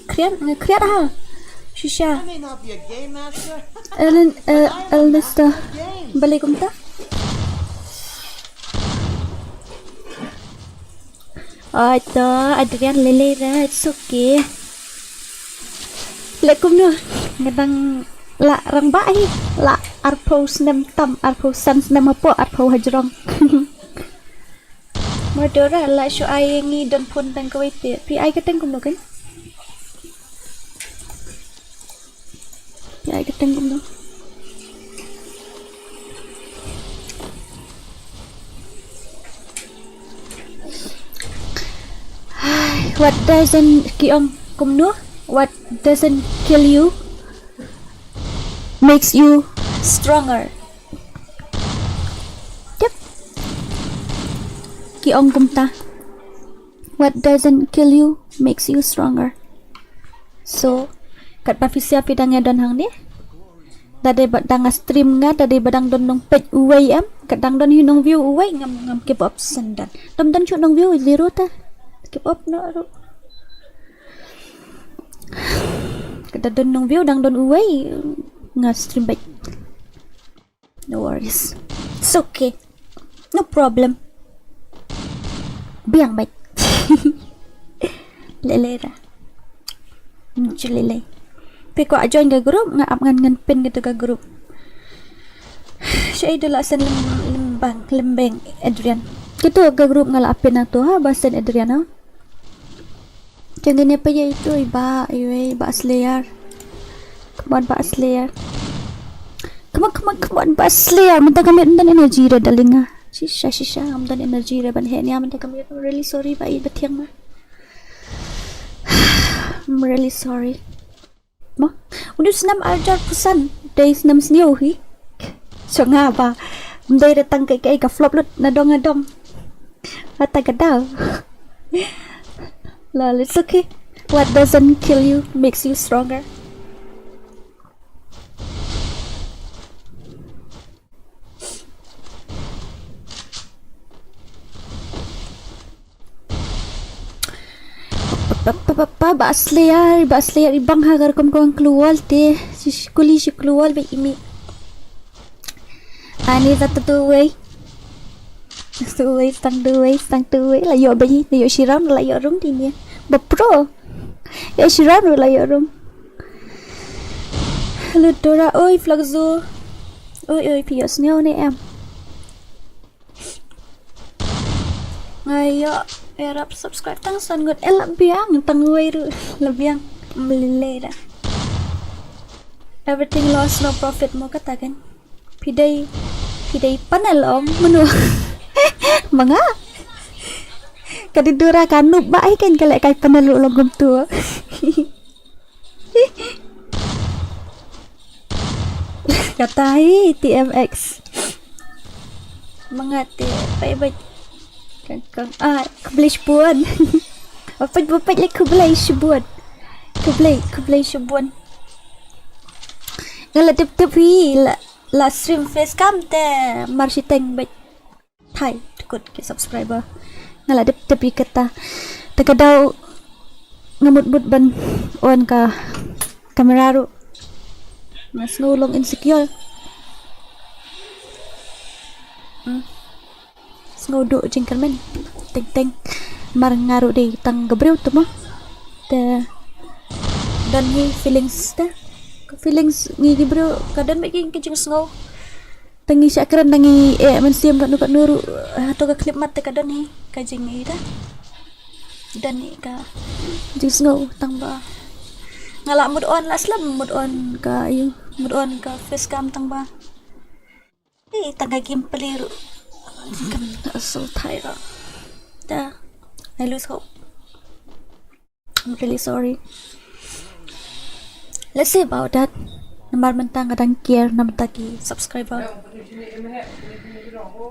Kriat, nga kriat ha. Shisha. I may not be a game master. Ellen, uh, Elnesta. Balei kumta? Ai to, Adrian, lele ra, it's okay. Le kumno, nga dang la rangbah hi, la arphew snem tam, arphew san snem hapoh, arphew hajrong. Mardora, la shu ai ngi don phone tang kawei te. Phi ai ka teng kumno kan? Phi ai ka teng kumno? What doesn't ki ong kumno? What doesn't kill you makes you stronger. Yep. Ki ong kumta. What doesn't kill you makes you stronger. So, katba phi sia phi dang ïa don hangne. Da dei ba dang stream nga, da dei ba dang don nongpeit uwei em, ka dang don hi nongview uwei ngam, ngam keep up sendang. Dang don shuh nongview zero te. Keep up noh ruh. Ka da don nongview dang don uwei nga stream beit. No worries. It's okay. No problem. Biang beit. Lele ra. Hmm, chu lele. Phi kwah join ka group, nga ap ngan, ngan pin kata ka group. Sha i da la send lem, lem bang, lem beng, Adrian. Kata ka group nga la pin na tu ha, ba send Adrian ha. Jong ngin ïa peit ïa itu i Bah, iwei, Bah Slayer. Come on, Bah Slayer. Come on, come on, come on, Bah Slayer. Mynta ka miet ym don energy re, darling ah. Shisha, shisha, ym don energy re ban heh nia mynta ka miet. I'm really sorry, Bah, i Bah Thiang ma. I'm really sorry. Mo, u dei u snem arhajar arphew san, dei snem sniew hi. Shu nga ba, ym dei da tang kaei kaei, ka flop lut na dong na dong. Wat ta ka daw. Lol, it's okay. What doesn't kill you makes you stronger. Pa, pa, pa, pa, Bah Slayer, Bah Slayer, i bang ha ka rukom ka wan kloi wal te. Shi, shi kuli shi kloi wal beit i mih. Ani ta tu wei. Tu wei, tang tu wei, tang tu wei. La ïoh beit, la ïoh shi round, la ïoh rung di nia. Ba pro. Ïoh shi round, la ïoh rung. Hello Dora, oi Flagzo. Oi, oi, phi ïohsngew ne em? Nga ïoh, ïarap subscribe tang san ngut. Eh, la biang, tang wei ruh. La biang. Mlele da. Everything loss, no profit mo kata kan. Phi dei, phi dei panel ong, mano? Ma nga? Ka dei Dora ka noob ba hi kan ka leh kai panel ruh long kumtu. Kata hi T M X. Ma nga te, bye bye. Kang, kang, ah, khublei shibun. Ba peit, ba peit leh khublei shibun. Khublei, khublei shibun. Nga la tip tip hi, la, la stream face cam te mar shiteng beit. Thai, kut ki subscriber. Nga la dep dep ïa kata. Te ka daw nga mut mut ban on ka kamera ruh. Nga sngew long insecure. Hmm. Sngew duh jingkyrmen. Teng teng. Mar nga ruh dei tang ka briew tu mo. Te don hi feelings te. Ka feelings ngi ki briew ka don bad ki, ki jingsngew. Tang ngi shah kren tang ngi eh mynsiem katno katno ruh, eh, hato ka khyllipmat te ka don hi ka jing, ïa da. Don hi ka jingsngew tang ba nga lah move on, lah slem move on ka, ïa, move on ka face cam tang ba. Eh, tang ka game play ruh. Kan asal thai ruh. Da. I lose hope. I'm really sorry. Let's see about that. Namar mynta nga dang care na bynta ki subscriber.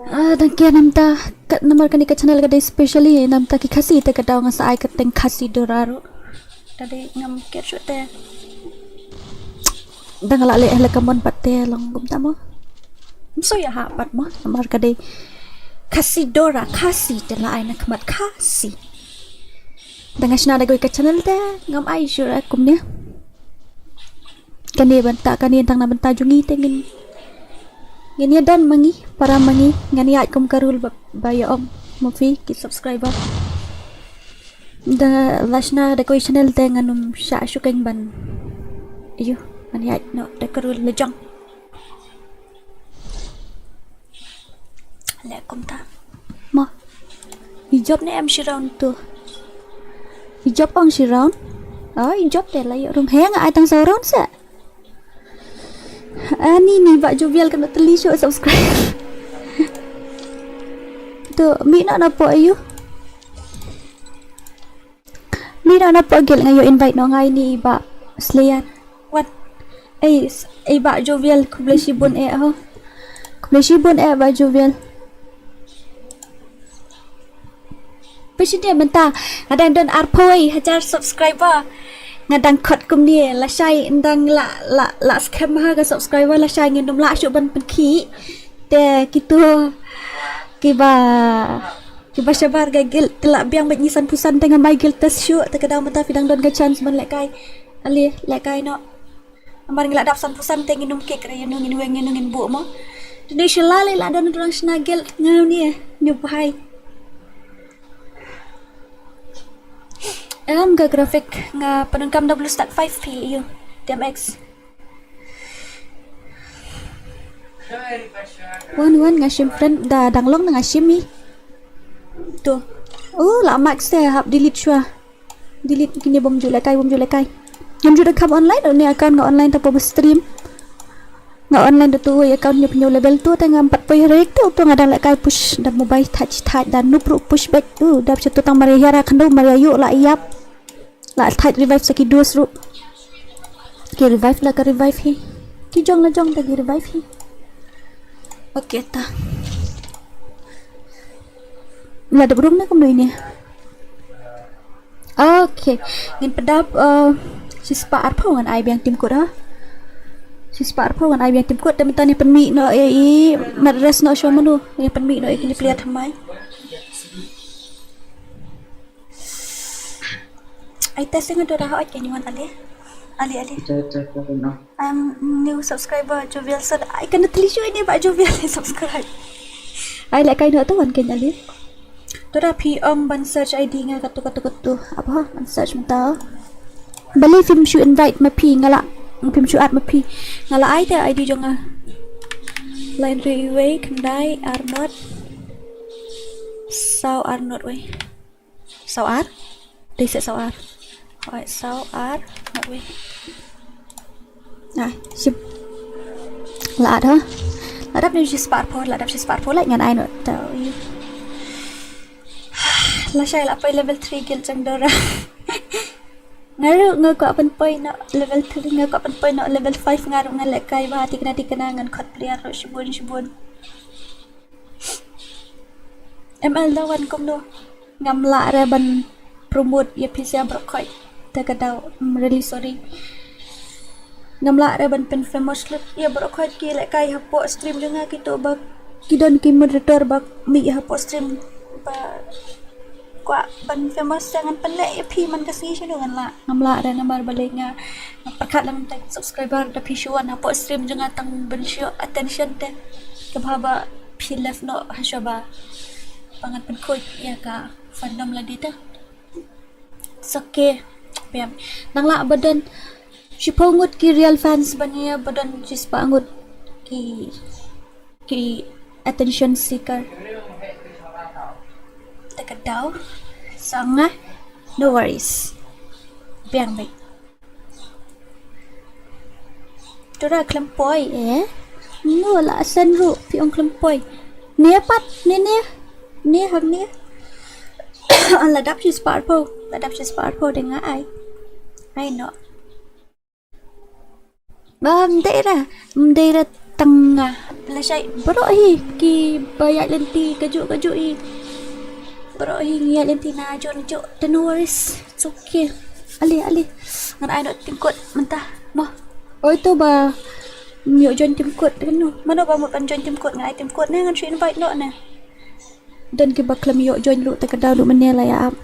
Ah, dang care na bynta ka, namar kane ka channel ka dei specially na bynta ki Khasi, te ka daw nga sa ai kyrteng Khasi Dora ruh. Te dei ngam care shuh te. Dang lah leh hala ka mon pat te long kumta mo. Ym shu ïa ha pat mo, namar ka dei Khasi Dora, Khasi te la ai na khmat Khasi. Dang nga shna da kawei ka channel te ngam ai shuh kumne. Kane bynta, kane tang na bynta jong ngi te ngin, ngin ïa don ma ngi, para ma ngi, ngan ïaid kum ka rule ba, ba ïa ong ma phi ki subscriber. Da la shna da kawei channel te ngan ym shah shu khein ban. Ïa, ngan ïaid noh da ka rule la jong. Leh kumta. Mo. I Job ne em shi round tu. I Job ong shi round. Oh, i Job te la ïoh rung, heng ai tang saw round sa. Ani ni Bah Jovial kane tylli shuh subscribe. Tu, mih noh na pdeng ïa u. Mih noh na pdeng guild, nga ïoh invite noh nga ïa ini i Bah Slayer. Wat. Ei, s-, ei Bah Jovial, khublei shibun eh ho. Khublei shibun eh Bah Jovial. Phi shu ïa mynta, nga dang don arphew hajar subscriber. Nga dang khot kumne, lashai nga dang la, la, la skhem ha ka subscriber, lashai ngin ym lah shuh ban pynkhih. Te kito kiba, kiba shabar ka guild te la biang bad ngi sanphew san, te nga mai guild test shuh, te ka daw mynta phi dang don ka chance ban lehkai. Ale, lehkai noh. Namar ngi la dap sanphew san te ngin ym kick re, ïa no ngin weng, ïa no ngin buh mo. Te ne shu la lei la don u dang shna guild, nga une, ne bhai. Em, ka graphic nga pyndonkam da BlueStack five P U, T M X. Wan, wan, nga shim friend, da dang long na nga shim i. Tu. Oh, la max te, hap delete shuwa. Delete kine, bym ju lehkai, bym ju lehkai. Ngam ju da kham online, une account nga online tapoh ba stream. Nga online da tu, account ñiew, ñiew level tu, te ngam pat poi rank tu, tu nga dang lehkai push da mobile, thait thait da noob ruh push back tu, da phi tu tang mar ïa hiar ha khyndew, mar ïa ïoh la ïap. La thait revive sa ki dos ruh. Ki revive la ka revive hi. Ki jong la jong da ki revive hi. Okay ta. La dep rung ne kumno ine. Okay. Ngin pyndonkam, eh, shispah arphew ngan ai biang team code ha. Shispah arphew ngan ai biang team code, te mynta ne pynmih noh ïa i Matres noh shuwa mano. Ne pynmih noh ïa kine player thymmai. Ai test nga dora hoi, can you want ale? Ale, ale. Ita, ita, ita, no. I'm new subscriber, Jovial said, ai kane tylli shuh ine Bah Jovial subscribe. Ai lehkai noh tu wan kane ale. Tura phi ong ban search I D nga katu, katu, katu. Apa? Ban search mynta. Balei phim shu invite ma phi, nga la, phim shu add ma phi. Nga la ai te I D jong nga. Lai hynriew wei, khyndai ar not. Saw ar not wei. Saw ar? Dei seh saw ar. Oi, saw ar. Not wei. Ai, shim. La add ha. La dap ne shispah arphew, la dap shispah arphew, la ngan ai noh. Tau. Lashai la poi level three guild jong Dora. Nga ruh nga kwah pynpoi noh level three, nga kwah pynpoi noh level five, nga ruh nga lehkai ba tikna tikna ngan khot player ruh shibun shibun. M L da wan kumno. Ngam lah re ban promote ïa phi sha baroh khoit. Te ka daw, I'm really sorry. Ngam lah re ban pyn famous lut ïa baroh khoit ki lehkai hapoh stream jong nga, kito ba ki don ki moderator ba mih hapoh stream ba kwah ban famous, te ngan pynleh ïa phi man ka sngi shano ngan lah. Ngam lah re namar balei nga, nga pyrkhat lem te subscriber da phi shu wan hapoh stream jong nga tang ban shu attention te. Kaba ba phi left noh ha shuwa ba ngan pynkhuid ïa ka fandom lade te. It's okay. Pem. Nang lah ba don shiphew ngut ki real fans ban ïa ba don shispah ngut ki Ki attention seeker. Te ka daw. Sanga. No worries. Biang beit. Tura khlem poi eh. No la sen ruh phi ong khlem poi. Ne pat ne ne. Ne hak ne. La dap shi spar po. La dap shi spar po de nga ai. Ai no. Ba mdei ra, mdei ra tang nga. Lashai baroh hi ki ba ïaid lynti kajuh kajuh hi. Baroh hi ngi ïaid lynti na jon juh. Te no worries. It's okay. Ale ale. Ngan ai noh tim kut mynta. Mo. Oi to ba. Ym ïoh join tim kut kan no. Mano ba mut ban join tim kut, ngan ai tim kut ne, ngan shu invite noh ne. Don kiba khlem ïoh join ruh te ka daw ruh mynne la ïa ap.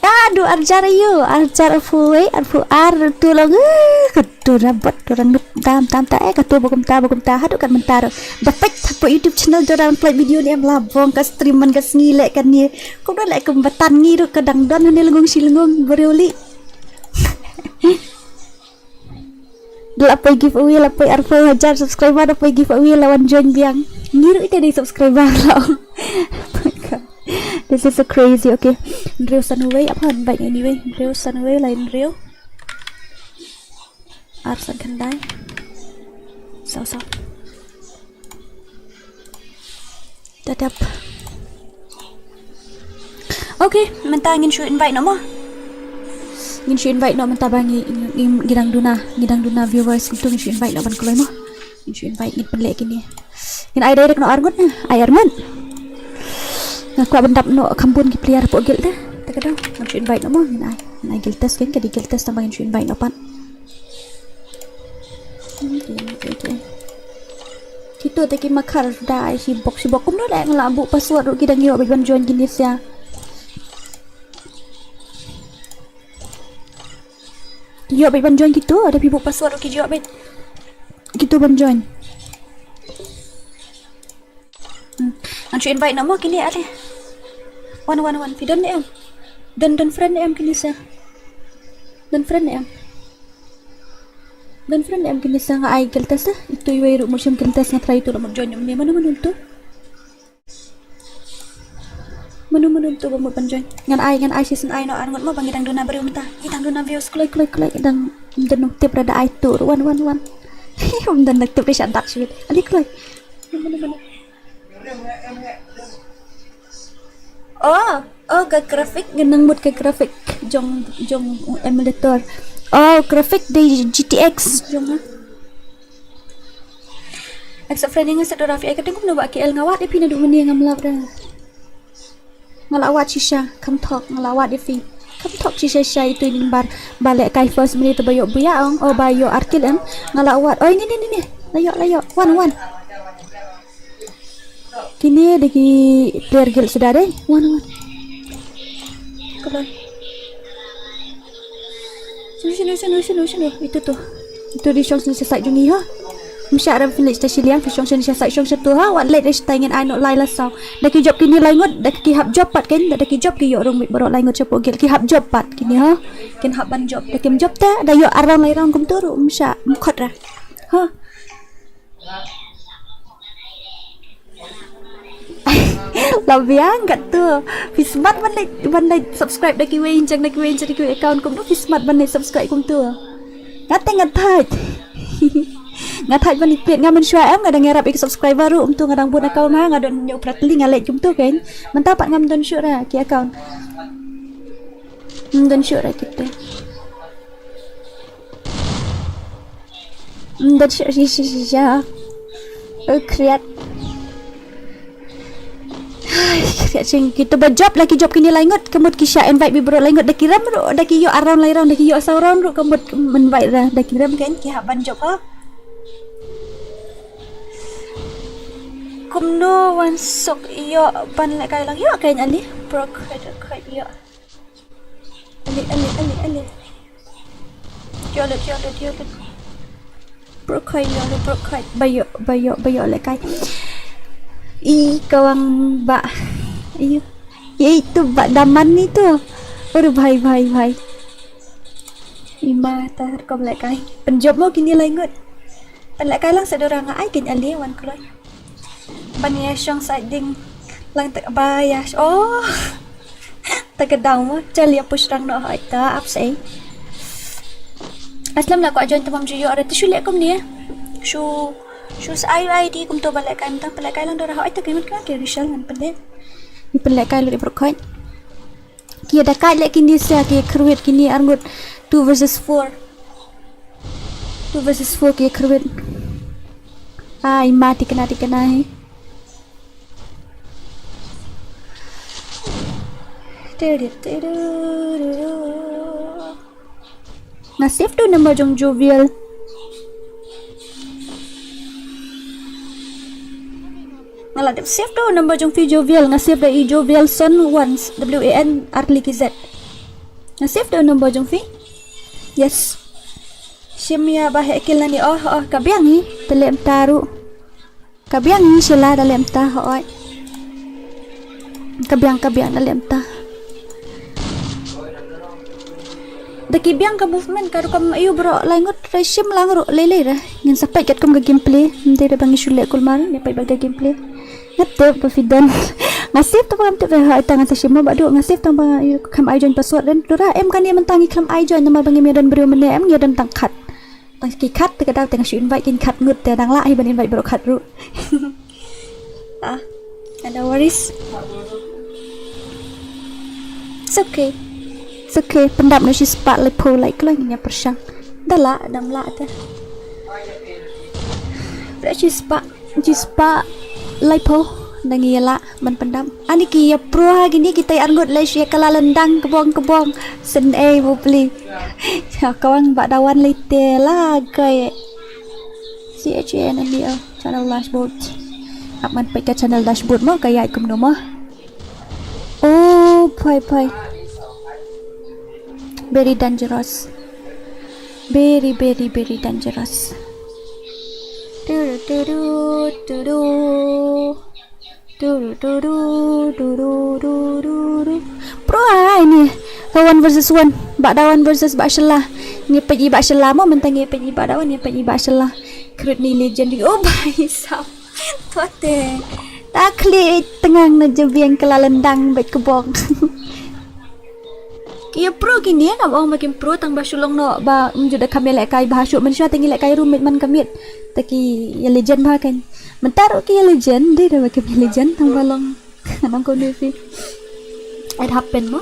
Ah, du arjar ïoh, arjar arphew wei, arphew ar tu long. Eh, ka tu rabot, tu rang nup dam dam ta eh, ka tu ba kumta ba kumta haduh kat mynta ruh. Da peit hapoh YouTube channel jong nga pynlait video ne em, la bong ka stream man ka sngi leh kane. Kumno leh kumba tan ngi ruh ka dang don hangne lyngngoh shi lyngngoh briew lih. Da la poi giveaway, la poi arphew hajar subscriber, da poi giveaway la wan join biang. Ngi ruh ite dei subscriber la. This is so crazy. Okay. Hynriew san uwei, ap hynriew anyway. Hynriew san uwei, la hynriew. Ar san khyndai. Saw saw. Dadap. Okay, mynta ngin shu invite noh mo. Ngin shu invite noh mynta ba ngi, ngi, ngi dang duna, ngi dang duna viewers, ngin shu invite noh ban kloi mo. Ngin shu invite, ngin pynleh kine. Ngin ai direct noh arngut na, ai arngut. Nga kwah ban dap noh kham bun ki player hapoh guild te. Te ka dang, ngin shu invite noh mo, ngin ai. Ngin ai guild test kan, ka dei guild test tang ba ngin shu invite noh pat. Okay, okay, okay. Kito te ki makhar da ai shibok shibok. Kumno leh nga la buh password ruh ki dang ïoh beit ban join kine sia. Ïoh beit ban join kito, da phi buh password ruh ki ïoh beit. Kito ban join. Hmm. Ngan shu invite noh mo kine ale. Wan wan wan, phi don ne em? Don don friend ne em kine sa? Don friend ne em? Don friend ne em kine sa, nga ai guild test eh. Itu iwei ruh mut shim guild test, nga try itu ruh mut join ne, mano mano tu? Mano mano tu ba mut ban join? Ngan ai, ngan ai shisien ai noh arngut mo ba ngi dang duna briew mynta. Ngi dang duna views, kloi kloi kloi, dang don tip ra da ai tu ruh, wan wan wan. Ym don tip ra sha dak shibit. Ale kloi. Mano mano. Oh, oh, ka graphic, nga nang mut ka graphic jong, jong emulator. Oh, graphic dei G T X jong ha. Accept friend, nga sa dora phi, ai ka dei kumno ba K L, nga wad ïa phi naduh mynne, ngam lap re. Nga la wad shisha, kham thok, nga la wad ïa phi. Kham thok shisha shisha itu i Nimbar. Ba lehkai first minute ba ïoh buya ong, oh ba ïoh ar kill em. Nga la wad. Oi, ni ni ni ni. La ïoh, la ïoh. Wan wan. Kine dei ki player guild suda dei. Wan wan. Khloi. Shano shano shano shano shano. Itu tu. Itu dei shong shane sha side jong ngi ha. Ym shah re phin leit sha shiliang, phi shong shane sha side, shong shatu ha. Wat leit re shatai, ngin ai noh lai la saw. Da ki jop kine lai ngut, da ki hap jop pat kan, da ki jop ki ïoh rung beit baroh lai ngut shapoh guild, ki hap jop pat kine ha. Kin hap ban jop, da kim jop te da ïoh ar round lai round kumtu ruh, ym shah, ym khot re. Ha. La biang katto. Phi smat ban leit, ban leit subscribe da kiwei, jong da kiwei, jong da kiwei account kumno, phi smat ban leit subscribe kumto. Nga te nga thait. Nga thait ban leit peit, nga mynshuwa em nga dang ïarap ïa ki subscriber ruh, kumto nga dang bun account, nga, nga don hynñiew phra tylli, nga leit kumto kan. Mynta pat ngam don shuh re ki account. Ngam don shuh re kito. Ym don shuh shi shi shi sha. U khriat. Ai, khriat sing, kito ba jop la ki jop kine lai ngut, ka mut ki shah invite beit baroh lai ngut, da ki rem ruh, da ki ïoh ar round lai round, da ki ïoh saw round ruh, ka mut invite ra, da ki rem kan ki hap ban jop ha. Kumno wan suk ïoh ban lehkai lang ïoh kan ali. Brooke, brooke ïoh. Ale, ale, ale, ale. Ïoh lut, ïoh lut, ïoh lut. Brooke ïoh lut, brooke. Ba ïoh, ba ïoh, ba ïoh lehkai. I kawang ba. Iyo. Itu ba daman ni tu. Aduh bhai, bhai, bhai. Ima tar kom lehkai. Pynjop mo kine lai ngut. Pynlehkai lang sa Dora, nga ai kein ale wan kloi. Ban ïa shong sa ding lang ta ba ïa sh-, oh. Ta ka dang mo, chal ïa push rang noh hoi ta ap sei. Aslam la ko join tamam ju ïoh re, te shu leh kumne. Shu, shu sa ai ID kumto ba lehkai, mynta pynlehkai lang Dora, hoi ta ki mut ka ki Rishal ngan pynleh. Ngi pynlehkai lut i brooke hoi. Ki da kai leh kine sa ki kyrwit kine arngut two versus four. Two versus four ki kyrwit. Ai ma tikna tikna hi. Nga save tu number jong Jovial. Nga la dep save tu number jong phi Jovial, nga save da i Jovial Son once, W A N R T L K Z. Nga save tu number jong phi. Yes. Shim ïa ba heh kill nani, oh, oh, ka biang hi, te leh mynta ruh. Ka biang hi Sheila, da leh mynta hoi. Ka biang, ka biang, da leh mynta. Da ki biang ka movement ka rukom ayu bro, lai ngut re shim lang ruh lei lei re. Ngin sa peit katkum ka gameplay, mynta re ba ngi shu leh kulmar, ngi peit ba ka gameplay. Nga tip ba phi don. Nga save tang ba ngam tip ba hoi ta ngan sa shim mo ba du, nga save tang ba ïa kham ai join password ren. Dora em kane mynta ngi kham ai join namar ba ngim ïa don briew mynne, em ngi ïa don tang khat. Tang ki khat te ka dau te nga shu invite kin khat ngut te dang lah hi ban invite baroh khat ruh. Ah, no worries. It's okay. It's okay. Pyndap noh shispah laiphew like lang ïa pyrshang. Da lah, dang lah te. Pyrshang shispah. Shispah laiphew, nang ïa lah ban pyndap. Ani ki ïa pro ha kine kitai arngut leh sha ka la lyndang kbong kbong. Sen ei bupli. Ïa kawang ba da wan lei te la kai. C H A N N E L channel dashboard. Ap man peit ka channel dashboard mo ka ïa kumno mo. Oh, phai phai. Very dangerous. Very, very, very dangerous. Turu, turu, turu. Turu, turu, turu, turu, turu. Pro ai ni. Ka one versus one. Ba da one versus ba Sheila. Ngi peit i ba Sheila mo, mynta ngi peit i ba da one, ngi peit i ba Sheila. Khrut ni legendary. Oh, bai sam. Tote. Ta khlieh tngang na jabieng ka la lyndang beit kbong. Ki ïa pro kine, ngam ong ba kim pro tang ba shu long noh ba ym ju da kham ïa lehkai bha shuh, mynshuwa te ngi lehkai roommate man ka miet. Te ki ïa legend bha kan. Mynta ruh ki ïa legend, dei da ba kim ïa legend tang ba long. Ngan ong kumne phi. It happen mo.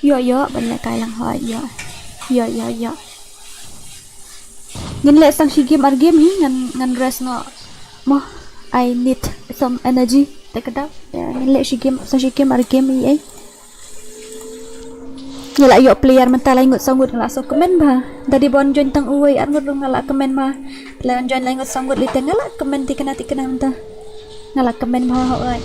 Ïoh ïoh ban lehkai lang hoi ïoh. Ïoh ïoh ïoh. Ngin leh tang shi game ar game hi ngan, ngan rest noh. Mo, I need some energy. Te ka dau. Ïa, ngin leh shi game, tang shi game ar game hi ei. Nga la ïoh player mynta lai ngut saw ngut nga la shu kmen bha. Da dei ban join tang uwei ar ngut ruh nga la kmen bha. Lai join lai ngut saw ngut lei te nga la kmen tikna tikna mynta. Nga la kmen bha hoi.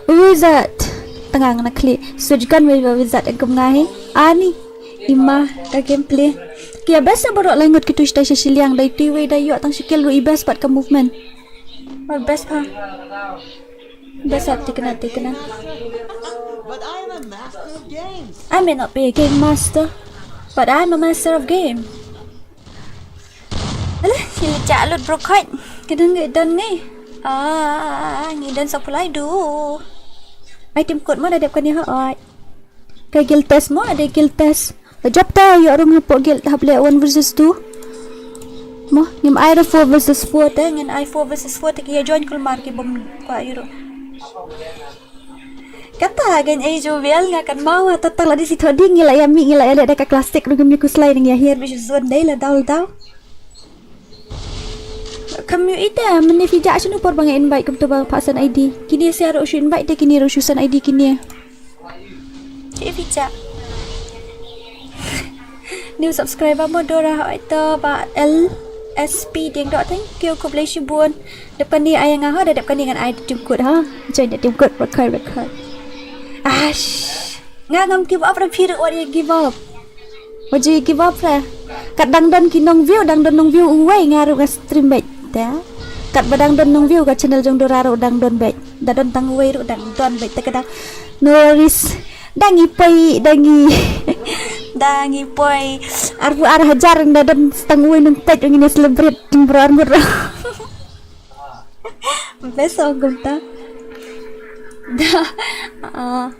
Wizard. Tang nga na khlieh. Switch gun wei ba wizard kum nga hi. Ani. Ima ka gameplay. Ki ïa best baroh lai ngut kitu shatai sha shiliang dei tu wei da ïoh tang shi kill ruh i best pat ka movement. Ba best bha. Best at tikna tikna. But I'm a master of games. I may not be a game master, but I'm a master of game. Alah, sila cak lut bro khat. Kena ngi don ni. Ah, ngi don sa pulai du. Ai tim kut mo da dep kane hoi. Ka guild test mo, ada guild test. Ka jop ta ïoh rung hapoh guild hap leh one versus two. Mo, ngim ai ra four versus four te, ngin ai four versus four te ki ïa join kulmar ki bym kwah ïoh rung. Kata gan ei Jovial nga kan maw, tata la dei shi thoh ding ngi la ïa mih ngi la ïa leh da ka classic ruh ngim ïa khuslai ngi ïa hiar bad shu zone dei la daw la daw. Kam ïoh ita mynne phi jah shano por ba nga invite kumta ba phah send ID. Kine sia ruh shu invite te kine ruh shu send ID kine. Te phi jah. New subscriber mo Dora hoi to ba L S P Dieng Doh, thank you khublei shibun. Dep kane ai nga ho, da dep kane ngan ai tim kut ha. Join da tim kut, record record. Ash. Nga ngam give up ra phi ruh wat ïa give up. Wat ju ïa give up ra. Kat dang don ki nong view, dang don nong view uwei nga ruh nga stream beit. Te. Kat ba dang don nong view ka channel jong Dora ruh dang don beit. Da don tang uwei ruh dang don beit te ka dang. No worries. Da ngi poi, da ngi. Da ngi poi. Arphew ar hajar, da don tang uwei nongpeit, ngi ne celebrate jingburom arngut. Best song kumta. Da. Ah,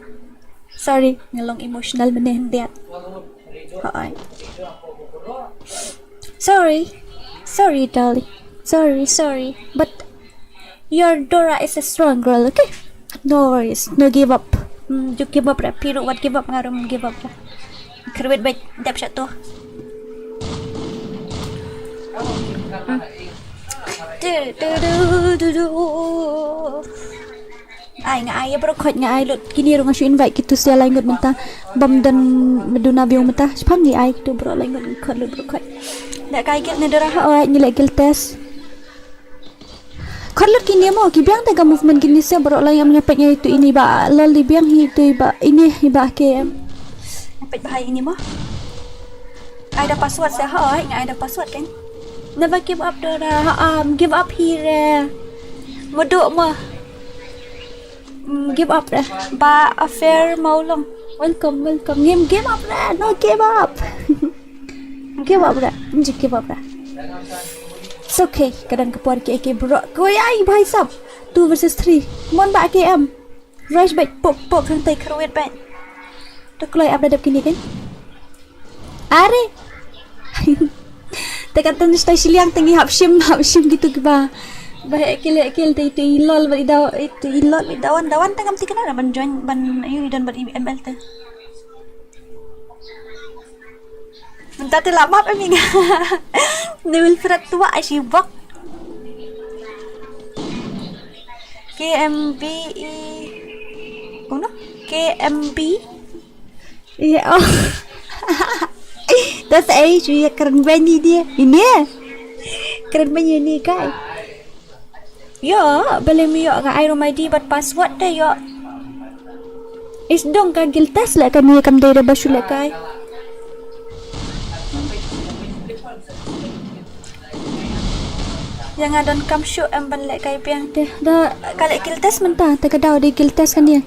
sorry, nga long emotional mynne hyndiat. Hooid. Sorry. Sorry, darling. Sorry, sorry. But your Dora is a strong girl, okay? No worries. No give up. Mm, you give up, right? Phi ruh wat give up, nga ruh give up. Kyrwit bad dep sha to. Mm. Du, du, du, du, du. Ai, nga ai ïa baroh khoit, nga ai lut kine ruh, nga shu invite kito sha lai ngut mynta. Bym don madu na biang mynta. Shaphang ngi ai kito baroh lai ngut, khot lut baroh khoit. Da kai guild ne Dora? Hooid, ngi leh guild test. Khot lut kine mo, ki biang te ka movement kine sha baroh lai. Ngam ngi peit ïa itu, ini ba lol, i biang hi itu, i ba ini, i ba K M. Peit ba hai ini mo. Ai da password sha, hooid, nga ai da password kan. Never give up Dora, ha, um, give up hi re. Madu mo. Mm, give up re. Ba affair Mawlong. Welcome, welcome. Ngim give up re. No give up. Give up re. Nji give up re. It's okay. Kadang ka por ki eke bro. Ko ai bhai sab. Two versus three. Mon ba K M. Rush bad pok pok hangtai kyrwit bad. To kloi ap da dep kine kan. Are. Te kata ngi stai shiliang te ngi hap shim, hap shim kito kiba. Ba heh kill, heh kill te itu i lol bad i daw, itu i lol bad i dawan, dawan te ngam tip kane ban join, ban ïoh i don bad i M L te. Mynta te la map em i nga. Ne Wilfred tuwa ai shi bok. K M B E. Uno? K M B? Iya, oh. Das ai shu ïa kren bani dia. Ini ya. Kren bani ini kai. Ïoh, balei ym ïoh, nga ai ruh my I D bad password te ïoh. Is dong ka guild test leh kane, kam dei da ba shu lehkai. Ïa nga donkam shuh em ban lehkai biang te. Da ka leh guild test mynta, te ka daw dei guild test kane.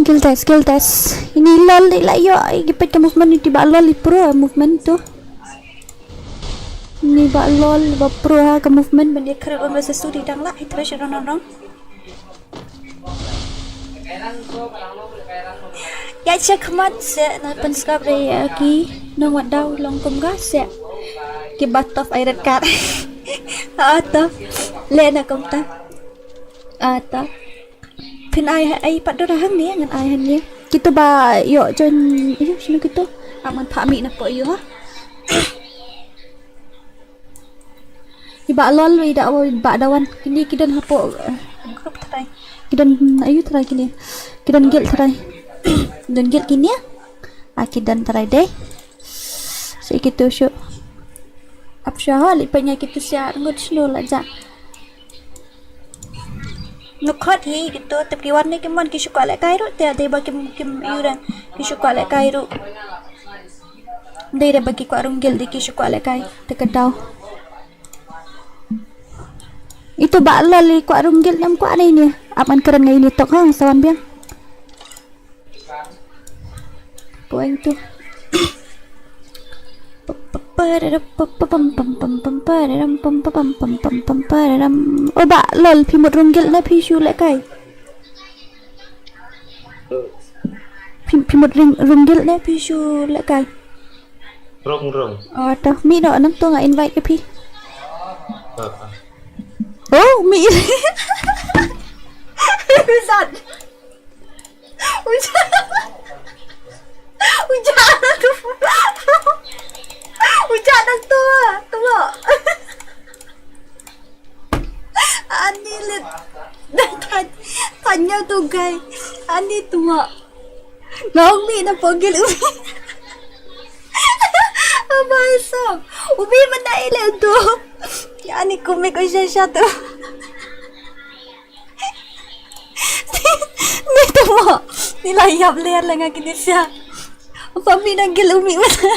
Guild test, guild test. Ini lol i la ïoh, i peit ka movement iti ba lol i pro movement tu. Ni ba lol, ba pro ha ka movement ban ïa khreh on ba sa sudi dang lah, i thresh ron ron ron. Ïa check man se na pynskap re ïa ki nong wat daw long kum ga se. Ki ba tough ai red card. Ah, tough. Le na kumta. Ah, tough. Phin ai, ai pat Dora hangne, ngan ai hangne. Kito ba ïoh join, ïoh shano kito. Ak man pha mi na po ïoh ha. I ba lol, i da, i ba dawan. Kini ki don hapoh, eh, group trai. Ki don ayu trai kini. Ki don guild trai. Don guild kini. Ah, ki don trai dei. Sa kito shu. Ap sha ha, li pa nya kito sha ngut shano la ja. Nukhat hi kito tep ki wan ne ki mon ki shu kwah lehkai ruh te dei ba kim, kim ïu re ki shu kwah lehkai ruh. Dei re ba ki kwah rung guild dei ki shu kwah lehkai te ka daw. Ito ba lol i kwah rung guild ne em kwah ne ini. Ap ngan kren ngai ini tok hang sa wan biang. Point tu. O ba lol, phi mut rung guild ne phi shu lehkai? Phi, phi mut ring, rung guild ne phi shu lehkai? Rung, rung. Oh, to, mih noh, nangto nga invite ïa phi. Ah, ah. Oh, mih. Sat. Uja. Uja na tu. Uja na tu. Tu. Ani lit. Tanya tu guy. Ani tu. Ngong mi na pogil ubi. Abang esok. Ubi mana ile tu. Ani kumik usia satu. Ni tu mo. Ni la ïap ler la nga kini sia. Apa mi na gil umi mana?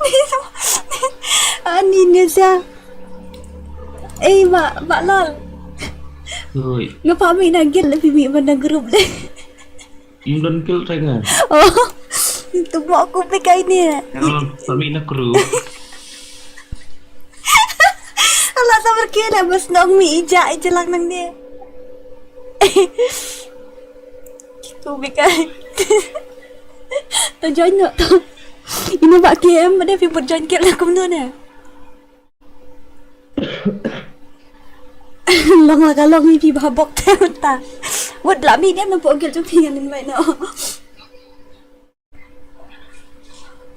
Ni tu. Ani ni sia. Eh, mak, mak lol. Oi. Ngapa mi na gil lebih mi mana grup deh. Mdon kil tengah. Oh. Itu mau aku pegai ni. Kalau kami na kru. Alah sabar kila mas nong mi ija ija lang nang ni. Aku pegai. Tu join no tu. Ini bak K M ada pibut join kila kumno ni. Long la ka long hi phi ba bok te ta. Wat la mi dem na po gel jong phi ngan invite no.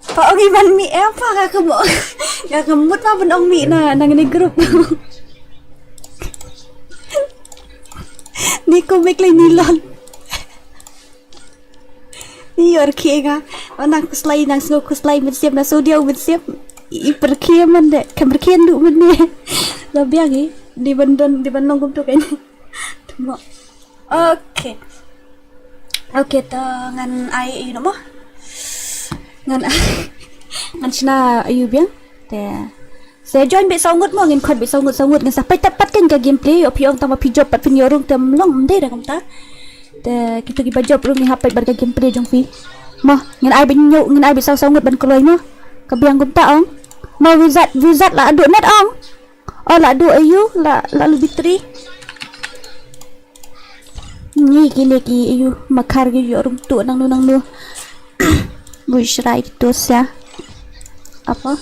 Pa ong iban mi eh pa ka kemo. Ka kemut pa ban ong mi na nang ni group. Ni ko mek lai ni lon. Ni yor khie nga. Nang khuslai nang sngew khuslai mynsiem na studio mynsiem. I perkhie man de. Kam perkhie ndu man ni. La biang i. Di ban don di ban long kumtu kan. Tuma. Okay. Okay ta ngan ai yu namo. Ngan ngan shna yu biang. Te. Sa join bit saw ngut mo ngin khot bit saw ngut saw ngut ngin sa peit tat pat kan ka gameplay ïoh phi ong tang ma phi jop pat phin ïoh rung te mlong mdei da kumta. Te kito kiba jop rung ngi hap peit bad ka gameplay jong phi. Mo ngin ai bit ñiew ngin ai bit saw saw ngut ban kloi mo. Ka biang kumta ong. Mo wizard wizard la duh net ong. O la duh ayu la la lu bitri. Ni kine ki yu makhar ki yu rum tu nang nu nang nu. Bui shrai ki tu sia. Apa?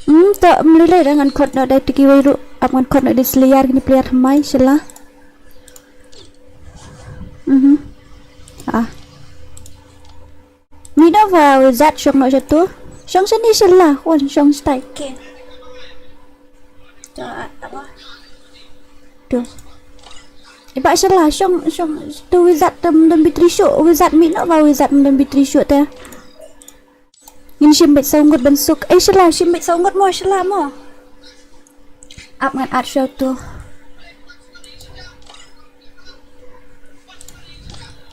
Hmm, to mlele da ngan khot no dai tiki wai ru ap ngan khot no dai slayer kini player thamai sila. Mhm. Ah. Mino va wizard shong no shatu. Shong sini sila wan shong stai. Okay. To apa? Tu. Iba sila shong shong tu wizard tem dem bitri shu wizard mino va wizard dem bitri shu te. Ngin shim bit saw ngut ban suk. Ai sila shim bit saw ngut mo sila mo. Ap ngan at show tu.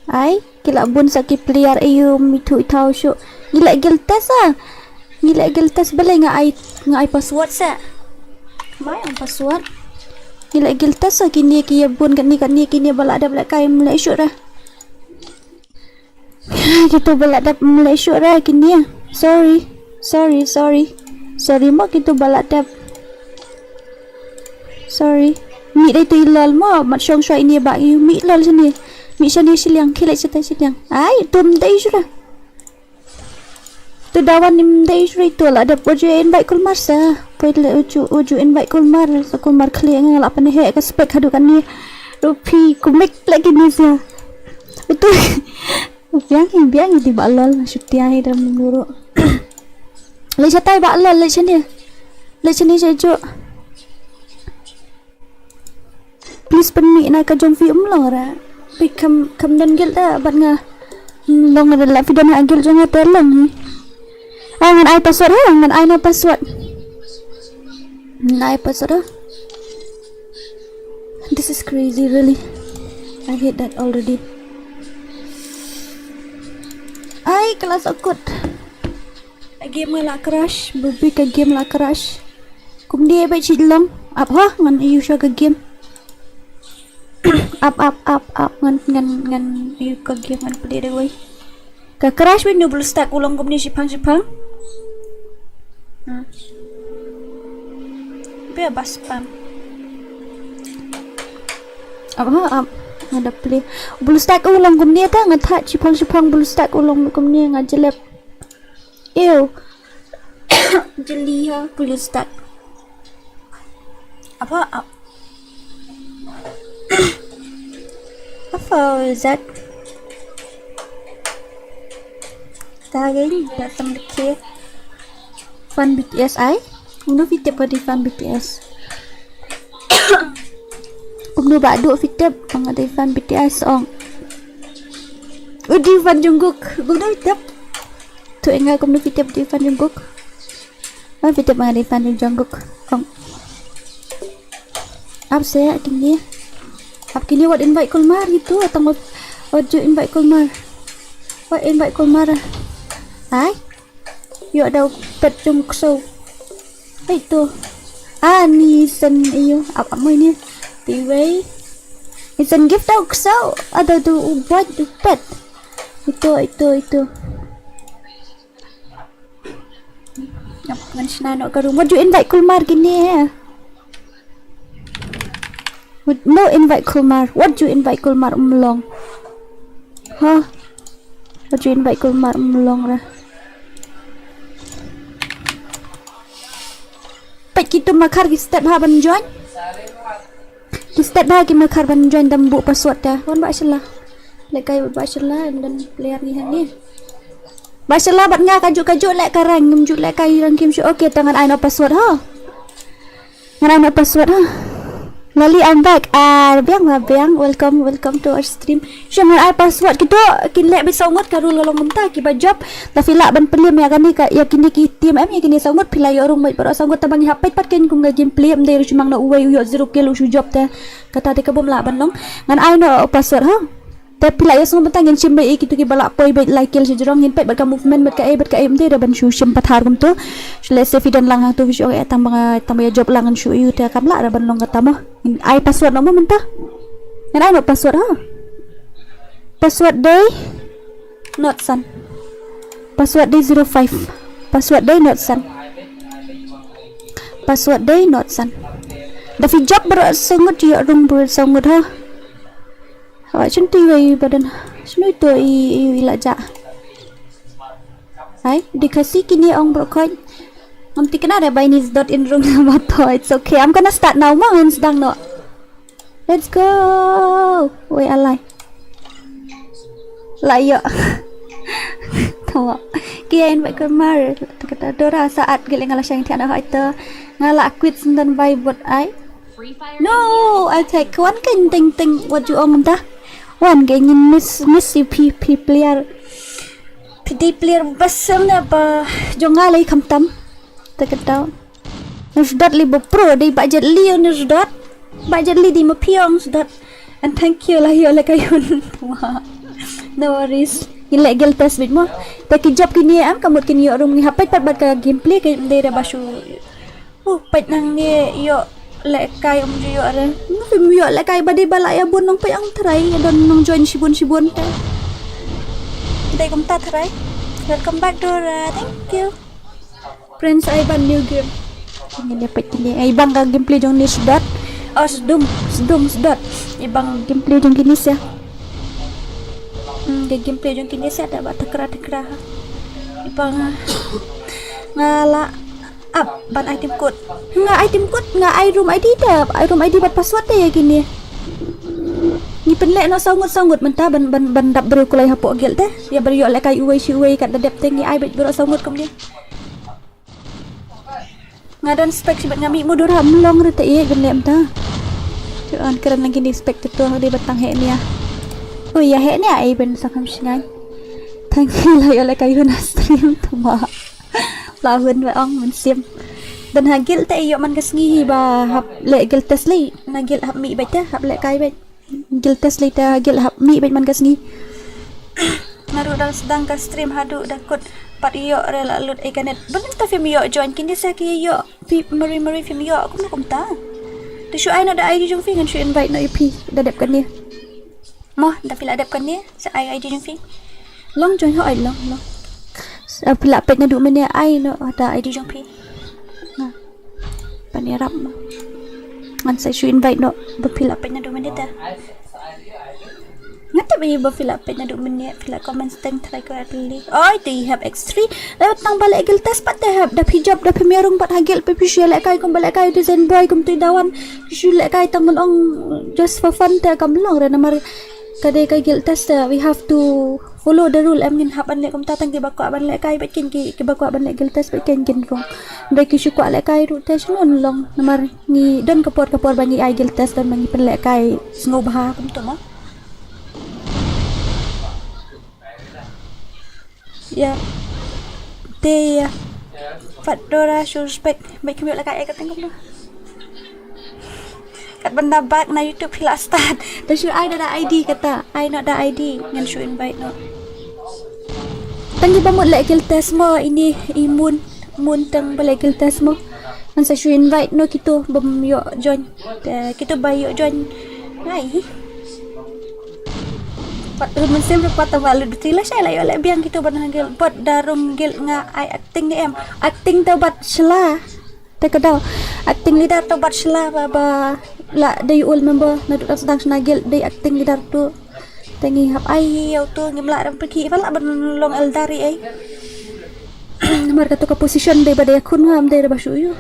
Ai, ki la bun sa ki player ayu mi thu i thau shu. Ngi la gil test ah. Ngi la gil test bale nga ai nga ai password sa. Mai ang password. Ngi la gil test sa kini ki ya bun kani kani kini bala dap la kai mle shu ra. Kito bala dap mle shu ra kini. Sorry. Sorry, sorry. Sorry mo kito bala dap. Sorry. Mi dai tu ilol mo mat shong shwa ini ba yu mi lol sini. Mi shani shiliang kile shata shiliang. Ai tum dai shura. Tu dawan nim dai shura tu la dap uju invite kulmar sa. Poi le uju uju invite kulmar sa kulmar kle nga la pane he ka spek hadu kani. Rupi kumik lagi ni sa. Itu biang hi biang hi di ba lol shukti ai dam guru. Le shatai ba lol le shani. Le shani sha ju. Please pynmih na ka jong phi um long ra. Phi kam kam don gil da bad nga. Long ra la phi don ha gil jong nga te long. Ah ngan ai password ha ngan ai na password. Ngan ai password ha. This is crazy really. I hate that already. Ai kelas akut. Ka game nga la crash, baby ka game la crash. Kumne ba chi long. Ap ha ngan yu sha ka game. Ap ap ap ap ngan ngan ngan yu ka game ngan play da wei. Ka crash wei nu blue stack u long kumne shipang shipang. Hmm. Be bas pam. Ap ha ap. Nga da play. Blue stack u long kumne ta nga tha shipang shipang blue stack u long kumne nga jelep. Ew. Jeli ha pulus tak. Apa ap? Apa zat? Tagay datang dake. Fan B T S ai. Uno fitip ka di fan B T S. Kumno ba duk fitip ba nga dei fan B T S ong. U dei fan Jungkook. Kumno fitip? Tu enga kumno fitip dei fan Jungkook. Ba fitip ba nga dei fan Jungkook ong. Ap se kini. Ap kini wat invite kulmar gitu atang wat wat ju invite kulmar. Wat invite kulmar. Ai. Ïoh da u pet jong u ksew. Hei to. Ah ni sen ïoh ap ap mo ini. Tiwei. It's a gift out so ada tu u buat tu pet. Ito, ito, ito. Yap, ngan shna noh ka room. What do you invite Kulmar kine? What, no invite Kulmar. What do you invite Kulmar umlong? Huh? What do you invite Kulmar umlong ra? Peit kitu makhar ki step ha ban join. Ki step ha ki makhar ban join dam bu password ta. Wan ba shilla. Lekai ba shilla and then player ni hani. Ba shilla bat nga ka ju ka ju lek ka rang ngam ju lek ka rang kim shu okay tangan ai no password ha. Ngan ai no password ha. Lali, I'm back. Ah, biang ma biang. Welcome, welcome to our stream. Shu ngan ai password kitu kin lek bit saw ngut ka rule long kumta ki ba job. Ta phi lah ban pynlem ïa kane ka ïa kine ki team em ïa kine saw ngut phi lah ïoh rung bad baroh saw ngut ta ba ngi hap peit pat ken kum ka gameplay em dei ruh shu mang na uwei u ïoh zero kill u shu job te. Kata te ka bym lah ban long. Ngan ai no password ha. Te phi lah ïoh sngewbha tang ngin shim beit ïa kitu ki ba lah poi beit lai kill sha jrong ngin peit bad ka movement bad ka ei bad ka ei em dei da ban shu shim pathar kumtu. Shu leh safe i don lang hangtu ki shu ong eh tang ba nga tang ba ïa job lang ngan shu ïoh te kam lah da ban long kata mo. Ngin ai password no mo mynta. Ngan ai no password ha. Password dei not san. Password dei zero five. Password dei not san. Password dei not san. Da phi job baroh saw ngut ïoh rung baroh saw ngut ha. Hawa shun tu iwei badan. Shun tu i i la ja. Ai, di kasi kini ong baroh khoit. Ngam tikna da bai ni dot in rung na ba to. It's okay. I'm gonna start now. Ma ngin sdang no. Let's go. Wei alai. La ïoh. Tawa. Ki ïa invite Kulmar. Kata Dora saat gileng ala shang tiana hoi to. Nga la quit sendon bai bot ai. No, I take one ken ting ting what you ong da. One ken ngin miss miss ïa phi phi player. Phi dei player ba sem na ba jong nga lei kham tam. Ta ka daw. Nus dot li ba pro dei ba jet li nus dot. Ba jet li di ma phi ong sdot. And thank you la ïoh la ka yun. No worries. Ngin leh guild test bit mo. Ta ki job kini am ka mut kini ïoh rung ngi hap peit pat bad ka gameplay ka dei da ba shu. Uh, peit nang ngi ïoh lehkai um ju ïoh re. Ngi phim ïoh lehkai ba dei ba la ïa bun nong peit ang trai ïa don nong join shibun shibun te. Dei kumta trai. Welcome back Dora. Thank you. Prince ai ban new game. Ngi ne peit kini ai bang ka gameplay jong ni sdot. Oh sdum sdum sdot. Ai bang gameplay jong kini sia. Hmm, ka gameplay jong kini sia da ba takra takra. Ai bang nga la Ap ban item code. Nga item code nga ai room I D te, ai room I D bad password te ïa kine. Ngi pynleh noh saw ngut saw ngut mynta ban ban ban dap briew kulai hapoh guild te. Ïa briew ïoh lehkai uwei shi uwei kat da dep te ngi ai bad briew saw ngut kumne. Nga don spec shi bad nga mih mudur ha mlong re te ïa ban leh mynta. Te an kren lang kine spec te tu dei ban tang heh nia. Ui ïa heh nia ai ban sa kham shngai. Thank you la ïoh lehkai ïa na stream tuma. La hun ba ong mynsiem. Dan ha guild te ïoh man ka sngi hi ba hap leh guild test lei. Na guild hap mih beit te hap lehkai beit. Guild test lei te ha guild hap mih beit man ka sngi. Nga ruh dang sdang ka stream haduh da kut pat ïoh re la lut ei ka net. Ban ta phim ïoh join kine sa ki ïoh. Phi mari mari phim ïoh kumno kumta. Te shu ai noh da I D jong phi ngan shu invite noh ïa phi da dep kane. Mo da phi la dep kane sa ai I D jong phi. Long join ho ai long long. Sa phi la peit naduh mynne ai noh da I D jong phi. Nga pan ïarap mo. Ngan sa shu invite noh ba phi la peit naduh mynne ta. Nga tip ïa ba phi la peit naduh mynne phi la comment teng try ko at least. Oi te hap X three. Da tang ba leh guild test pat te hap da phi job da phi ïarung pat ha guild phi shu lehkai kum ba lehkai tu zen boy kum tu dawan. Shu lehkai tang ban ong just for fun te kam long re namar ka dei ka guild test te we have to follow the rule em ngin hap ban leh kumta tang ki ba kwah ban lehkai bad kin ki ki ba kwah ban leh guild test bad kin kin rung. Dei ki shu kwah lehkai ruh te shu long namar ngi don ka por ka por ba ngi ai guild test don ba ngi pynlehkai sngewbha kumta mo. Ïa. Te ïa. Pat Dora shu respect. Bad kumno la ka ai ka teng kumno. Kat ban da back na YouTube phi la start. Te shu ai da da I D kata. Ai noh da I D ngan shu invite noh. Tang ki ba mut leh guild test mo ini i Moon Moon tang ba leh guild test mo. Ngan sa shu invite noh kito bym ïoh join. Te kito ba ïoh join. Ai. Pat tu mynsiem ruh pat ba lut beti la shai la ïoh leh biang kito ban hangil. Bad da rung guild nga ai acting ne em. Acting te bad shla. Te ka daw. Acting leader te bad shla ba, ba la dei ul member naduh dang sdang shna guild dei acting leader tu. Te ngi hap ai ïa utu ngim lah rem pyrkhi ba lah ban long elder ei. Namar katu ka position dei ba dei khun nga, ym dei ba shu ïoh.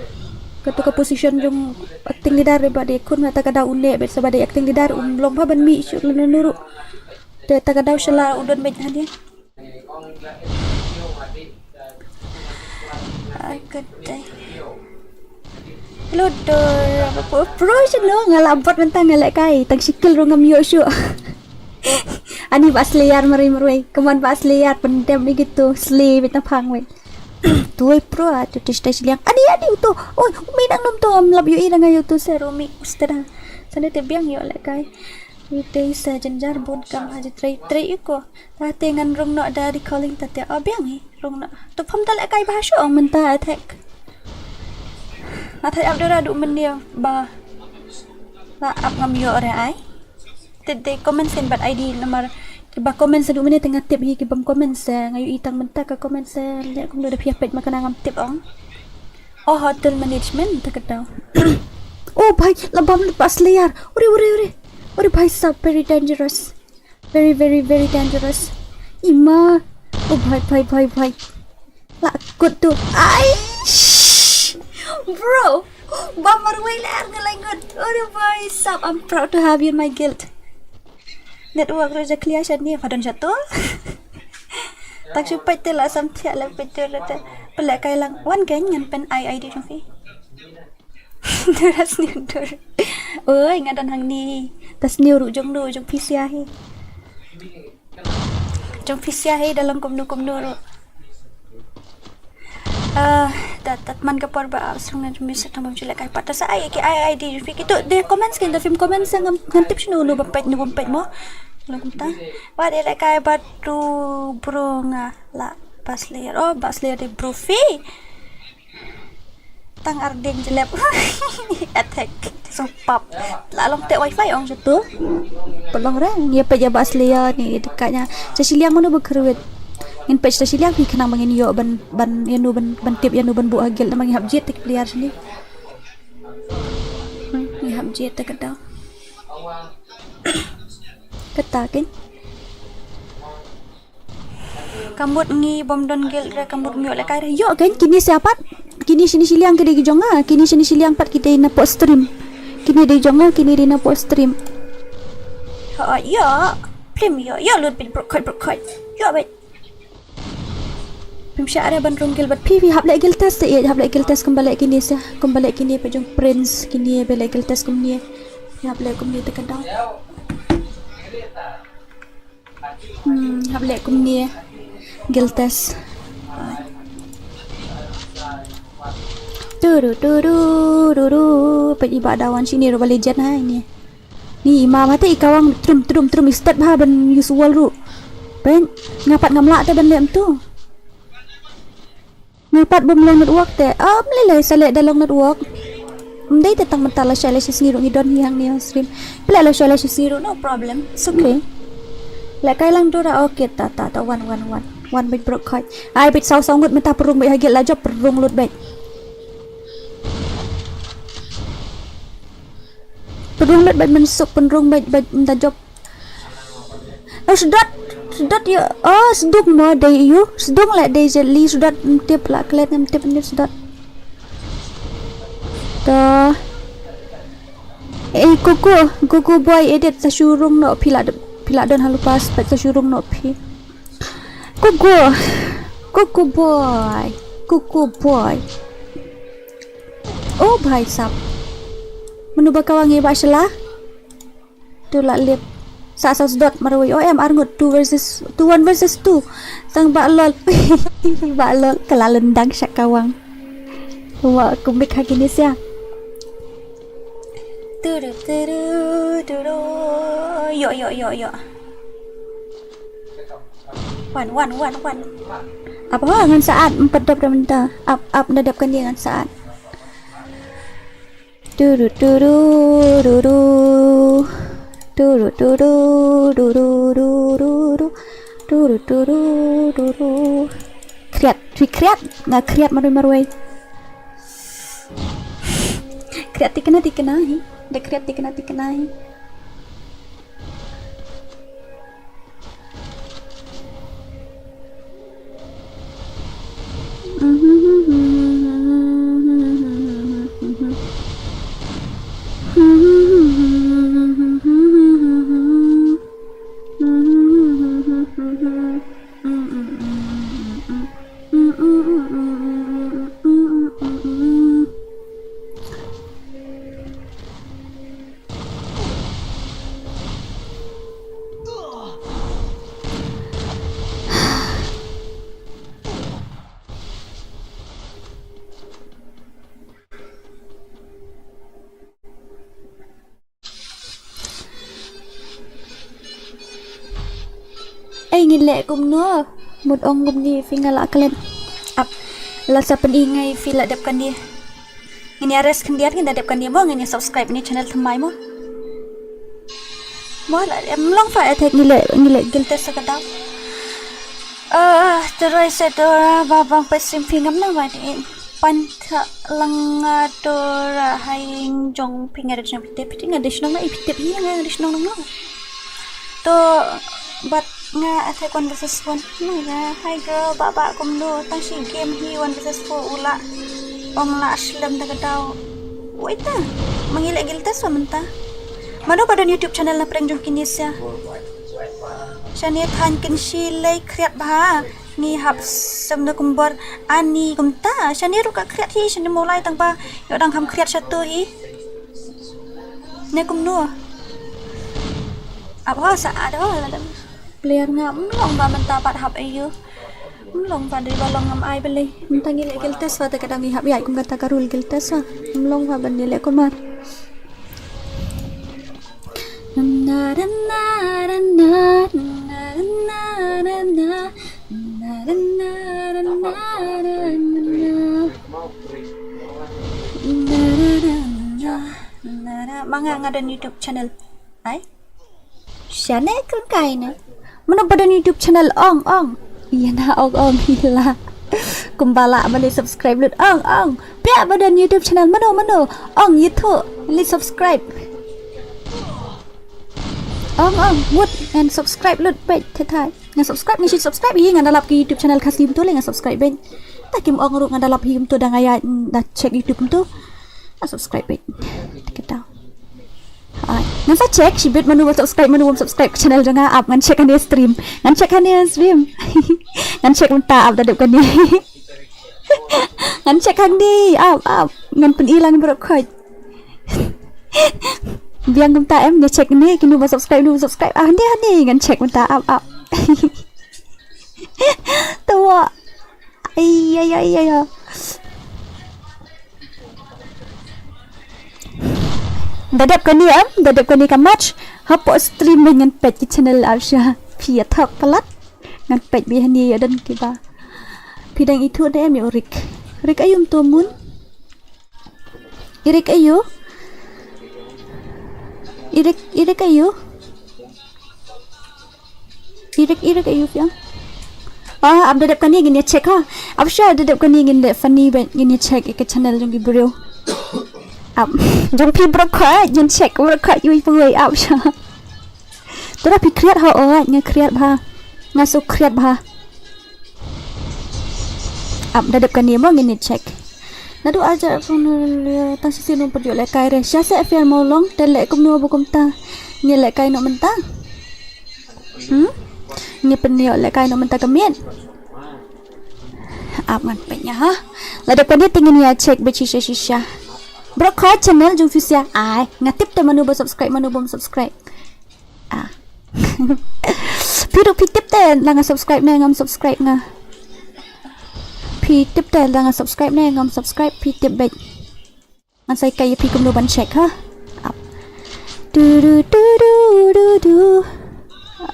Katu ka position jong acting leader dei ba dei khun nga, ta ka daw une bad sa ba dei acting leader um long ba ban mih shu lano ruh. Te ta ka daw shala u don bad hadi. Ai, good day. Hello, Dor. Apa pro sha lo nga lah bot mentang nga leh kai. Tang sikil rung ngam ïoh shuh. Ani ba Slayer marwei marwei. Kaman ba Slayer pendem ni gitu. Slay bit na phang wei. Tuai pro ah tu tis tis liang. Ani ani uto. Oi, umi nang num to am lap ïoh i nang ayo tu serumi. Ustada. Sana te biang ïoh leh kai. Ite sa jenjar bun kam haji trei trei iko. Tate ngan rung nok da di calling tate. Oh biang hi rung nok. Tu pham ta leh kai ba shu ong mynta attack. Nga thait ap dora du mynne ba la ap ngam ïoh re ai. Te de comment sen bad I D namar kiba comment sa du mynne te nga tip hi, kibam comment sa nga ïohi tang mynta ka comment sa leh kumno da phi ap peit ma kana ngam tip ong. Oh, hotel management ta ka daw. Oh bhai, la bam la ba Slayer. Uri uri uri. Uri bhai sab, very dangerous. Very very very dangerous. Ima. Oh bhai bhai bhai bhai. La kut tu. Ai. Shh. Bro. Ba marwei la er ngelai ngut. Uri bhai sab, I'm proud to have you in my guild. Network ruh ja clear sha ni, pha don sha tu. Tak shu peit te la sam thiah la peit te la te. Pele kai lang wan kein ngan pen ai I D jong phi. Dur as ni dur. Oi, nga don hang ni. Tas ni ruh jong nu jong phi sia hi. Jong phi sia hi da long kumno kumno ruh. Ah, dat dat man ka por ba ah, sung na jumbi sa tamam chule kai pat sa ai ki ai I D jumbi kito de comments kin da film comments sa ngam ngam tip shinu nu bam pet nu bam pet mo. Lo kumta. Wa de le kai ba tu bro nga la ba Slayer. Oh, ba Slayer de bro fi. Tang ar ding jelep. Attack. So pap. La long te wifi ong situ. Pelong reng. Ya pet ya ba Slayer ni dekat nya. Sa shiliang mano ba kruit. Ngin peit sa shiliang phi khnang ba ngin ïoh ban ban ïa nu ban ban tip ïa nu ban buh ha guild namar ngi hap jied te ki player sini. Hmm, ngi hap jied te ka daw. Kata kin. Ka mut ngi bym don guild re ka mut ngi ïoh lehkai re. Ïoh kin kine sa pat. Kine shini shiliang ki dei ki jong nga. Kine shini shiliang pat ki dei na poh stream. Kine dei jong nga, kine dei na poh stream. Ha ïoh. Plim ïoh. Ïoh lut bit brok khot brok khot. Ïoh bit. Pim sha are ban rung guild bad phi phi hap leh guild test te ïa hap leh guild test kumba leh kine sa kumba leh kine pa jong prince kine ba leh guild test kumne. Hap leh kumne te ka daw. Hmm, hap leh kumne guild test. Turu turu turu. Peit i ba dawan shini ro ba legend ha ini. Ni i ma mate i kawang trum trum trum i step ha ban use wall ru. Peit nga pat ngam lah te ban leh tu. Nga pat bym long network te. Am lele sa leh da long network. Mdei te tang mynta la shai la shi sngi ru ngi don hi hang ni hang stream. Pele la shai la shi sngi ru no problem. It's okay. Leh kai lang dura okay ta ta ta wan wan wan. Wan bit brok khoi. Ai bit saw saw ngut mynta perung bit hagit la jop perung lut bit. Perung lut bit mynsuk perung bit bit mynta jop. Oh, sedot. Sedot ïa. Oh, seduk mo dei ïu. Sedung leh dei jeli sedot mtip la klet ngam tip ni sedot. To. Eh, kuku, kuku boy edit sa shurung no phi la phi la don halupas pet sa shurung no phi. Kuku. Kuku boy. Kuku boy. Oh, bhai sab. Menu ba kawang ïa ba shela. Tu la lip. Sa sa sdot marwei. O em ar ngut two versus two, one versus two. Tang ba lol. Ba lol kala lendang sha kawang. Wa kumik ha kini sia. Turu turu turu. Yo yo yo yo. Wan wan wan wan. Apa ha ngan saat empat dop dah menta. Ap ap dah dap kan dia ngan saat. Turu turu turu. Turu turu turu turu. Turu turu turu. Kriat, tui kriat, nga kriat marwei marwei. Kriat tikna tikna hi, da kriat tikna tikna hi. Ei, ngin leh kumno? Mut ong kumne phi nga la klet. Ap. La sa pyni ngai phi la dep kane. Ngin ïa rest khyndiat, ngin da dep kane mo, ngin ïa subscribe ne channel thymmai mo. Mo la em long fa attack ngi leh, ngi leh guild test sa ka daw. Ah, Troy Sedora ba bang peit stream phi ngam na ba dei. Pan tha lang nga Dora hai jong phi nga da shnong phi tip, phi nga da shnong na i phi tip hi nga da shnong na. To bat nga attack one versus one. Nga, hi girl, ba ba kumno, tang shi game hi one versus four u la. Ong la slem da ka daw. Wait ta. Ma ngi leh guild test wa mynta. Mano ba don YouTube channel na prank jong kine sia. Shane than kin shi lei kriat bha. Ngi hap sem na kumbor ani kumta. Shane ruh ka kriat hi, shane molai tang ba. Yo dang ham kriat shato hi. Ne kumno. Ap ha sa ado la dang. Player nga mlong ba mynta pat hap ayu. Mlong ba dei ba long ngam ai balei. Mynta ngi leh guild test wa te ka dang ngi hap ïaid kum kata ka rule guild test wa. Mlong ba ban ngi leh kumar. Ma nga nga don YouTube channel. Ai. Shane kyrkai ne. Mano ba don YouTube channel ong ong. Ïa na ong ong hi la. Kumba la ba leh subscribe lut ong ong. Pia ba don YouTube channel mano mano. Ong ïa thu leh subscribe. Ong ong mut and subscribe lut peit the thai. Nga subscribe ngi shi subscribe hi nga da lap ki YouTube channel Khasi kumto leh nga subscribe peit. Ta kim ong ruh nga da lap hi kumto da nga ïa da check YouTube kumto. Nga subscribe peit. Te ka daw. Ai, ngan sa check shibit mano ba subscribe mano bym subscribe ka channel jong nga ap ngan check hane stream. Ngan check hane stream. Ngan check mynta ap da dep kane. Ngan check hangne ap ap ngan pyni lang baroh khoit. Biang kumta em ngan check ne kino ba subscribe no subscribe ah hane hane ngan check mynta ap ap. Tawa. Ai ai ai ai. Da dep kane em, da dep kane ka match. Hapoh stream ngan peit ki channel Arsha. Phi ïa thok palat. Ngan peit bi hani ïa don kiba. Phi dang ithuh ne em ïa u Rik. Rik ayu mynta mun. Irik ayu. Irik irik ayu. Irik irik ayu phi ong. Ah, ap da dep kane ngin ïa check ha. Ap sha da dep kane ngin leh funny ba ngin ïa check ïa ka channel jong ki briew. Ap jong phi brok kha ngin check brok kha yui pawai ap sha. Tura phi kriat ha oi nga kriat bha. Nga su kriat bha. Ap da dep kane mo ngin ïa check. Nadu aja phone ta sisi num perjo le kai re. Sha se afiar mo long te le kumno bu kumta. Ngi le kai no mynta. Hmm? Ngi pynïoh le kai no mynta ka miet. Ap ngan peit ïa ha. La dep kane te ngin ïa check bad shisha shisha. Bro kha channel jong phi sia. Ai, nga tip te mano ba subscribe mano bym subscribe. Ah. Phi ruh phi tip te la nga subscribe ne ngam subscribe nga. Phi tip te la nga subscribe ne ngam subscribe phi tip bad. Ngan sa kai ïa phi kumno ban check ha. Ap. Du du du du du du.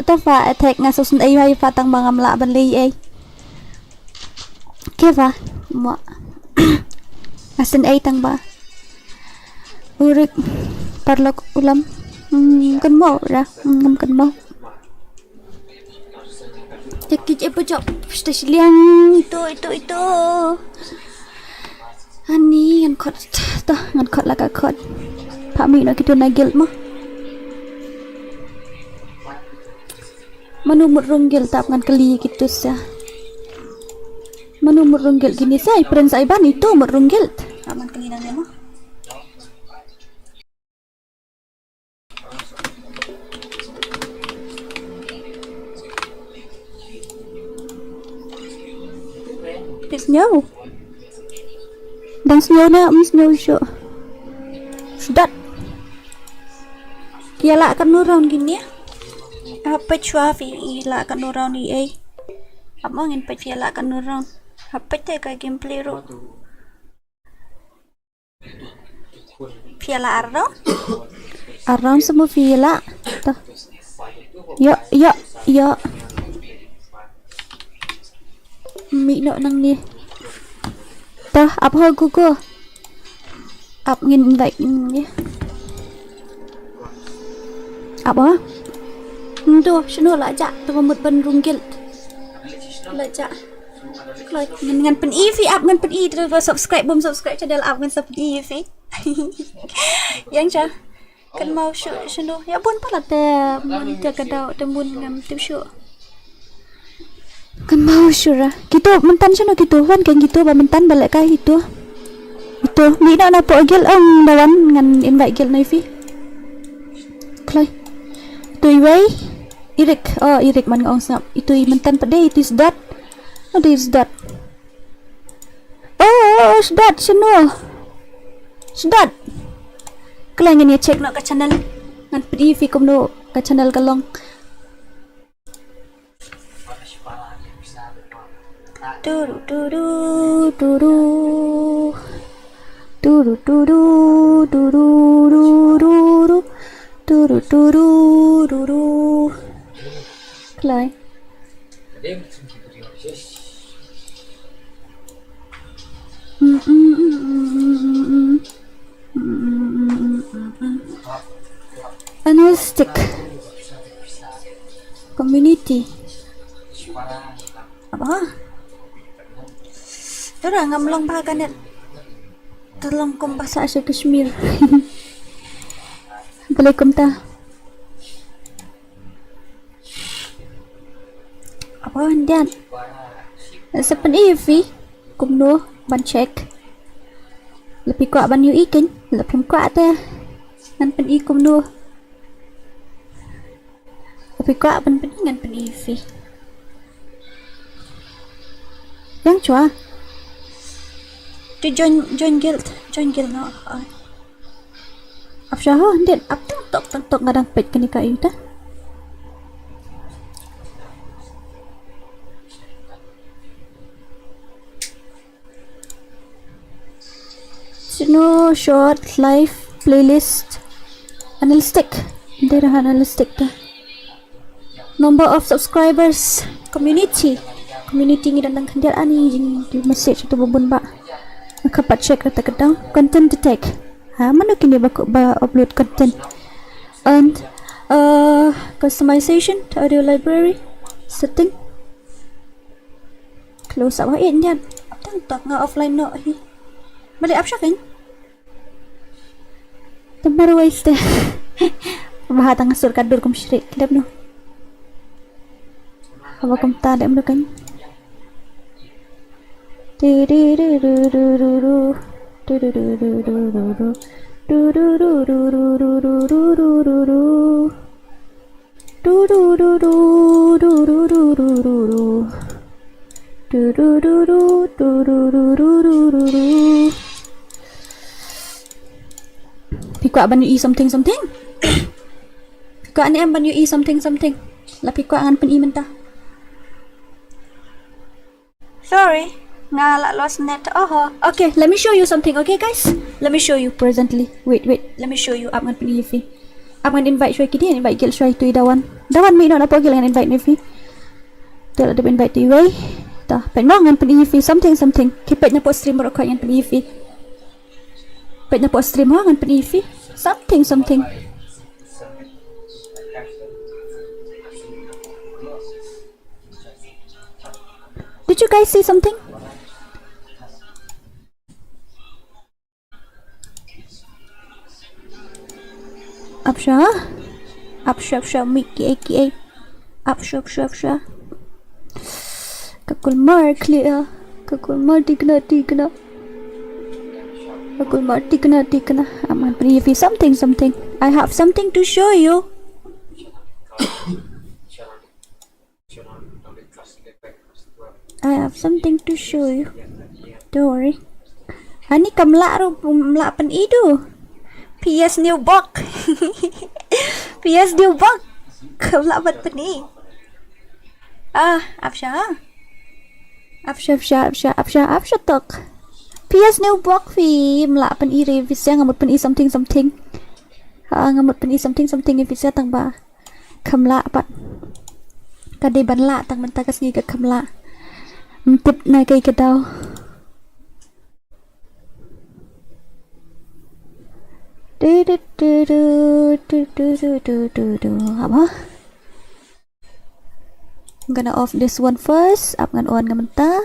Ta fa attack nga sa sngewsih ïa pha tang ba ngam lah ban leh ei. Ke va mo. Nga sngewsih tang ba. Urik parlok ulam. Hmm, kan mau ra. Hmm, kan mau. Cek cek apa cok. Pesta siliang itu itu itu. Ani ngan khot. Toh ngan khot la ka khot. Pha mi no kitu na guild mo. Mano mut rung guild tap ngan kali kitu sa. Mano mut rung guild kini sa i prince ai ban itu mut rung guild. Tap ngan kali nang mo. Pis nyau. Dang sngew ne ym sngew shuh. Sdat. Ki ïa lah katno round kine? Hap peit shuwa phi ïa lah katno round ïa ei. Hap mo ngin peit phi ïa lah katno round. Hap peit te ka gameplay ruh. Phi ïa lah ar round. Ar round semua phi ïa lah. Toh. Ïoh ïoh ïoh. Mih noh nangne. Toh ap ho gugu. Ap ngin invite ngin ïa. Ap ho. Ntu shano la jah tu mut ban rung guild. La jah. Kloi ngan ngan pyni phi ap ngan pyni tu ba subscribe bym subscribe channel ap ngan sa pyni phi. Yang cha. Kan mau shu shano ïa bun pala te mun te ka dau te mun ngam tip shu. Kan mau shu ra. Kitu myntan shano kitu wan kan kitu ba myntan ba leh ka hitu. Itu mi da na po guild ong da wan ngan invite guild na phi. Kloi. Tu iwei. Irik. Oh irik man nga ong sngap. Itu i myntan pede itu i sdat. Oh dei sdat. Oh, oh, oh, sdat shano? Sdat. Kala ngan ïa check noh ka channel. Ngan pyni phi kumno ka channel ka long. Turu turu turu. Turu turu turu turu. Turu turu turu. Kloi. Analytic community. Apa? Tura ngam long ba ka net. Tolong kum bahasa Asia Kashmir. Boleh kum ta. Apa ndian? Sa pyni ïa phi kumno ban check. Lada phi kwah ban ïohi kein, lada phim kwah te ngan pyni kumno. Lada phi kwah ban pyni ngan pyni ïa phi. Yang chwa. Tu join join guild, join guild noh. Ap sha ho, ndit ap tang tok tang tok nga dang peit kane ka ita. Snow short live playlist analytic. Ndit ha analytic ta. Number of subscribers, community. Community ngi dang dang khyndiat ani jing message tu ba bun ba. Nga khapat check kata ka dang. Content detect. Ha, mano kine ba ba upload content. And uh, customization to audio library setting. Close up ha eh nyan. Tang tok nga offline noh hi. Balik up shopping. Tembar wais te. Baha tang sur ka dur kum shrik. Dep no. Haba kum ta dep no kan. Du du du du du du du. Du du du du du du du. Du du du du du du du du du du du. Du du du du du du du du du. Du du du du du du du du du du du. Phi kwah ban ïohi something something? Phi kwah ne em ban ïohi something something? La phi kwah ngan pyni mynta. Sorry, nga la lost net. Oho. Okay, let me show you something. Okay guys, let me show you presently. Wait, wait. Let me show you. Ap ngan pyni ïa phi. Ap ngan invite shwa ki dien, invite guild shwa itu i Dawan. Dawan mi no na po guild ngan invite ni phi. Tu la dep invite tu iwei. Ta, peit mo ngan pyni ïa phi something something. Ki peit na po streamer ko ngan pyni ïa phi. Peit na pdeng stream ha, ngan pyni ïa phi something, something. Did you guys see something? Ap sha. Ap sha, ap sha, mik ki ei ki ei. Ap sha, ap sha, ap sha. Ka kulmar clear. Ka kulmar tikna tikna. Ka kulmar tikna tikna. Ngan pyni ïa phi something, something. I have something to show you. I have something to show you. Don't worry. Ani kam lah ruh, kam lah pyni tu. P S New Box. P S New Box. Kam lah ban pyni. Ah, ap sha. Ap sha, ap sha, ap sha, ap sha, ap sha tok. P S New Box phi, kam lah pyni re, phi sa nga mut pyni something, something. Ha, nga mut pyni something, something, phi sa tang ba. Kam lah pat. Ka dei ban lah tang mynta ka sngi ka kam lah. Ym tip na kaei ka daw. Du, du, du. Haba? I'm gonna off this one first. Ap ngan on nga mynta.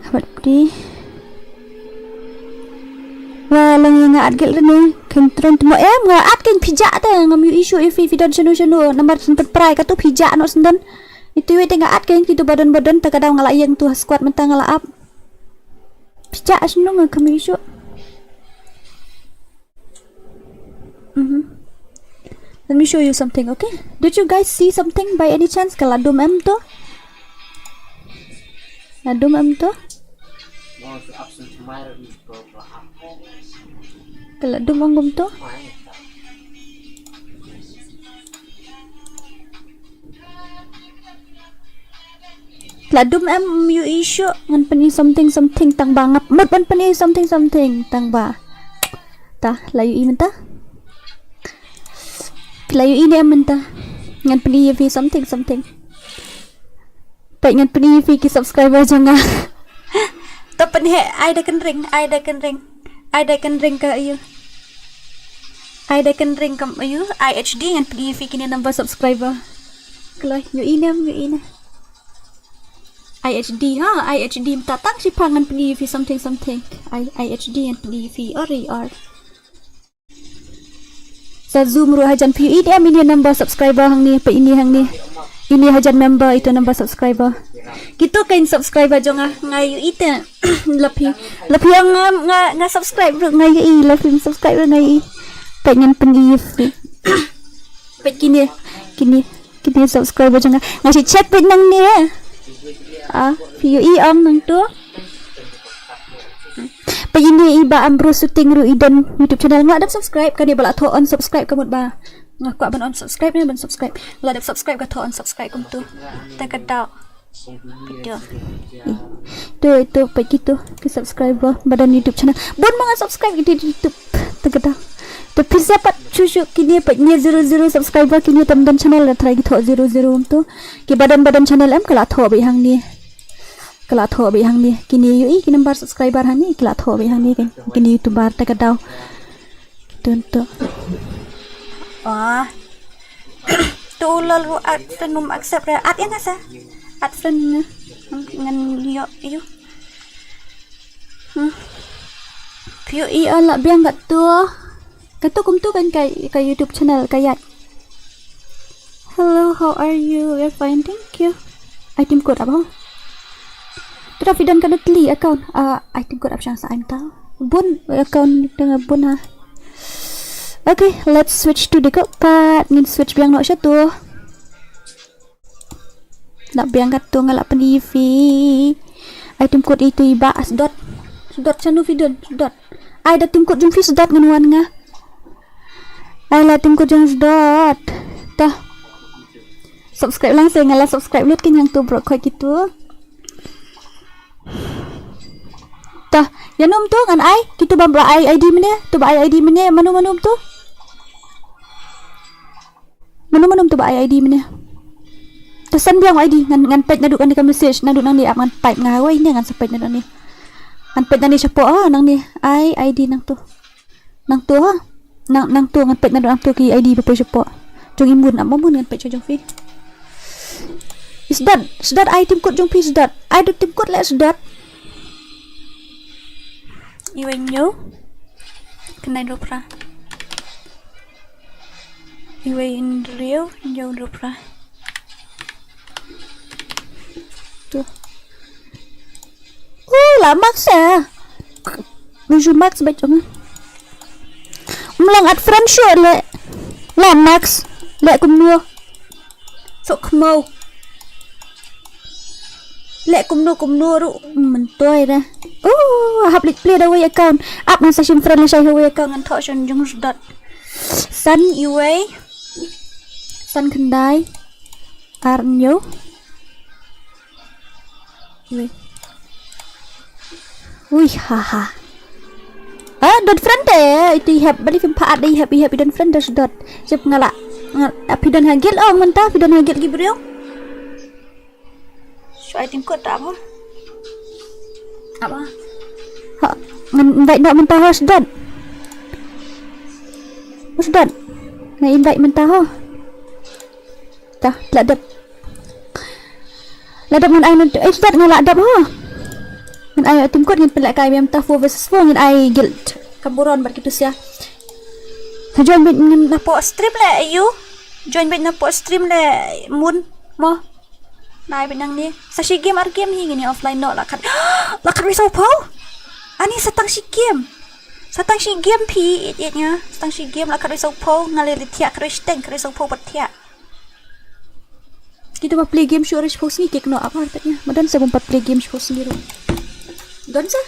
Haba di. Wa lang nga at gel ne. Kan tron tmo em nga at kan phi jah te ngam ïohi shuh ïa phi phi don shano shano namar shen prai katu phi jah noh shen don. Itu ïa te nga at kan kitu ba don ba don ta ka daw nga la ïeng tu ha squad mynta nga la ap. Phi jah shano nga kam ïohi shuh. Mhm. Let me show you something, okay? Did you guys see something by any chance? Ka la dum em to? La dum em to? Ka la dum ong em to? La dum em, ym ïohi shuh, ngan pyni something something tang ba nga mut ban pyni something something tang ba. Ta, la ïohi mynta. La ïohi ne em mynta. Ngan pyni ïa phi something something. Peit ngan pyni ïa phi ki subscriber jong nga. To pynheh, ai da kynring, ai da kynring. Ai da kynring ka ïa. Ai da kynring kam ïa, I H D ngan pyni ïa phi kine number subscriber. Kloi, ïohi ne em, ïohi ne. I H D ha, I H D mynta tang shipang ngan pyni ïa phi something something. I, I H D ngan pyni ïa phi, ori or. Sa zoom ruh hajan phi ïohi ne em ine number subscriber hangne, peit ine hangne. Ine hajan member ito number subscriber. Kito kein subscriber jong nga, nga ïohi te. La phi, la phi ong nga, nga, nga subscribe ruh nga ïohi, la phi subscribe ruh nga ïohi. Peit ngan pyni ïa phi. Peit kine, kine, kine subscriber jong nga. Nga shu check peit nangne. Ah, phi ïohi ong nangto. Peit ine i Bah Ambrose Shooting ruh i don YouTube channel, nga la dep subscribe, kane ba la thoh unsubscribe ka mut ba nga kwah ban unsubscribe ne ban subscribe. Nga la dep subscribe ka thoh unsubscribe kumto. Ta ka daw. Video. Ito, ito, peit kito ki subscriber ba don YouTube channel. Bun ma nga subscribe kito YouTube. Ta ka daw. To phi sa pat shu shu kine peit ne zero zero subscriber kine tam don channel la try ki thoh zero zero kumto. Ki ba don ba don channel em ka la thoh beit hangne. Ka la thoh beit hangne. Kine ïohi ki number subscriber hangne ki la thoh beit hangne kan. Kine YouTuber ta ka daw. Kito to. Ah. To lol ruh add friend um accept re. Add ïa nga sa. Add friend nga. Ngan ïoh ïoh. Hmm. Phi ïohi la biang katto. Katto kumto kan ka, ka YouTube channel ka ïaid. Hello, how are you? We're fine, thank you. Item code ap ho? Tara phi don ka Natalie account. Ah, item code ap shang sa ai mynta. Bun account tang bun ha. Okay, let's switch to the group chat. Ngin switch biang noh shato. Lah biang katto nga lah pyni ïa phi. Ai tim kut ito i Bah Sdot. Sdot shano phi don Sdot. Ai da tim kut jong phi Sdot ngan wan nga. Ai la tim kut jong Sdot. Tah. Subscribe lang se nga la subscribe lut keiñ hangto bro khoi kito. Tah. Ïa nom to ngan ai kito ba ai I D mynne. To ba ai I D mynne mano mano to. Mano mano to ba ai I D mynne. To send biang I D ngan ngan peit naduh kane ka message naduh nangne ap ngan peit nga wei ne ngan sa peit naduh nangne. Ngan peit nangne shapoh ah nangne ai I D nangto. Nangto ha. Nang, nangto ngan peit naduh nangto ki ID ba poi shapoh. Jong i Mun, ap ma Mun ngan peit sha jong phi. Sdot, Sdot ai tim kut jong phi Sdot. Ai da tim kut leh Sdot. Iwei hynñiew. Khyndai hynriew phra. Iwei hynriew, hynñiew hynriew phra. Tu. Uh, la max eh. Measure max bad jong. Mlong at friend shuh leh. La max. Leh kumno. Sok khmo. Leh kumno kumno ruh. Myntoi da. Uh, hap leit plie da wei account. Ap ngan sa shim friend lashai ha wei account ngan thoh sha jong Sdot. San iwei. San khyndai. Ar hynñiew. Ui. Ui, ha, ha. Ah, don friend te, itu i hep, bali phim pha at i hep, i hep i don friend te Sdot. Sep nga la, nga la, phi don ha guild ong mynta, phi don ha guild ki briew. Shu ai tim kut ap ha. Ap ha. Ha, ngan invite noh mynta ha Sdot. Sdot. Ngan invite mynta ha. Ta, la dep. La dep ngan ai ngan, eh, Sdot ngan la dep ha. Ngan ai tim kut ngan pynlehkai biang ta four versus four ngan ai guild. Ka burom bad kitu sia. Sa join beit ngan napoh stream leh ayu. Join beit napoh stream leh Mun mo. Nai beit nangne. Sa shi game ar game hi ngin ïa offline noh la khat. La khat wei saw phew. Ani sa tang shi game. Sa tang shi game phi it it nga. Sa tang shi game la khat wei saw phew nga leh leh thiah khat wei shiteng khat wei saw phew pat thiah. Kita ba play game shuh ruh shiphew sngi kik noh ap ha tat ïa. Ma don sa bym pat play game shiphew sngi ruh. Don sa.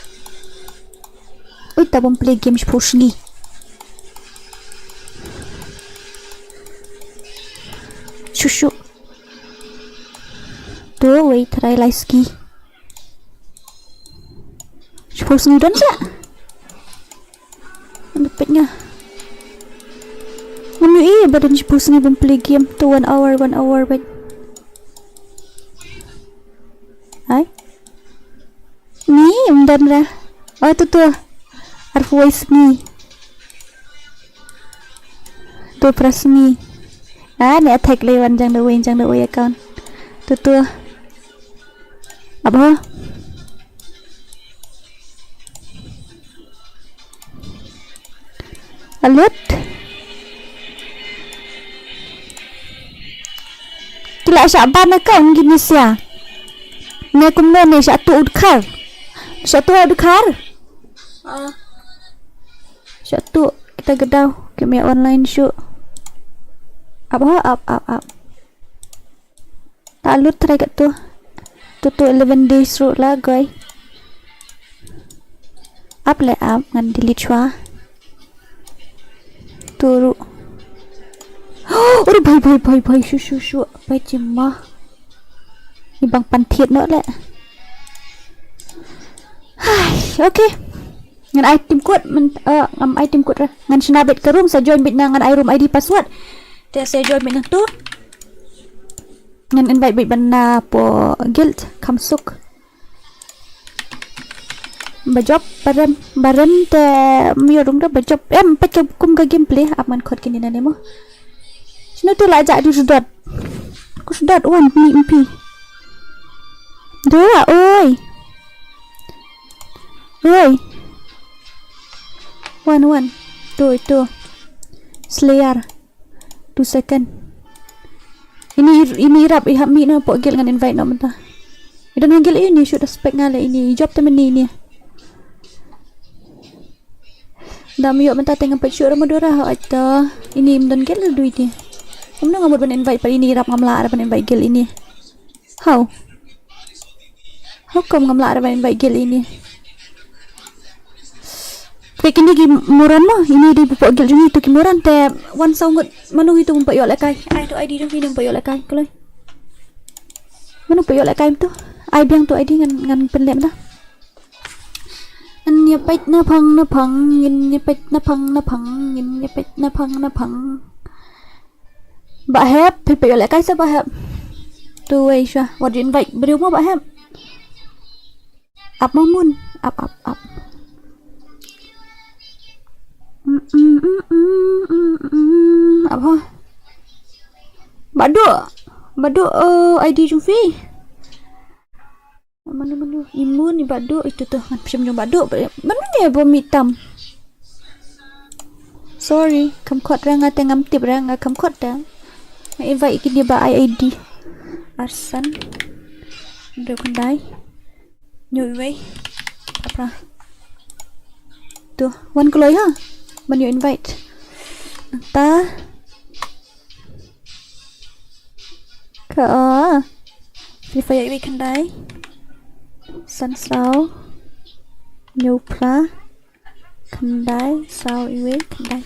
Ui ta bym play game shiphew sngi. Shuh shuh. Tu wei try lai ski. Shiphew sngi don sa. Ngam peit nga. Ngam ïohi ba don shiphew sngi bym play game to one hour, one hour bad. Ai. Ni ym don ra. Oh tu tu. Arphew wei sngi. Tu phra sngi. Ah, ne attack lei wan jang da wei jang da wei account. Tu tu. Ap ha. Alut. Ki la shah ban account kine sia. Ne kumno ne shah tuh u dkhar. Shah tuh u dkhar. Ah. Shah tuh kita ka daw. Kim ïa online shuh. Ap ha, ap, ap, ap. Ta lut trai katto. Tu tu eleven days ruh la goi. Ap leh ap ngan delete shuwa. Tu ruh. Ur bhai bhai bhai bhai shu shu shu. Bhai jima. Ni bang pan thied noh leh. Hai, okay. Ngan ai tim kut men, eh, ngam ai tim kut ra. Ngan shna beit ka room sa join beit na ngan ai room ID password. Te sa join beit na tu. Ngan invite beit ban na po guild kham suk. Ba jop, ba rem, ba rem te myo rung da ba jop. Em, peit ka kum ka gameplay ap ngan khot kini na nemo. Shino tu la ja du Sdot. Ku Sdot wan ni mpi. Dua, oi. Oi. Wan, wan. Tu, tu. Slayer. Two second. Ini, ini rap i hap mi na po guild ngan invite no menta. Ida ngan guild ini shoot aspect ngale ini job temen ini. Dam ïoh mynta teng pat shuh Ramadura ha ata. Ini ym don guild la dui ti. Kumno nga mut ban invite pat ini rap ngam lah ban invite guild ini. How? How come ngam lah ban invite guild ini? Te kini ki moron mo, ini di pupok guild jong itu ki moron te wan saw ngut manu itu mpa ïoh lekai. Ai tu ID jong ini mpa ïoh lekai. Kalau manu mpa ïoh lekai tu. Ai biang tu ID ngan ngan pynlem dah. Ngin ïa peit na phang na phang, ngin ïa peit na phang na phang, ngin ïa peit na phang na phang. Ba hep, phi peit ïoh lekai sa ba hep. Tu wei sha, wat invite briew mo ba hep. Ap mo mun, ap ap ap. Hmm, Mm, mm, mm, mm, mm. Apa? Badu. Badu, eh, I D jong phi. Mano, mano? Imun, i Badu, itu tu. Ngan pynshim jong Badu. Mano ni ba mih tam? Sorry, kam khot re nga te ngam tip re nga kam khot te. Nga invite kine ba ai I D. Arsan. Deu khyndai. Hynñiew wei. Apa? Tu, wan kloi ha. Ban ïoh invite. Nangta. Ka, ah. Free Fire wei khyndai. San saw. Hynñiew phra. Khyndai, saw, wei, khyndai.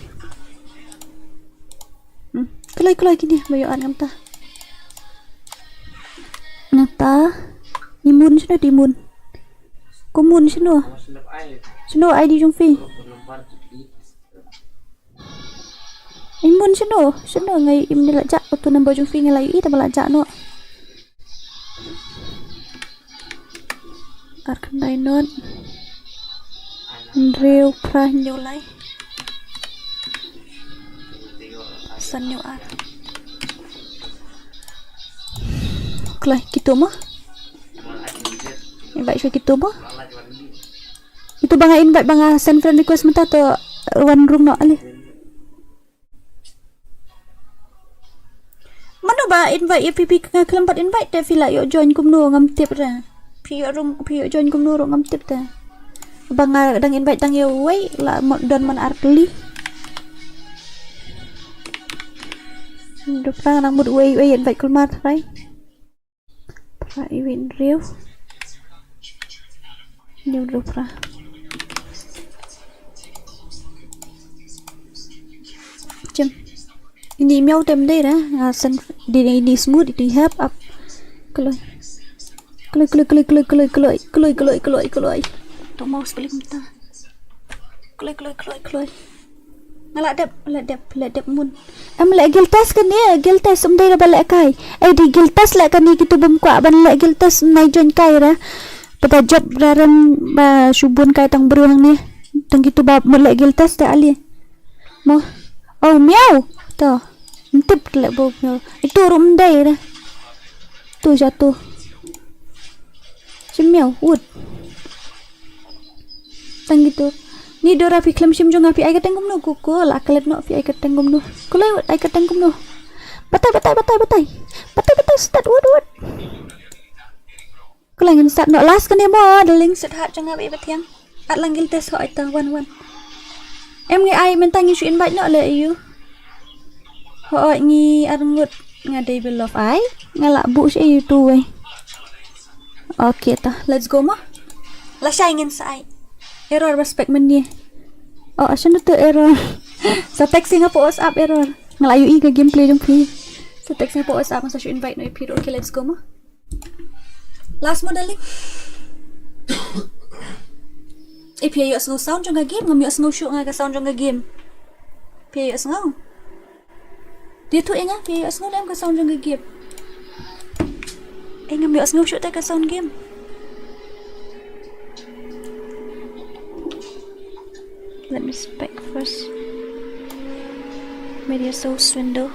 Hmm. Kloi, kloi kine, ba ïoh ar ngan ta. Nangta. Imun shano, imun. Ko mun shano. Shano I D jong phi. Imun shano, shano ngai im ni la jak, utu number jong phi ngai la ïohi tang ba la jak noh. Ar khyndai not. Hynriew phra hynñiew lai. San hynñiew ar. Kloi, kito mo. Invite sha kito mo. Itu ba nga invite ba nga send friend request mynta to wan rung noh ale. Mano ba invite ïa phi, phi nga khlem pat invite te phi la ïoh join kumno ngam tip re. Phi ïoh rung, phi ïoh join kumno ruh ngam tip te. Ba nga dang invite tang ïa uwei la mo-, don man ar tylli. Dei phra nang mut uwei, uwei invite kulmar trai. Phra, iwei, hynriew. Hynñiew, hynriew phra. Jam. Ini miau tem dei ra. Nga send di ini smooth itu hap up. Kloi. Kloi, kloi, kloi, kloi, kloi, kloi. Kloi, kloi, kloi, kloi. Tong mouse paling mynta. Kloi, kloi, kloi, kloi. Nga la dep, la dep, la dep mun. Em leh guild test kane, guild test ym dei ba leh kai. Ei di guild test leh kane, kitu bym kwah ban leh guild test, nai join kai ra. Pata job ra ren ba shu bun kai tang briew hangne. Tang kitu ba mut leh guild test te ali. Mo. Oh, miau. To. Ntip leh bo miau. Itu ruh ym dei ra. Tu jatuh. Shi miau, wut. Tang kitu. Ni Dora phi khlem shim jong nga phi ai kyrteng kumno ko ko la klet noh phi ai kyrteng kumno. Kulai wut ai kyrteng kumno. Batai, batai, batai, batai. Batai, batai, start, wut, wut. Kulai ngin start noh last kane mo, darling, start hat jong nga ba i ba thiang. At lang guild test ho ai ta, wan, wan. Em ngi ai mynta ngi shu invite noh leh ïa u. Ho ai ngi ar ngut nga dei ba love ai. Nga la buh sha ïa utu wei. Okay ta, let's go mo. Lashai ngin sa ai. Error ba spek mynne. Oh, shano tu error? Sa text ïa nga pa WhatsApp error. Nga la ïohi ka gameplay jong phi. Sa text ïa nga pa WhatsApp, nga sa shu invite noh ïa phi ruh. Okay, let's go mo. Last mo, darling. Eh, phi ïohsngew sound jong ka game, ngam ïohsngew shuh nga ka sound jong ka game. Phi ïohsngew? Dei tu ïa nga, phi ïohsngew lem ka sound jong ka game. Eh, ngam ïohsngew shuh te ka sound game. Let me spec first. Media source window.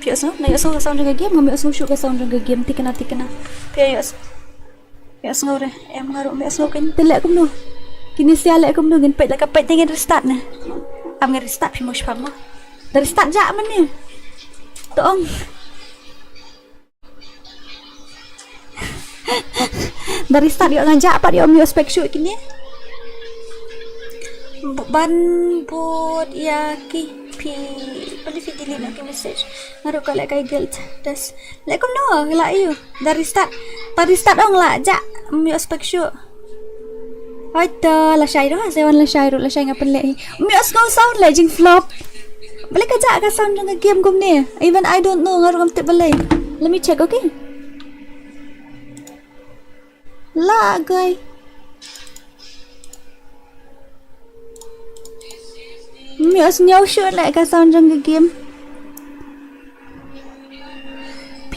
Phi ïohsngew, nga ïohsngew ka sound jong ka game, ngam ïohsngew shuh ka sound jong ka game, thikna, thikna. Phi ïohsngew. Ïohsngew re, em nga ruh ym ïohsngew kein te leh kumno. Kine sia leh kumno, ngin peit la ka peit te ngin restart ne. Am ngin restart phi mo shipang mo. Da restart ja mynne. To ong. Da restart ïoh nga ja pat ïoh ym ïoh spek shuh kine. B-, ban bud ïa ki phi, pali phi delete na ki message. Nga ruh ka leh kai guild test. Leh kumno, la ïoh. Da restart. Da restart ong la ja ym ïoh spek shuh. Hoi to, lashai ruh, ha, sa wan lashai ruh, lashai nga pynleh hi. Ym ïohsngew sound leh jingflop. Balei ka ja ka sound jong ka game kumne. Even I don't know, nga ruh ngam tip balei. Let me check, okay? La gai. Ym ïohsngew shuh leh ka sound jong ka game. P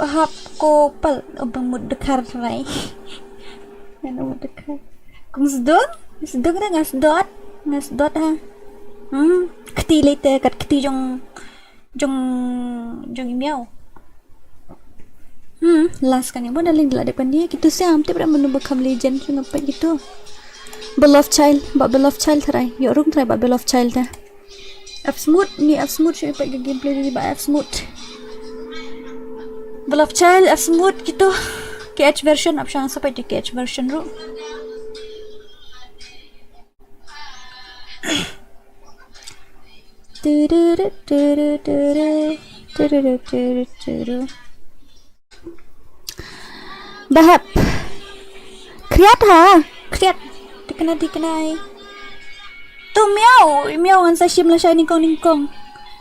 hap ko pal, oh, ba mut dkhar trai. Ngan mut dkhar. Kong sdong, sdong da nga sdot, nga sdot ha. Hmm, kti lei te kat kti jong, jong, jong i miaw. Hmm, last kane mo darling, da la dep kane. Kitu siam tip da manu ba kham legend jong nga peit kitu. Beloved child, ba beloved child trai. Yo rung trai ba beloved child ta. F smooth ni, F smooth shu peit ka gameplay ni ba F smooth. Beloved child, F smooth kitu. K H version, ap shang sa peit K H version ru. Tururu, tururu, tururu, tururu, tururu. Bahap. Kriat ha? Kriat. Tikna, tikna ai. Tu miau, miau ngan sa shim lashai nyngkong nyngkong.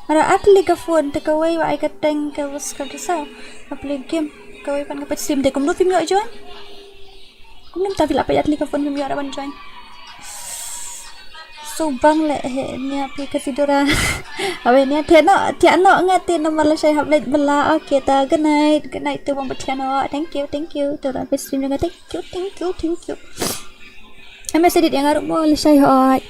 Ara atli ka phone te kawei wa ai ka teng ka was ka disa. Ka play game. Kawei pan ka pet stream te kumno phim ïoh join. Kumno ta phi la pet atli ka phone phim ïoh ra ban join. So bang le he nia phi ka sidora. Awe nia te no, tia no nga te no mala shai hap late bala. Okay ta, good night. Good night tu bang ba tia no. Thank you, thank you. Tu ra pet stream jong nga, thank you, thank you, thank you. Em, message yang aruk mo lashai hoi.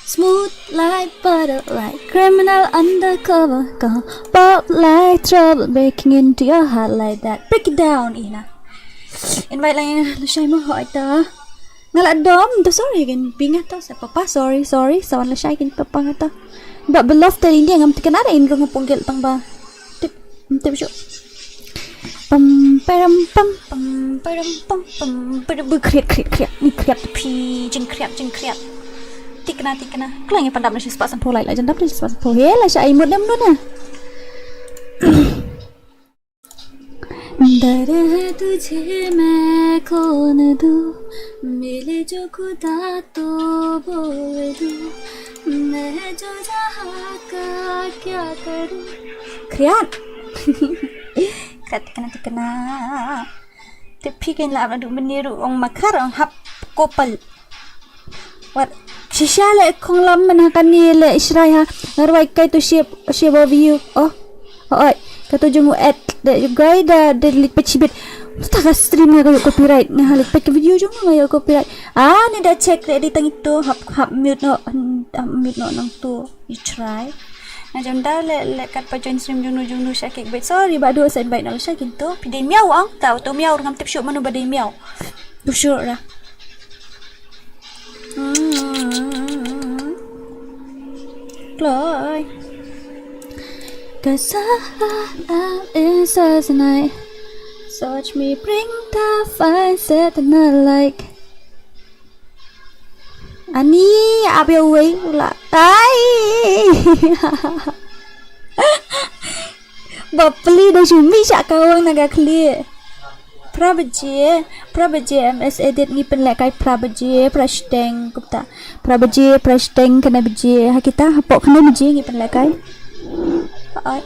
Smooth like butter, like criminal undercover. Go pop like trouble, breaking into your heart like that. Break it down, Ina. Invite lang lashai mo hoi ta. Nga la dom, to sorry again. Bingat to sa papa, sorry, sorry. Sawan lashai kin papa nga to. Ba beloved te India ngam tikna da in rung pung gel tang ba. Tip, tip shu. Pam, param, pam, pam, param, pam, pam, param, bu kriat, kriat, kriat. Ni kriat, pi, jing kriat, jing kriat. Tikna, tikna. Klang ya pandap na shi spa sampo lai, la jandap na shi spa sampo. He, lashai mut dem dona. डर है तुझे मैं खोन दूं, मिले जो खुदा तो बोल दूं, मैं जो जहां का क्या करूं। Kriat. Kriat tikna tikna. Te phi kin la abdu meniru ong makar ong hap kopal. Wat shisha le khonglam man ha kani le Israel ha. Ngarwai kai tu ship ship of you. Oh. Oi, katu jong u et de gai da de lik pechibit. Mata ka stream nga ka copyright, nga halik pech video jong nga ka copyright. Ah, ni da check ready tang itu hap hap mute no, hap mute no nang tu. You try. Nga jong da le le kat pa join stream jong nu jong nu sha kek bait. Sorry ba du sa invite no sha kintu. Pide miau ang ta tu miau ngam tip shu manu ba de miau. Tu shu ra. Kloi. Cause I am inside tonight. So watch me bring the fire, set the night like. Ani, abi away ula. Ai. Bapli da shumi sha kawang naga kli. Phra baje, phra baje M S edit ngi pynlehkai phra baje, phra shiteng kumta. Phra baje, phra shiteng khyndai baje. Ha kita hapoh khyndai baje ngi pynlehkai. Ai.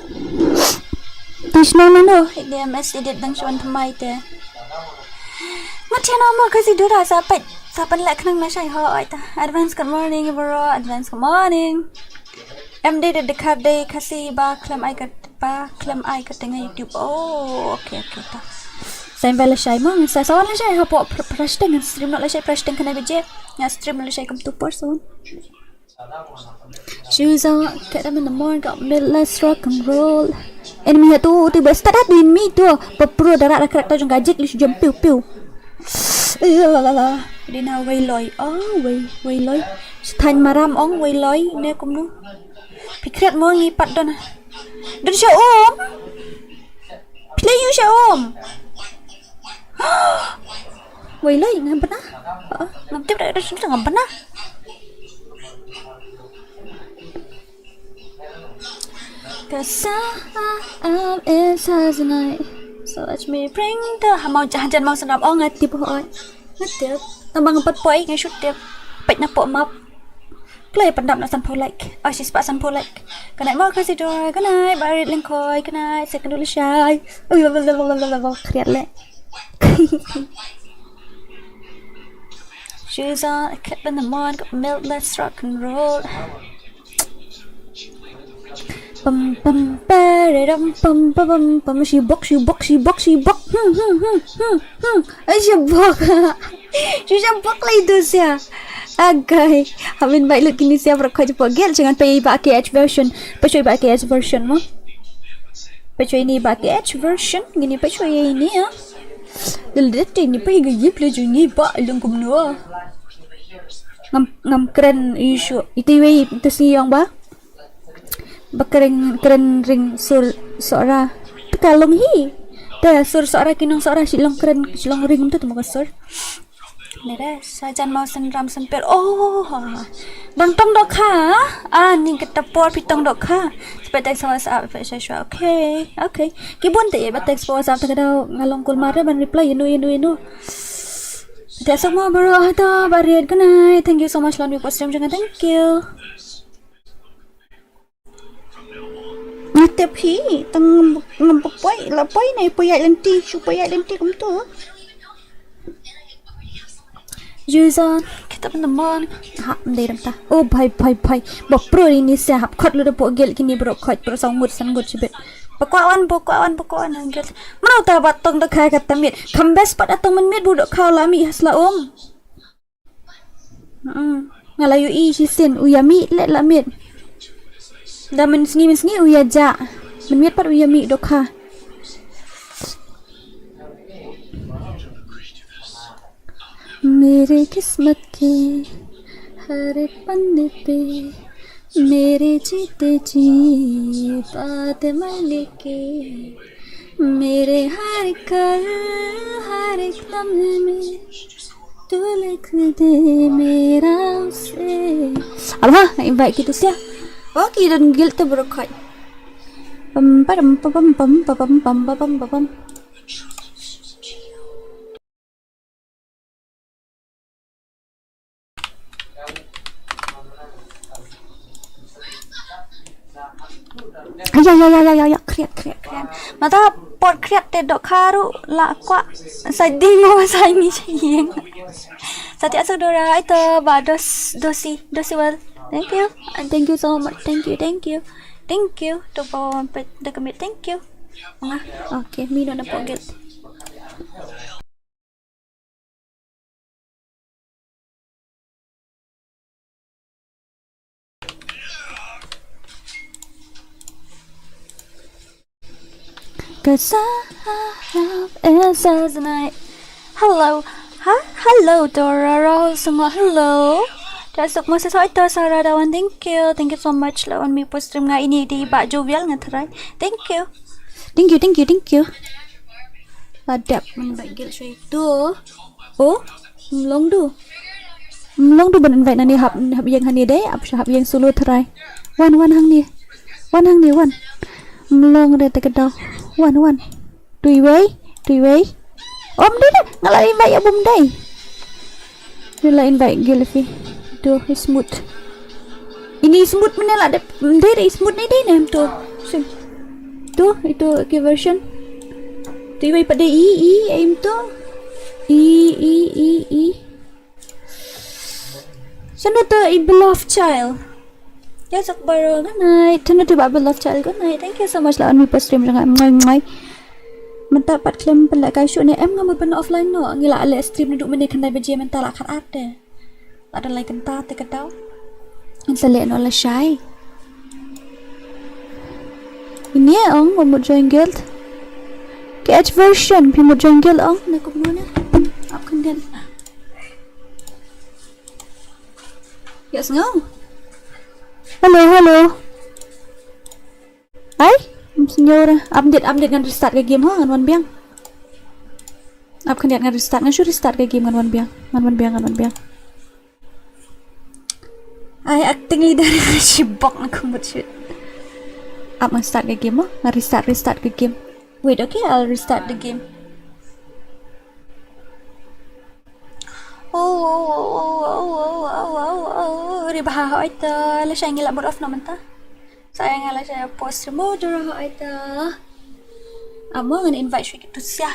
Tishnong nano, ini M S edit dang shwan thamai te. Matiana mo kasi dura sa pet, sa pynleh khnang na shai ho ai ta. Advance good morning bro, advance good morning. M D de dekat de kasi ba klem ai kat ba klem ai kat tengah YouTube. Oh, okay okay ta. Sa invite lashai mo, sa sawan lashai hapoh pr- prashteng stream no lashai prashteng khyndai baje. Nga stream lashai kam tu person. Shoes on, get them in the morning, got midlife rock and roll. Enemy ha tu, tu ba start din mi tu. Papro darat da krak ta jong gajik li jump piu piu. Eh, la la la. Dina wei loi. Oh, wei wei loi. Stan maram ong wei loi ne kumno. Pikret mo ngi pat don. Don sha um. Play you sha um. Wei loi ngam pernah. Ngam tip da da ngam pernah. Cause I am inside tonight. So watch me bring the hamau jahan jan mau senam ong ngatip hoi. Ngatip. Tambang empat poi ngai shoot tip. Pet na pok map. Kloi pandap na san pho like. Oh, sis pa san pho like. Good night mo kasi dor. Good night barit lengkoi. Good night second dulu shai. Ui, kriat le. Shoes on, a cup in the morning, got milk, let's rock and roll. Pam pam pararam pam pam pam pam, shibok shibok shibok shibok. Hmm hmm hmm hmm hmm. Ai, shibok. Shu shibok lai tu sia. Agai. Hamin bai lut kini sia bro koi jepok gel jangan pay ba K H version. Pay ba K H version mo. Pay ini ba K H version. Ngini pay ini ya. Lel det ini pay ga yip le juni ba lung kumno. Ngam ngam kren issue. Iti wei tu si yang ba. Ba kren kren ring sur Sohra. Te ka long hi. Te sur Sohra ki nong Sohra shi long kren shi long ring tu tu mo ka sur. Nere sajan mau sen ram sen per. Oh. Dang tong dohkha. Ah, ni kata por pi tong dohkha. Sepe text WhatsApp pe sha shwa. Okay. Okay. Ki bun te ba text WhatsApp te ka dau nga long kul mare ban reply inu inu inu. Te sok mo bro ha to ba riat. Good night. Thank you so much lon mi post stream jong nga. Thank you. Ngi tip hi tang ngam poi la poi ne poi ai lenti shu poi ai lenti kum tu. Yuzan kita peneman ha mdei dam ta. Oh bhai bhai bhai. Ba pro ini se hap khot lu da po gel kini bro khot pro sang ngut san ngut sibit. Ba kwa wan ba kwa wan ba kwa wan gel. Mano ta ba tong da khai ka tamit. Kham bes pat atong men mit bu do kha la mi hasla um. Mm. Nga la ïohi shisien u ïa mih leh la miet. Da mynsngi mynsngi u ïa jah. Mynmiet pat u ïa mih dohkha. मेरे किस्मत के हर एक पन्ने पे मेरे जीते जी बात मैं लेके मेरे हर कर हर एक लम्हे में तू लिख दे मेरा उसे. Alha, invite kita sia. Oh, ki don guilt tu berkait. Pam pam pam pam pam pam pam pam pam pam. Ya ya ya ya ya ya kriat kriat kriat. Mata por kriat te dohkha ruh la kwah. Sa ding mo sa ngi sa yeng. Sa ti asuk dora ito ba dos dosi dosi well. Thank you. And thank you so much. Thank you. Thank you. Thank you. To po pe de kami thank you. Nga. Okay, mi no na pogel. Cause I have answers tonight. Hello. Ha? Hello, Doraro. Semua hello. Dah sok masa so ito Sarah Dawan. Thank you. Thank you so much. Lawan mi post stream nga ini di ba Jovial nga try. Thank you. Thank you, thank you, thank you. Ladap men ba gel shoi tu. Oh, mlong du. Mlong du ban invite nani hap hap yang hani dei, ap sha hap yang solo try. Wan wan hang ni. Wan hang ni wan. Mlong dei te kedau. Wan wan. Tui wei, tui wei. Om dei dei. Ngala invite ya bum dei. Ni la invite gel fi. Tu smooth. Ini smooth mene la de de smooth ni de nem tu. Sim. Tu itu ke version. Tu ibai pada i i aim tu. I i i i. Sanu tu i beloved child. Ya sak baro good night. Tunu tu ba beloved child good night. Thank you so much la on mi post stream jong nga. Mwah, mwah. Mynta pat klem pynleh kai shuh ne em nga mut ban offline noh. Ngi la leh stream naduh mynne khyndai baje mynta la khat ar te. La don lai kynta te ka daw. Ngan sa leh noh lashai. Ini ong ba mut join guild. K H version phi mut join guild ong ne kumno ne. Ap khyndiat. Yes ngo. Hello hello. Ai, ym sngewbha. Update, update ngan restart ka game ha, ngan wan biang. Ap khyndiat ngan restart, ngan shu restart ka game ngan wan biang. Ngan wan biang, ngan wan biang. Ai, acting leader shibok na kumut shit. Ap ngan start ka game ha, ngan restart, restart ka game. Wait, okay, I'll restart the game. Oh, oh, oh, oh, oh, oh, oh, oh, oh, oh, ri bha hoi ta, la sha ngi la mut off na mynta. Sa nga la sha post mo dura hoi ta. Amo ngan invite shwi kitu sia.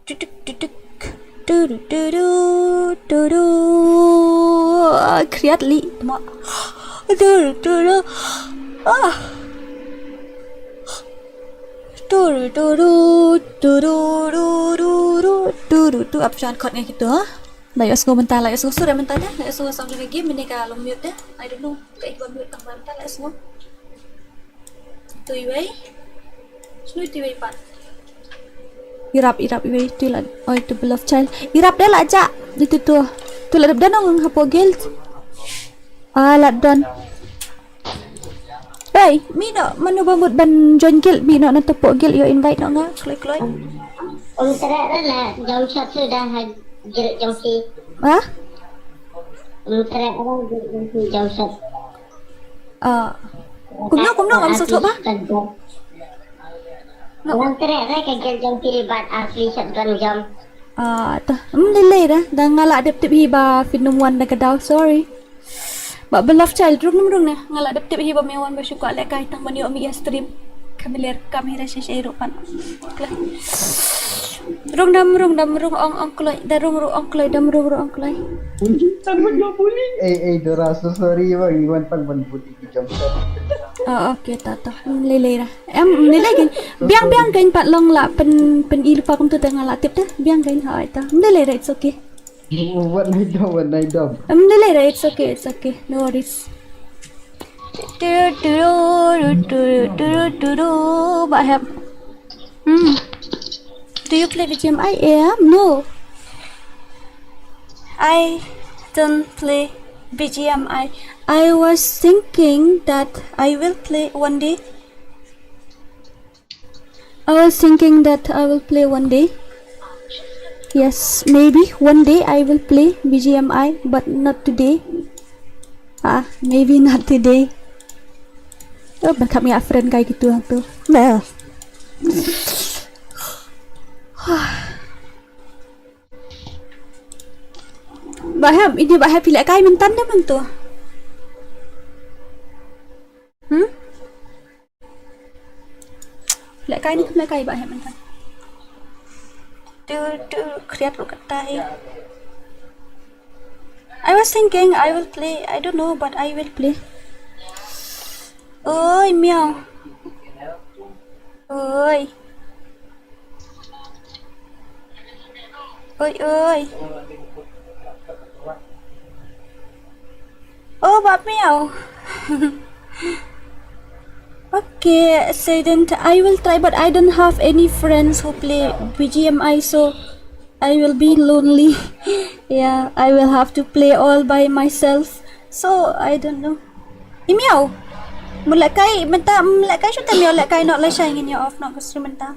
Tuk, tuk, tuk, tuk. Tudu, tudu, tudu. Ah, kriat li. Tama. Tudu, tudu. Ah. Turu turu turu turu turu tu, ap shan khot ngai kitu ha. La ïohsngew mynta, la ïohsngew sur mynta de, la ïohsngew sound jong ka game mynne ka long mute de. I don't know. Ka ikba mute tang mynta la ïohsngew. Tu iwei. Snu tu iwei pat. Irap, irap iwei tu la. Oi tu beloved child. Irap de la ja. Itu tu. Tu la dep don ong hapoh guild. Ah, la don. Hey, mi no, mano ba mut ban join guild, mi no na tapoh guild, ïoh invite no nga, kloi kloi. Um, tere re la jong shot suda ha guild jong si. Ha? Um, tere re guild jong si jong shot. Ah. Kumno, kumno, ngam sngewthuh ba? Ngam tere re ka guild jong si bad asli shotgun jong. Ah, ta. Hmm, lei lei da. Da nga la dep tip hi ba phin ym wan da ka daw, sorry. Ba beloved child, rung nym rung ne. Nga la dep tip hi ba me wan ba shu kwah lehkai tang ban ïoh mi ïa stream. Ka mih leh kam hi da shisha ruh pan. Kla. Rung dam rung dam rung ong ong kloi, da rung rung ong kloi, dam rung rung ong kloi. Tang ban ïoh bully. Eh, eh, Dora, so sorry ba ngi wan tang ban bully ki jump shot. Oh, okay, ta ta. Hmm, lei lei da. Em, lei lei kan. Biang biang kan pat long la pyn pyn-i lypa kumtu te nga la tip te. Biang kan ha ta. Hmm, lei lei da, it's okay. Wat nai dom, wat nai dom. Em, lei lei da, it's okay, it's okay. No worries. Tu tu tu tu tu tu tu, ba hep. Hmm. Do you play B G M I? Yeah, no. I don't play B G M I. I was thinking that I will play one day. I was thinking that I will play one day. Yes, maybe one day I will play B G M I, but not today. Ah, maybe not today. Oh, ban kham ïa friend kai kitu hangtu. Nah. Ba hep, ini ba hep lehkai mynta ne mynta. Hmm? Lehkai ne, lehkai ba hep mynta. Tu tu, khriat ruh kata hi. I was thinking I will play. I don't know, but I will play. Oi, meow. Oi. Oi, oi. Oh, Bapmiao. Okay, Sedent, I will try, but I don't have any friends who play B G M I, so I will be lonely. Yeah, I will have to play all by myself. So, I don't know. Imiao. Mulakai, mynta, mulakai shuta miao lakai nok lashai ngin ïa off nok ka stream mynta.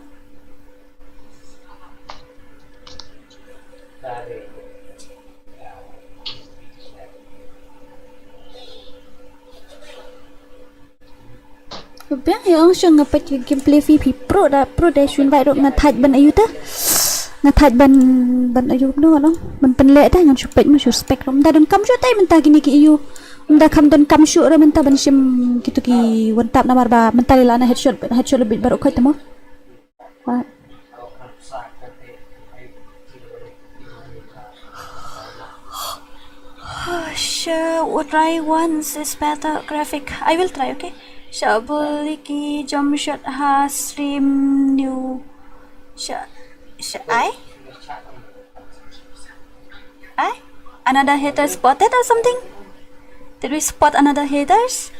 Biang ïa ong shong nga peit ïa gameplay phi phi pro da, pro da shun bai ruh nga thait ban ayu ta. Nga thait ban, ban ayu no no. Ban pynleh ta ngan shu peit ma shu spek rum da don kam shu tai mynta kini ki ayu. Ym da kham don kam shuh re mynta ban shim kitu ki one tap namar ba mynta lei la na headshot, headshot lebih baru khoi temo. What? Sure, we'll try once is better graphic. I will try, okay? Sha buli ki jump shot ha stream new. Sha, sha, I? Eh? Another hater spotted or something? Did we spot another haters?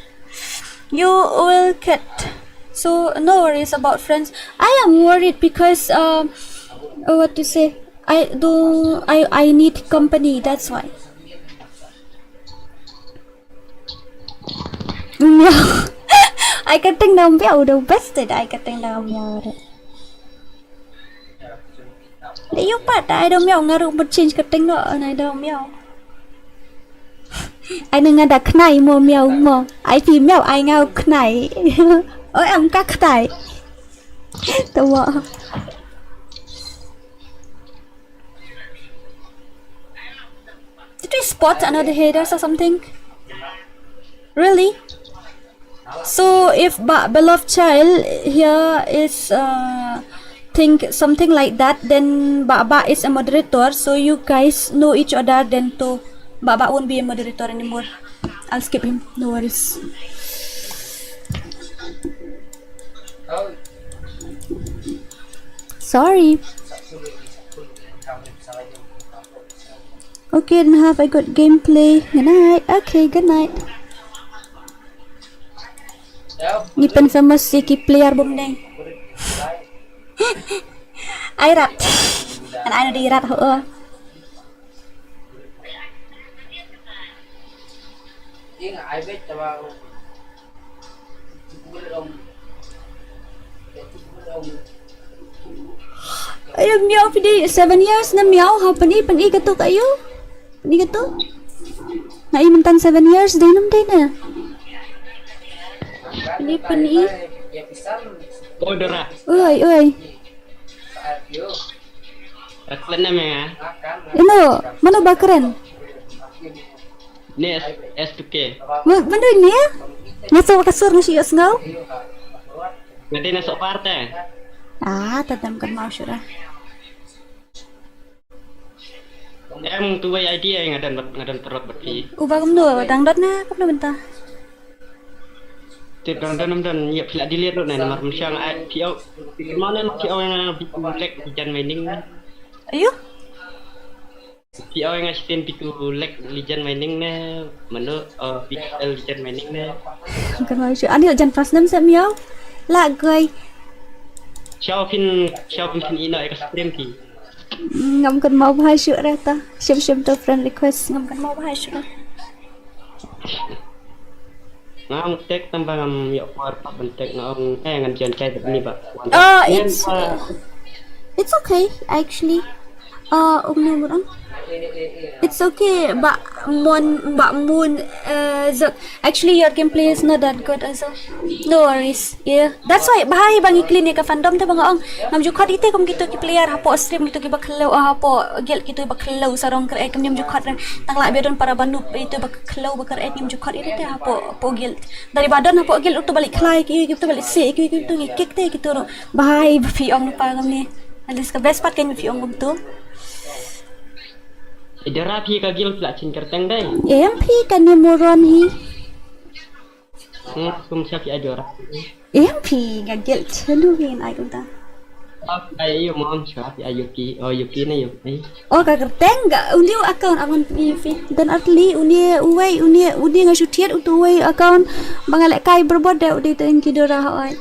You will get, so no worries about friends. I am worried because, um, uh, what to say? I do. I I need company. That's why. Miau. Ai ka teng dang miau, the best that ai ka teng dang miau. Dei ïa pat ai dang miau, nga ruh mut change ka teng noh, ai dang miau. Ai na nga da khnai mo miau mo. Ai phi miau ai nga khnai. Oi, am ka khnai. Tawa. Did we spot another haters or something? Really? So if ba beloved child here is, uh, think something like that, then ba ba is a moderator. So you guys know each other, then to ba ba won't be a moderator anymore. I'll skip him. No worries. Sorry. Okay, then have a good gameplay. Good night. Okay, good night. Ngi pynfamous ïa ki player bym dei. Ai rat. Kan ai na dei rat ho. Ayo miau pidi seven years na miau ha pini pini ketuk ayo. Pini ketuk. Ngai mentan seven years dei nam dei na. Pini pini. Oi oi. Ino, mano ba kren? Ni S two K. Mano ni? Nga so ka sur nga si sngaw. Nga dei na so parte. Ah, tatam kan mau sura. Em tu wei idea nga dan nga dan perot bati. Uba kumno dang dot na kumno benta. Tip dang dang dang ïa phi la delete lut ne namar mynsiem ai phi au. Phi kynmaw ne phi au nga bitu lek jan mining. Ayo. Phi au nga shiten bitu lek jan mining ne. Mano bitu lek jan mining ne. Kan mai shu anil jan pas nem sem yau. La goi. Shaw phin shaw phin ino eka stream phi. Ngam kan mau bahai shu reta. Shem shem to friend request ngam kan mau bahai shu. Ngam tek tamba ngam yok por pat ban tek nga ong eh ngan jon kai ni ba. Oh, it's it's okay actually. Uh, um, no, hold on. It's okay, but mon, but mon, uh, zot. Actually, your gameplay is not that good also. No worries. Yeah, that's why bahai bang i clean ka fandom te bang ong. Ngam ju khot ite kum kitu ki player hapo stream kitu ki ba khlo hapo guild kitu ba khlo sarong kre kum ngam ju khot re. Tang la biadon para banu itu ba khlo ba kre ngam ju khot ite hapo hapo guild. Dari badon hapo guild utu balik khlai ki kitu balik se ki kitu ngi kick te kitu ro. Bahai ba phi ong pa ngam ni. At least ka best part kan phi ong kum tu. Idara phi ka guild la chin kerteng dai. Em phi kan ni moron hi. Hmm, kum siap ya jora. Em phi ga gel chelu hin ai kunta. Ai yo mom siap ya Yuki. Oh Yuki na Yuki. Oh ka kerteng ga undi account aman phi phi. Dan atli undi uwei undi undi nga shutiat utu uwei account ba nga lek kai berbot da undi teng ki dora hoi.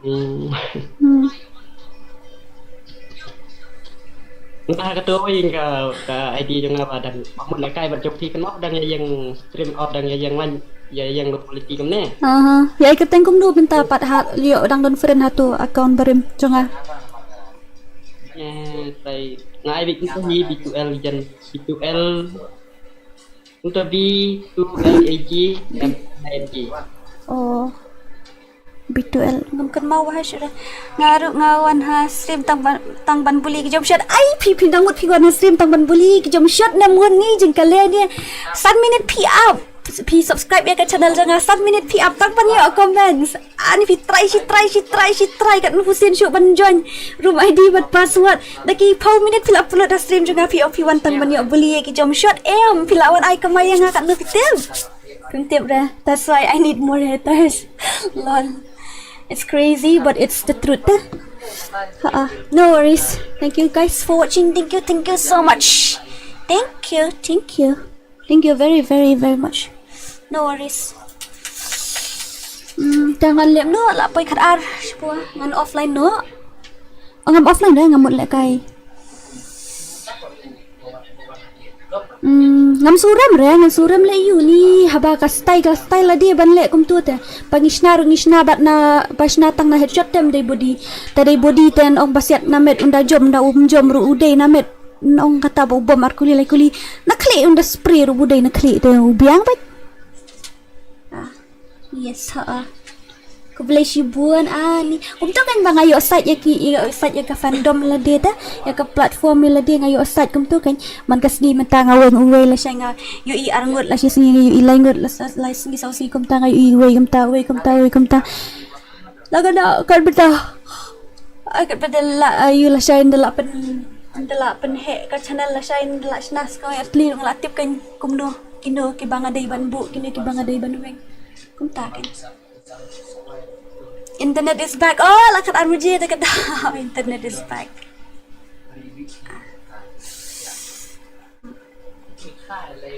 Hmm. Hmm. Nga ha kato ïing ka ka I D jong nga ba dang ba mut lehkai bad jong phi kan map dang ïa ïeng stream off dang ïa ïeng wan ïa ïeng low quality kumne. Aha. Ïa ka teng kumno mynta pat ha ïoh dang don friend ha to account barim jong nga. Eh tai nga ai bit ni B two L jan B two L. Uta B two L A G M I N G. Oh. B two L ngam kan mau wahai shuda. Nga ruh nga wan ha stream tang ban tang ban bully ki jom shot. Ai phi phi dang mut phi wan ha stream tang ban bully ki jom shot na mun ni jing kale ni. San minute phi up. Phi subscribe ïa ka channel jong nga san minute phi up tang ban ïoh comments. Ani phi try shi try shi try shi try kat nu pusin shu ban join room I D bad password. Da ki phew minute phi la upload ha stream jong nga phi ong phi wan tang ban ïoh bully ïa ki jom shot em phi la wan ai kamai ïa nga kat nu phi tip. Phi tip re. That's why I need more haters. Lol. It's crazy but it's the truth. Ha. No worries. Thank you guys for watching. Thank you. Thank you so much. Thank you. Thank you. Thank you very very very much. No worries. Hmm, jangan lem no la poi khat ar. Shipua ngan offline no. Ngam offline re ngam mut lehkai. Hmm, ngam surem re ngam surem le uni haba ka style ka style la dia ban le kumtu te. Ba ngi shna ru ngi shna bat na ba shna tang na headshot tem dei body. Te dei body ten ong basiat na met unda jom unda um jom ru u dei na met. Nong kata ba u bom ar kuli lai kuli. Na khlieh unda spray ru budai na khlieh te u biang bad. Ah, yes ha. Khublei shibun ani. Kumta kan ba nga ïoh sait ïa ki ïoh sait ïa ka fandom la de ta. Ïa ka platform la de nga ïoh sait kumta kan. Man ka sngi mynta nga weng uwei la shai nga ïoh i arngut la shi sngi nga ïoh i laingut la sa lai sngi saw sngi kumta nga ïoh i uwei kumta uwei kumta uwei kumta. La ka da ka bida. Ai ka bida la ayu la shai nda la pen nda la pen he ka channel la shai nda la shna ska ya tli la tip kan kumno kino ki banga dei ban bu kino ki banga dei ban weng. Kumta kan. Internet is back. Oh, la khat ar baje te ka dei. Internet is back.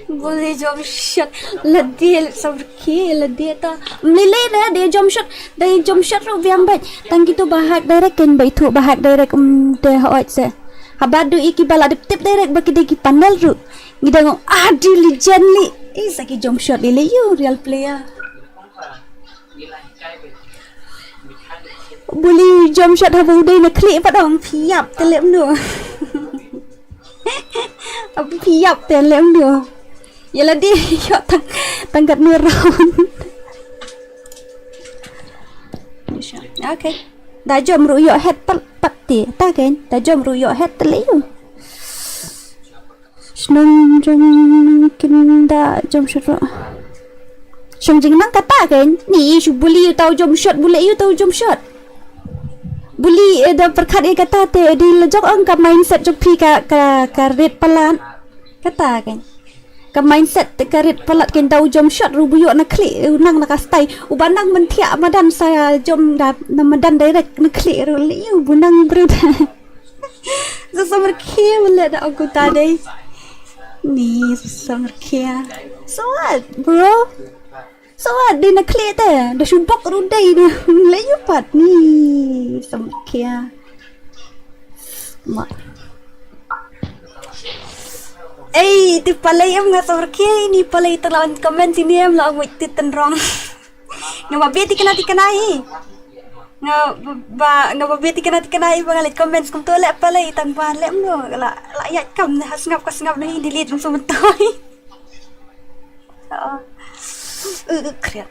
Buli jump shot. Lade samrkhie, lade ta. Mlili re, de jump shot. De jump shot ruh biang bait. Tang kitu ba hack direct kan bait tu, ba hack direct, um, te hoi se. Haba du iki ba la dep tip direct ba ki de ki panel ruh. Ngi dang ah, di legend li. Eh, sa ki jump shot li le, you real player. Buli jump shot haba u dei na khlieh pat ong phiap te lem no. Phiap te lem no. Ïa lade ïoh tang, tang kat no round. Okay. Da jump ruh ïoh head pat, pat te. Ta kan. Da jump ruh ïoh head te le ïoh. Shnong jong kin da jump shot ruh. Shong jing nang kata kan. Ni shu buli ïa uta u jump shot, buli ïa uta u jump shot. Buli, eh, da pyrkhat ïa kata te, eh, dei la jong ong ka mindset jong phi ka, ka, ka rit palat. Kata kan. Ka mindset te ka rit palat kan, da u jump shot ruh bu ïoh na khlieh, eh, u nang na ka stai. Uba nang mynthiah madan sa jump da na madan direct na khlieh ruh le u bu nang briew da. Sa samrkhie mele da ong kumta dei. Ni sa samrkhie. So what, bro? So what, dei na khlieh te. Da shu bok ruh dei de. Le ïoh pat ni samrkhie. Ma. Ei, te Palei em, nga samrkhie ni Palei, te la wan comment sini em, la ong wait te tynrong. Nga ba bit tikna tikna hi. Nga ba, nga ba bit tikna tikna hi ba nga leit comment kumto le Palei, tang ba lem no la, la ïaid kam ne ha sngap ka sngap ne hi, delete rung sumtoi. Oh. Uh, uh, kriat.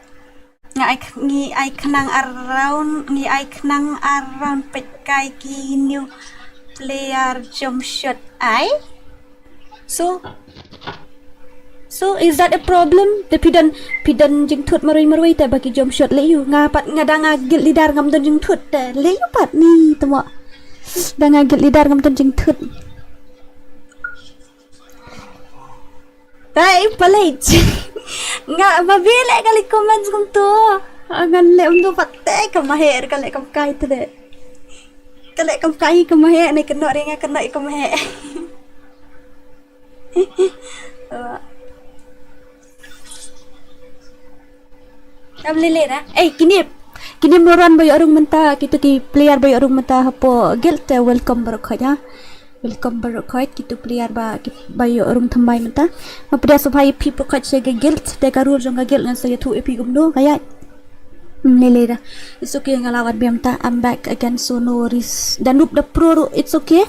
Nga ai, ngi ai khnang ar round, ngi ai khnang ar round peit kai ki new player jump shot ai. So, so is that a problem? Te phi don, phi don jingthut marwei marwei te ba ki jump shot le ïoh. Nga pat nga dang a guild leader ngam don jingthut te le ïoh pat ni temo. Dang a guild leader ngam don jingthut. Ai, Palei. Nga ma bit le ka leit comment kumto. Ngan leh kumto pat te ka maheh ka leh kam kai te de. Ka leh kam kai ka maheh ne kynnoh re nga kynnoh ka maheh. Am lele na. Eh, kine, kine moron ba ïoh rung mynta, kito ki player ba ïoh rung mynta hapoh guild te welcome baroh khoit ha. Welcome baroh khoit kito player ba, ki, ba ïoh rung thymmai mynta. Nga pdiang sngewbha ïa phi baroh khoit sha ka guild, te ka rule jong ka guild ngan sa ïathuh ïa phi kumno, ka ïaid. Hmm, lele da. It's okay, nga la wan biang mynta. I'm back again, so no worries. Da noob da pro ruh, it's okay.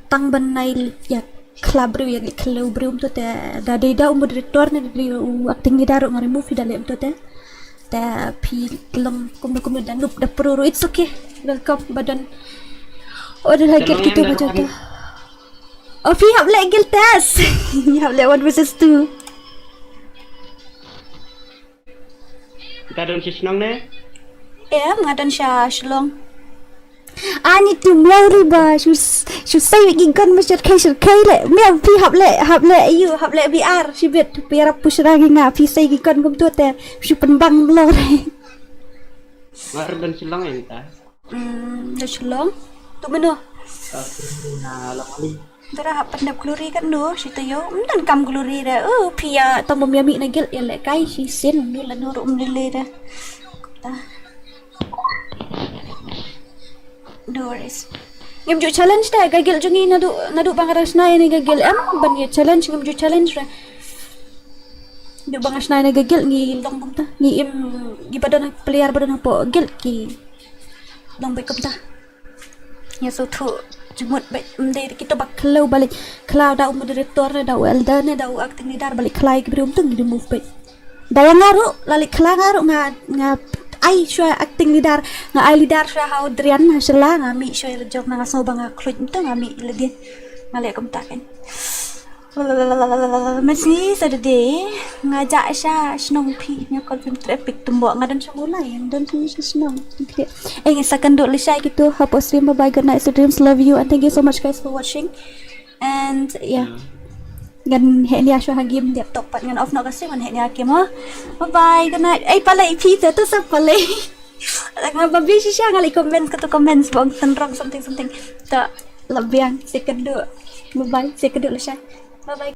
Tang ban nai ïa khlad briew, ïa khlad briew mynta te da dei da u moderator ne da dei u acting leader ruh nga remove da leh mynta te. Te phi long kumno kumno da noob da pro ruh, it's okay. Welcome ba don. Oh, da lagi kito ba jota. Oh, phi hap leh guild test. Phi hap leh one versus two. Nga don sha shnong ne? Em, nga don sha Shillong. Ani tu mlori ba shu, shu sei ki gun ba shu kai shu kai le. Mia phi hap leh, hap leh ïa u, hap leh B R shibit. Phi ïarap push ra ki nga phi sei ki gun kumto te shu pynbang mlori. Nga don Shillong ïa ta. Hmm, da Shillong. Tu mano? Ka Shillong na Lawali. Dara hap pyndep glory kan do, shi tayo. Mdan kam glory da. Oh, pia tong bam yami na guild ïa le kai shi sin do la no rum lele da. Ta. No worries. Ngim ju challenge da ka guild jong ngi nadu nadu bang arang shna ïa ni ka guild em ban ïa challenge ngim ju challenge da. Du bang shna ïa ni ka guild ngi long bam ta. Ngi im ngi badon player badon hapoh guild ki. Long bam ta. Ïa sngewthuh jingmut bad ym dei kito ba khlaw ba leit khlaw da u moderator ne da u elder ne da u acting leader ba leit khlaw ïa ki briew ym tang ki remove bad. Da ïa nga ruh la leit khlaw nga ruh nga, nga ai shuwa acting leader, nga ai leader shuwa ha u Drian ha shala nga mih shuwa ïa la jong na nga sngew ba nga khluit ym tang nga mih ïa lade. Nga leh kumta kan. Mynsngi Saturday nga jah sha shnong phi nga call phim traffic tymboh nga don sha Mawlai nga don sha shnong. Eh, nga sa kynduh lashai kito hapoh stream. Bye bye, good night, sweet dreams, love you and thank you so much guys for watching. And yeah. Ngan heh nia shuwa ha game, laptop pat ngan off noh ka stream ngan heh nia game ha. Bye bye, good night. Eh, Palei phi te tu sa Palei. Nga babi shisha nga leh comment katu comment bong tenrong something something. Ta labiang sekadu. Bye bye sekadu lashai. Bye bye.